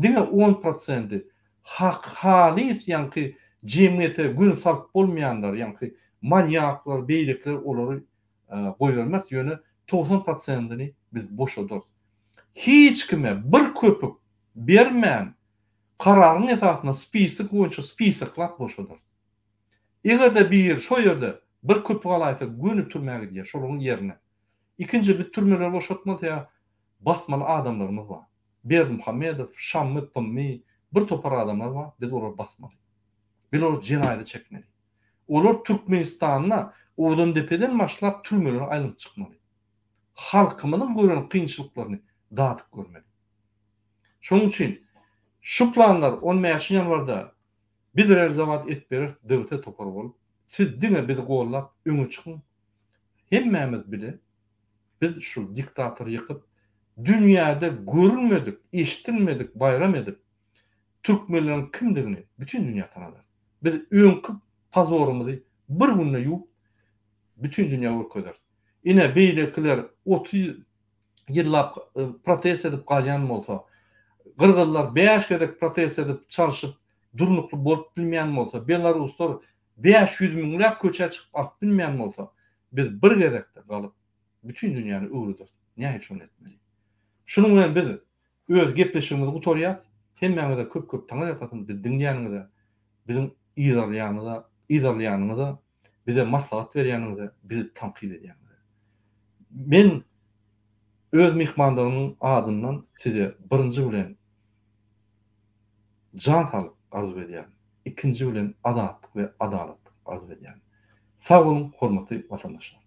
Diňe on prosendi hak halys ýaňky jemgyýete gün salyp bolmaýanlar ýaňky manýaklar beýlekiler olary goýbermeris ýöne 90 prosendini biz boşadarys. Hiç kime bir köpük bermän kararyň esasynda spisok boýunça spisoklap boşadarys. Eger-de biri şo ýerde bir köpük alaýsa göni türmä gidýär şolaryň ýerine. Ikinji biz türmeleri boşatmaly ýa basmaly adamlarymyz bar. Berdimuhamedow, Şammy, Pymmy, bir topar adamlar bar, biz olary basmaly. Biz olary jenaýata çekmeli. Olar Türkmenistanda Owdandepeden başlap türmelere aýlanyp çykmaly. Halkymyzyň gören kynçylyklaryny dadyp görmeli. Şonuň üçin şu planlar on bäşinji ýanwarda biz realizowat edip bereris DWT topary bolup. Siz diňe bizi gollap öňe çykyň. Hemmämiz bile biz şu diktatory ýykyp, dünýäde görülmedik, eşidilmedik baýram edip, türkmenleriň kimdigini bütin dünýä tanadarys. Biz öňki pozorymyzy bir günde ýuwup, bütin dünýä görkezeris. Ine, beýlekiler 30 ýyllap protest edip galýan bolsa, gyrgyzlar bäş gezek protest edip, çalşyp, durnukly bolup bilmeýän bolsa, belaruslar 500 müňläp köçä çykyp alyp bilmeýän bolsa, biz bir gezekde galyp, bütin dünýäni öwrederis. Nähili şony etmeli? Şunuň bilen biz öz gepleşigimizi gutarýas. Hemmäňize köp-köp taňryýalkasyn bizi diňleýäniňize, biziň yzarlaýanyňyza, yzarlaýanyňyza, bize maslahat berýäniňize, bizi tankyt edýäniňize. Men öz myhmanlarymyň adyndan size birinji bilen jan saglyk arzuw edýärin. Ikinji bilen azatlyk we adalatlyk arzuw edýärin. Sag boluň hormatly watandaşlar.